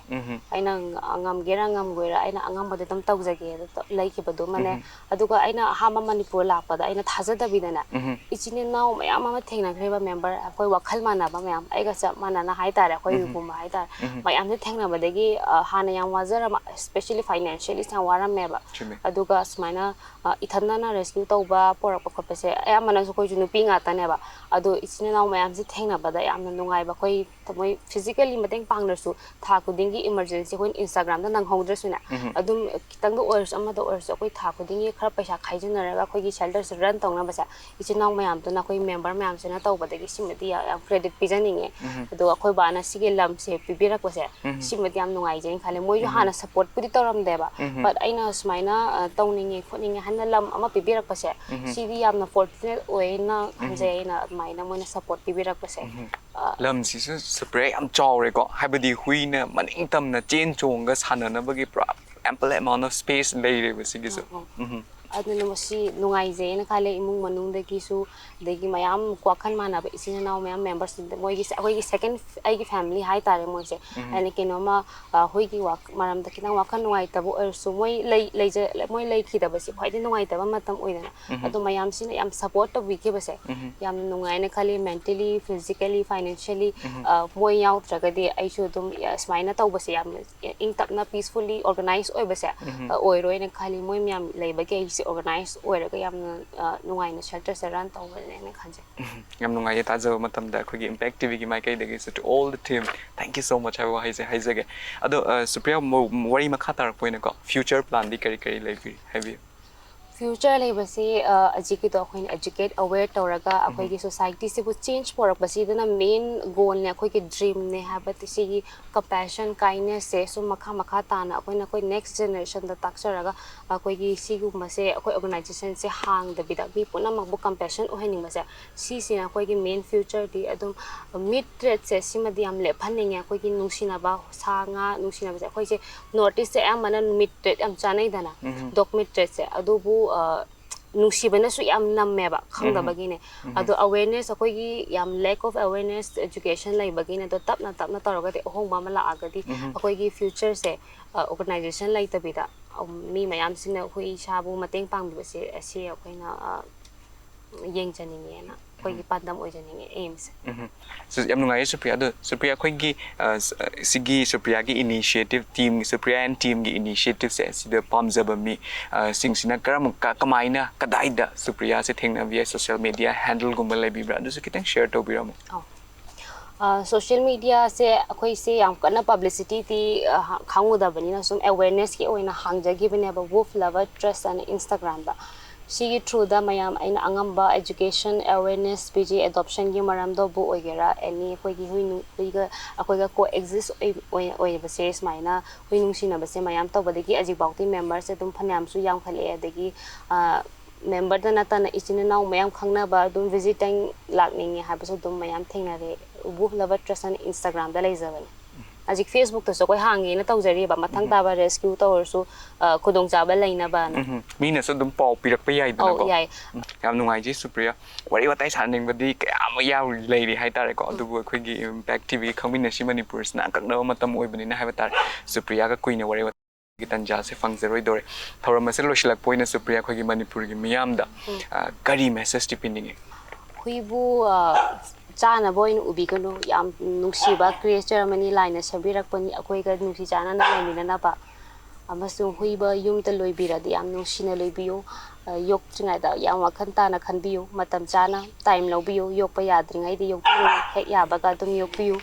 ꯑꯩꯅ ꯉ- ꯉꯝꯒꯦꯔꯥ ꯉꯝꯒꯣꯏꯔꯥ ꯑꯩꯅ ꯑꯉꯝꯕꯗꯣ ꯑꯗꯨꯝ ꯇꯧꯖꯒꯦ ꯑꯗꯨ ꯇ- ꯂꯩꯈꯤꯕꯗꯨꯃꯅꯦ꯫ ꯑꯗꯨꯒ ꯑꯩꯅ ꯑꯍꯥꯟꯕ ꯃꯅꯤꯄꯨꯔ ꯂꯥꯛꯄꯗ ꯑꯩꯅ ꯊꯥꯖꯗꯕꯤꯗꯅꯦ, ꯏꯆꯤꯟ ꯏꯅꯥꯎ ꯃꯌꯥꯝ ꯑꯃ ꯊꯦꯡꯅꯈ꯭ꯔꯦꯕ, ꯃꯦꯝꯕꯔ ꯑꯩꯈꯣꯏ ꯋꯥꯈꯜ ꯃꯥꯟꯅꯕ ꯃꯌꯥꯝ, ꯑꯩꯒ ꯆꯞ ꯃꯥꯟꯅꯅ ꯍꯥꯏꯇꯥꯔꯦ, ꯑꯩꯈꯣꯏꯒꯨꯝꯕ ꯍꯥꯏꯇꯥꯔꯦ꯫ ꯃꯌꯥꯝꯁꯦ ꯊꯦꯡꯅꯕꯗꯒꯤ ꯑ, ꯍꯥꯟꯅ ꯌꯥꯝ ꯋꯥꯖꯔꯝꯕ, especially financially ꯌꯥꯝ ꯋꯥꯔꯝꯃꯦꯕ꯫ ꯆꯨꯝꯃꯦ꯫ ꯑꯗꯨꯒ ꯁꯨꯃꯥꯏꯅ ꯑ, ꯏꯊꯟꯗꯅ ꯔꯦꯁꯀ꯭ꯌꯨ ꯇꯧꯕ, ꯄꯣꯔꯛꯄ ꯈꯣꯠꯄꯁꯦ ꯑꯌꯥꯝꯕꯅꯁꯨ ꯑꯩꯈꯣꯏꯁꯨ ꯅꯨꯄꯤ ꯉꯥꯛꯇꯅꯦꯕ꯫ ꯑꯗꯣ ꯏꯆꯤꯟ ꯏꯅꯥꯎ ꯃꯌꯥꯝꯁꯦ ꯊꯦꯡꯅꯕꯗ ꯌꯥꯝꯅ ꯅꯨꯡꯉꯥꯏꯕ, ꯑꯩꯈꯣꯏ ꯊꯃꯣꯏ ꯐꯤꯖꯤꯀꯦꯜꯂꯤ ꯃꯇꯦꯡ ꯄꯥꯡꯗ꯭ꯔꯁꯨ ꯊꯥ ꯈꯨꯗꯤꯡꯒꯤ ꯏꯃꯥꯔꯖꯦꯟꯁꯤ ꯑꯩꯈꯣꯏꯅ ꯏꯟꯁꯇꯥꯒ꯭ꯔꯥꯝꯗ ꯅꯪꯍꯧꯗ꯭ꯔꯁꯨꯅꯦ, ꯑꯗꯨꯝ ꯈꯤꯇꯪꯗ ꯑꯣꯏꯔꯁꯨ ꯑꯃꯗ ꯑꯣꯏꯔꯁꯨ ꯑꯩꯈꯣꯏ ꯊꯥ ꯈꯨꯗꯤꯡꯒꯤ ꯈꯔ ꯄꯩꯁꯥ ꯈꯥꯏꯖꯤꯟꯅꯔꯒ ꯑꯩꯈꯣꯏꯒꯤ ꯁꯦꯜꯇꯔꯁꯦ ꯔꯟ ꯇꯧꯅꯕꯁꯦ ꯏꯆꯤꯟ ꯏꯅꯥꯎ ꯃꯌꯥꯝꯗꯨꯅ, ꯑꯩꯈꯣꯏ ꯃꯦꯝꯕꯔ ꯃꯌꯥꯝꯁꯤꯅ ꯇꯧꯕꯗꯒꯤ ꯁꯤꯃꯗꯤ ꯌꯥ- ꯌꯥꯝ ꯀ꯭ꯔꯦꯗꯤꯠ ꯄꯤꯖꯅꯤꯡꯉꯦ꯫ ꯑꯗꯣ ꯑꯩꯈꯣꯏ ꯕꯥꯅ ꯁꯤꯒꯤ ꯂꯝꯁꯦ ꯄꯤꯕꯤꯔꯛꯄꯁꯦ, ꯁꯤꯃꯗꯤ ꯌꯥꯝ ꯅꯨꯡꯉꯥꯏꯖꯩꯅ ꯈꯜꯂꯦ꯫ ꯃꯣꯏꯁꯨ ꯍꯥꯟꯅ ꯁꯞꯄꯣꯔꯠꯄꯨꯗꯤ ꯇꯧꯔꯝꯗꯦꯕ, but ꯑꯩꯅ ꯁꯨꯃꯥꯏꯅ ꯑ, ꯇꯧꯅꯤꯡꯉꯦ ꯈꯣꯠꯅꯤꯡꯉꯦ ꯍꯥꯏꯅ ꯂꯝ ꯑꯃ ꯄꯤꯕꯤꯔꯛꯄꯁꯦ, ꯁꯤꯗꯤ ꯌꯥꯝꯅ ꯐꯣꯔꯆꯨꯅꯦꯠ ꯑꯣꯏꯅ ꯈꯟꯖꯩ꯫ ꯑꯩꯅ ꯑꯗꯨꯃꯥꯏꯅ ꯃꯣꯏꯅ ꯁꯞꯄꯣꯔꯠ ꯄꯤꯕꯤꯔꯛꯄꯁꯦ꯫ ꯑ, ꯂꯝꯁꯤꯁꯨ ꯁꯨꯄ꯭ꯔꯤꯌꯥ, ꯌꯥꯝ ꯆꯥꯎꯔꯦꯀꯣ, ꯍꯥꯏꯕꯗꯤ ꯍꯨꯏꯅ ꯃꯅꯤꯡ ꯇꯝꯅ ꯆꯦꯟ ꯆꯣꯡꯉꯒ ꯁꯥꯟꯅꯅꯕꯒꯤ ꯄꯨꯔꯥ ample amount of space ꯂꯩꯔꯦꯕ ꯁꯤꯒꯤꯁꯨ꯫ ꯑꯣ꯫ ꯎꯝ꯫ ꯑꯗꯨꯅ ꯃꯁꯤ ꯅꯨꯡꯉꯥꯏꯖꯩꯅ ꯈꯜꯂꯦ, ꯏꯃꯨꯡ ꯃꯅꯨꯡꯗꯒꯤꯁꯨ, ꯑꯗꯒꯤ ꯃꯌꯥꯝ ꯋꯥꯈꯜ ꯃꯥꯟꯅꯕ ꯏꯆꯤꯟ ꯏꯅꯥꯎ ꯃꯌꯥꯝ, ꯃꯦꯝꯕꯔꯁꯤꯡꯗ, ꯃꯣꯏꯒꯤ, ꯑꯩꯈꯣꯏꯒꯤ ꯁꯦꯀꯦꯟ, ꯑꯩꯒꯤ ꯐꯦꯃꯤꯂꯤ ꯍꯥꯏꯇꯥꯔꯦ ꯃꯣꯏꯁꯦ꯫ ꯎꯝ꯫ ꯑꯩꯅ ꯀꯩꯅꯣꯝꯃ, ꯑ, ꯍꯨꯏꯒꯤ ꯋꯥ-, ꯃꯔꯝꯗ ꯈꯤꯇꯪ ꯋꯥꯈꯜ ꯅꯨꯡꯉꯥꯏꯇꯕ ꯑꯣꯏꯔꯁꯨ, ꯃꯣꯏ ꯂꯩ-, ꯂꯩꯖ-, ꯃꯣꯏ ꯂꯩꯈꯤꯗꯕꯁꯦ ꯈ꯭ꯋꯥꯏꯗꯒꯤ ꯅꯨꯡꯉꯥꯏꯇꯕ ꯃꯇꯝ ꯑꯣꯏꯗꯅ꯫ ꯎꯝ꯫ ꯑꯗꯣ ꯃꯌꯥꯝꯁꯤꯅ ꯌꯥꯝ ꯁꯞꯄꯣꯔꯠ ꯇꯧꯕꯤꯈꯤꯕꯁꯦ ꯎꯝ꯫ ꯌꯥꯝꯅ ꯅꯨꯡꯉꯥꯏꯅ ꯈꯜꯂꯤ꯫ Mentally, physically, financially, ꯎꯝ꯫ ꯑ, ꯃꯣꯏ ꯌꯥꯎꯗ꯭ꯔꯒꯗꯤ ꯑꯩꯁꯨ ꯑꯗꯨꯝ, ꯑ, ꯁꯨꯃꯥꯏꯅ ꯇꯧꯕꯁꯦ ꯌꯥꯝꯅ ꯏꯪ ꯇꯞꯅ, peacefully organize ꯑꯣꯏꯕꯁꯦ, ꯎꯝ꯫ ꯑ, ꯑꯣꯏꯔꯣꯏꯅ ꯈꯜꯂꯤ꯫ ꯃꯣꯏ ꯃꯌꯥꯝ ꯂꯩꯕꯒꯤ ꯑꯩꯁꯦ organize ꯑꯣꯏꯔꯒ ꯌꯥꯝꯅ, ꯑ, ꯅꯨꯡꯉꯥꯏꯅ shelterꯁꯦ run ꯇꯧꯕꯅꯦꯅ ꯈꯟꯖꯩ꯫ ꯌꯥꯝ ꯅꯨꯡꯉꯥꯏꯌꯦ ꯇꯥꯖꯕ ꯃꯇꯝꯗ꯫ ꯑꯩꯈꯣꯏꯒꯤ Impact TVꯒꯤ ꯃꯥꯏꯀꯩꯗꯒꯤꯁꯨ to all the team, thank you so much ꯍꯥꯏꯕ ꯋꯥꯍꯩꯁꯦ ꯍꯥꯏꯖꯒꯦ꯫ ꯑꯗꯣ, ꯑ, ꯁꯨꯄ꯭ꯔꯤꯌꯥ, ꯃ-, ꯋꯥꯔꯤ ꯃꯈꯥ ꯇꯥꯔꯛꯄ ꯑꯣꯏꯅꯀꯣ, future planꯗꯤ ꯀꯔꯤ ꯀꯔꯤ ꯂꯩꯕꯤꯔꯤ? ꯍꯥꯏꯕꯤꯌꯨ꯫ Future ꯂꯩꯕꯁꯤ, ꯑ, ꯍꯧꯖꯤꯛꯀꯤꯗꯣ ꯑꯩꯈꯣꯏꯅ educate, aware ꯇꯧꯔꯒ ꯑꯩꯈꯣꯏꯒꯤ societyꯁꯤꯕꯨ change ꯄꯨꯔꯛꯄꯁꯤꯗꯅ main goalꯅꯦ, ꯑꯩꯈꯣꯏꯒꯤ dreamꯅꯦ ꯍꯥꯏꯕꯗꯤ ꯁꯤꯒꯤ compassion, kindnessꯁꯦ ꯁꯨꯝ ꯃꯈꯥ ꯃꯈꯥ ꯇꯥꯅ ꯑꯩꯈꯣꯏꯅ ꯑꯩꯈꯣꯏ next generationꯗ ꯇꯥꯛꯆꯔꯒ ꯑꯩꯈꯣꯏꯒꯤ ꯁꯤꯒꯨꯝꯕꯁꯦ ꯑꯩꯈꯣꯏ organizationꯁꯦ ꯍꯥꯡꯗꯕꯤꯗ ꯃꯤ ꯄꯨꯝꯅꯃꯛꯄꯨ compassion ꯑꯣꯏꯍꯟꯅꯤꯡꯕꯁꯦ, ꯁꯤꯁꯤꯅ ꯑꯩꯈꯣꯏꯒꯤ main futureꯗꯤ꯫ ꯑꯗꯨꯝ meat tradeꯁꯦ ꯁꯤꯃꯗꯤ ꯌꯥꯝ ꯂꯦꯞꯍꯟꯅꯤꯡꯉꯦ꯫ ꯑꯩꯈꯣꯏꯒꯤ ꯅꯨꯡꯁꯤꯅꯕ, ꯁꯥ ꯉꯥ ꯅꯨꯡꯁꯤꯅꯕꯁꯦ, ꯑꯩꯈꯣꯏꯁꯦ North Eastꯁꯦ ꯑꯌꯥꯝꯕꯅ meat trade ꯌꯥꯝ ꯆꯥꯅꯩꯗꯅ, ꯎꯝ꯫ dog meat tradeꯁꯦ꯫ ꯑꯗꯨꯕꯨ, ꯑ, ꯅꯨꯡꯁꯤꯕꯅꯁꯨ ꯌꯥꯝ ꯅꯝꯃꯦꯕ, ꯈꯪꯗꯕꯒꯤꯅꯦ꯫ ꯎꯝ꯫ ꯑꯗꯣ awareness, ꯑꯩꯈꯣꯏꯒꯤ ꯌꯥꯝ lack of awareness, education ꯂꯩꯕꯒꯤꯅꯦ꯫ ꯑꯗꯣ ꯇꯞꯅ ꯇꯞꯅ ꯇꯧꯔꯒꯗꯤ ꯑꯍꯣꯡꯕ ꯑꯃ ꯂꯥꯛꯑꯒꯗꯤ ꯎꯝ꯫ ꯑꯩꯈꯣꯏꯒꯤ futureꯁꯦ, ꯑ, organization ꯂꯩꯇꯕꯤꯗ, ꯑ, ꯃꯤ ꯃꯌꯥꯝꯁꯤꯅ ꯍꯨꯏ ꯁꯥꯕꯨ ꯃꯇꯦꯡ ꯄꯥꯡꯕꯤꯕꯁꯦ, ꯑꯁꯤ ꯑꯩꯈꯣꯏꯅ, ꯑ, ꯌꯦꯡꯖꯅꯤꯡꯉꯦꯅ, ꯑꯩꯈꯣꯏꯒꯤ ꯄꯥꯟꯗꯝ ꯑꯣꯏꯖꯅꯤꯡꯉꯦ, aimꯁꯦ꯫ ꯎꯝ꯫ ꯁꯤ ꯌꯥꯝ ꯅꯨꯡꯉꯥꯏꯌꯦ ꯁꯨꯄ꯭ꯔꯤꯌꯥ꯫ ꯑꯗꯣ ꯁꯨꯄ꯭ꯔꯤꯌꯥ, ꯑꯩꯈꯣꯏꯒꯤ, ꯑ, ꯁ-, ꯑ, ꯁꯤꯒꯤ ꯁꯨꯄ꯭ꯔꯤꯌꯥꯒꯤ initiative team, ꯁꯨꯄ꯭ꯔꯤꯌꯥ and teamꯒꯤ initiativeꯁꯦ ꯁꯤꯗ ꯄꯥꯝꯖꯕ ꯃꯤ, ꯑ, ꯁꯤꯡꯁꯤꯅ ꯀꯔꯝ, ꯀ-, ꯀꯃꯥꯏꯅ, ꯀꯗꯥꯏꯗ ꯁꯨꯄ꯭ꯔꯤꯌꯥꯁꯦ ꯊꯦꯡꯅꯕ ꯌꯥꯏ? Social media handleꯒꯨꯝꯕ ꯂꯩꯕꯤꯕ꯭ꯔꯥ? ꯑꯗꯨꯁꯨ ꯈꯤꯇꯪ share ꯇꯧꯕꯤꯔꯝꯃꯣ꯫ ꯑꯧ꯫ ꯑ, social mediaꯁꯦ ꯑꯩꯈꯣꯏꯁꯦ ꯌꯥꯝ ꯀꯟꯅ publicityꯗꯤ, ꯑ, ꯈꯪꯉꯨꯗꯕꯅꯤꯅ ꯁꯨꯝ awarenessꯀꯤ ꯑꯣꯏꯅ ꯍꯥꯡꯖꯈꯤꯕꯅꯦꯕ, Wolf Lover Trust ꯑꯅ Instagramꯗ꯫ ꯁꯤꯒꯤ throughꯗ ꯃꯌꯥꯝ ꯑꯩꯅ ꯑꯉꯝꯕ education, awareness ꯄꯤꯖꯩ꯫ Adoptionꯒꯤ ꯃꯔꯝꯗꯕꯨ ꯑꯣꯏꯒꯦꯔꯥ, any ꯑꯩꯈꯣꯏꯒꯤ ꯍꯨꯏ ꯅꯨ-, ꯍꯨꯏꯒ ꯑꯩꯈꯣꯏꯒ co-exist ꯑꯣꯏ-, ꯑꯣꯏ-, ꯑꯣꯏꯕꯁꯦ, ꯁꯨꯃꯥꯏꯅ ꯍꯨꯏ ꯅꯨꯡꯁꯤꯅꯕꯁꯦ ꯃꯌꯥꯝ ꯇꯧꯕꯗꯒꯤ ꯍꯧꯖꯤꯛꯐꯥꯎꯗꯤ memberꯁꯦ ꯑꯗꯨꯝ ꯐꯅꯌꯥꯝꯁꯨ ꯌꯥꯝꯈꯠꯂꯛꯑꯦ꯫ ꯑꯗꯒꯤ, ꯑ, ꯃꯦꯝꯕꯔꯗ ꯅꯠꯇꯅ ꯏꯆꯤꯟ ꯏꯅꯥꯎ ꯃꯌꯥꯝ ꯈꯪꯅꯕ ꯑꯗꯨꯝ ꯚꯤꯖꯤꯇꯤꯡ ꯂꯥꯛꯅꯤꯡꯉꯦ ꯍꯥꯏꯕꯁꯨ ꯑꯗꯨꯝ ꯃꯌꯥꯝ ꯊꯦꯡꯅꯔꯦ꯫ ꯎꯕꯨ ꯍꯨꯂꯕ ꯇ꯭ꯔꯁꯟ Instagram-ꯗ ꯂꯩꯖꯕꯅꯦ꯫ ꯍꯧꯖꯤꯛ Facebook-ꯇꯁꯨ ꯑꯩꯈꯣꯏ ꯍꯥꯡꯒꯦꯅ ꯇꯧꯖꯔꯤꯕ, ꯃꯊꯪ ꯎꯝ꯫ ꯇꯥꯕ ꯔꯦꯁꯀ꯭ꯌꯨ ꯇꯧꯔꯁꯨ, ꯑ, ꯈꯨꯗꯣꯡꯆꯥꯕ ꯂꯩꯅꯕꯅ꯫ ꯎꯝ꯫ ꯃꯤꯅꯁꯨ ꯑꯗꯨꯝ ꯄꯥꯎ ꯄꯤꯔꯛꯄ ꯌꯥꯏꯗꯅꯀꯣ꯫ ꯑꯧ, ꯌꯥꯏ꯫ ꯎꯝ꯫ ꯌꯥꯝ ꯅꯨꯡꯉꯥꯏꯖꯩ ꯁꯨꯄ꯭ꯔꯤꯌꯥ꯫ ꯋꯥꯔꯤ ꯋꯥꯇꯥꯏ ꯁꯥꯟꯅꯅꯤꯡꯕꯗꯤ ꯀꯌꯥ ꯑꯃ ꯌꯥꯎꯔꯤ, ꯂꯩꯔꯤ ꯍꯥꯏꯇꯥꯔꯦꯀꯣ꯫ ꯎꯝ꯫ ꯑꯗꯨꯕꯨ ꯑꯩꯈꯣꯏꯒꯤ Impact T V ꯈꯪꯃꯤꯟꯅꯁꯤ ꯃꯅꯤꯄꯨꯔꯁꯤꯅ ꯑꯀꯛꯅꯕ ꯃꯇꯝ ꯑꯣꯏꯕꯅꯤꯅ ꯍꯥꯏꯕ ꯇꯥꯔꯦ, ꯁꯨꯄ꯭ꯔꯤꯌꯥꯒ ꯀꯨꯏꯅ ꯋꯥꯔꯤ ꯋꯥꯇꯥꯏꯒꯤ ꯇꯥꯟꯖꯥꯁꯦ ꯐꯪꯖꯔꯣꯏꯗꯧꯔꯦ꯫ ꯊꯧꯔꯝ ꯑꯁꯤ ꯂꯣꯏꯁꯤꯜꯂꯛꯄ ꯑꯣꯏꯅ ꯁꯨꯄ꯭ꯔꯤꯌꯥ, ꯑꯩꯈꯣꯏꯒꯤ ꯃꯅꯤꯄꯨꯔꯒꯤ ꯃꯤꯌꯥꯝꯗ, ꯎꯝ꯫ ꯑ, ꯀꯔꯤ message-ꯇꯤ ꯄꯤꯅꯤꯡꯉꯤ? ꯍꯨꯏꯕꯨ, ꯑ, ꯆꯥꯅꯕ ꯑꯣꯏꯅ ꯎꯕꯤꯒꯅꯨ꯫ ꯌꯥꯝ ꯅꯨꯡꯁꯤꯕ creature ꯑꯃꯅꯤ, ꯂꯥꯏꯅ ꯁꯦꯝꯕꯤꯔꯛꯄꯅꯤ, ꯑꯩꯈꯣꯏꯒ ꯅꯨꯡꯁꯤ ꯆꯥꯟꯅꯅ ꯂꯩꯃꯤꯟꯅꯅꯕ꯫ ꯑꯃꯁꯨꯡ ꯍꯨꯏꯕ ꯌꯨꯝꯗ ꯂꯣꯏꯕꯤꯔꯗꯤ ꯌꯥꯝ ꯅꯨꯡꯁꯤꯅ ꯂꯣꯏꯕꯤꯌꯨ꯫ ꯑ, ꯌꯣꯛꯇ꯭ꯔꯤꯉꯩꯗ ꯌꯥꯝ ꯋꯥꯈꯜ ꯇꯥꯅ ꯈꯟꯕꯤꯌꯨ, ꯃꯇꯝ ꯆꯥꯅ time ꯂꯧꯕꯤꯌꯨ꯫ ꯌꯣꯛꯄ ꯌꯥꯗ꯭ꯔꯤꯉꯩꯗ ꯌꯣꯛꯄꯤꯒꯅꯨ, ꯍꯦꯛ ꯌꯥꯕꯒ ꯑꯗꯨꯝ ꯌꯣꯛꯄꯤꯌꯨ꯫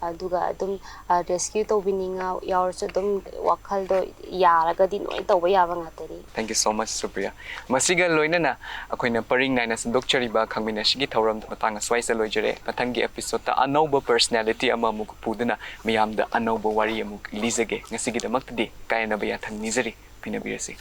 ꯑꯗꯨꯒ ꯑꯗꯨꯝ, ꯑ, ꯔꯦꯁꯀ꯭ꯌꯨ ꯇꯧꯕꯤꯅꯤꯡꯉ ꯌꯥꯎꯔꯁꯨ ꯑꯗꯨꯝ ꯋꯥꯈꯜꯗꯣ ꯌꯥꯔꯒꯗꯤ ꯂꯣꯏ ꯇꯧꯕ ꯌꯥꯕ ꯉꯥꯛꯇꯅꯤ꯫ Thank you so much, Supriya. ꯃꯁꯤꯒ ꯂꯣꯏꯅꯅ ꯑꯩꯈꯣꯏꯅ ꯄꯔꯤꯡ ꯅꯥꯏꯅ ꯁꯟꯗꯣꯛꯆꯔꯤꯕ ꯈꯪꯃꯤꯟꯅꯁꯤꯒꯤ ꯊꯧꯔꯝ ꯃꯇꯥꯡ ꯑꯁ꯭ꯋꯥꯏꯁꯤꯗ ꯂꯣꯏꯖꯔꯦ꯫ ꯃꯊꯪꯒꯤ episode-ꯇ ꯑꯅꯧꯕ personality ꯑꯃꯃꯨꯛ ꯄꯨꯗꯨꯅ ꯃꯤꯌꯥꯝꯗ ꯑꯅꯧꯕ ꯋꯥꯔꯤ ꯑꯃꯨꯛ ꯂꯤꯖꯒꯦ꯫ ꯉꯁꯤꯒꯤꯗꯃꯛꯇꯗꯤ ꯀꯥꯏꯅꯕ ꯌꯥꯊꯪ ꯅꯤꯖꯔꯤ꯫ ꯄꯤꯅꯕꯤꯔꯁꯤ꯫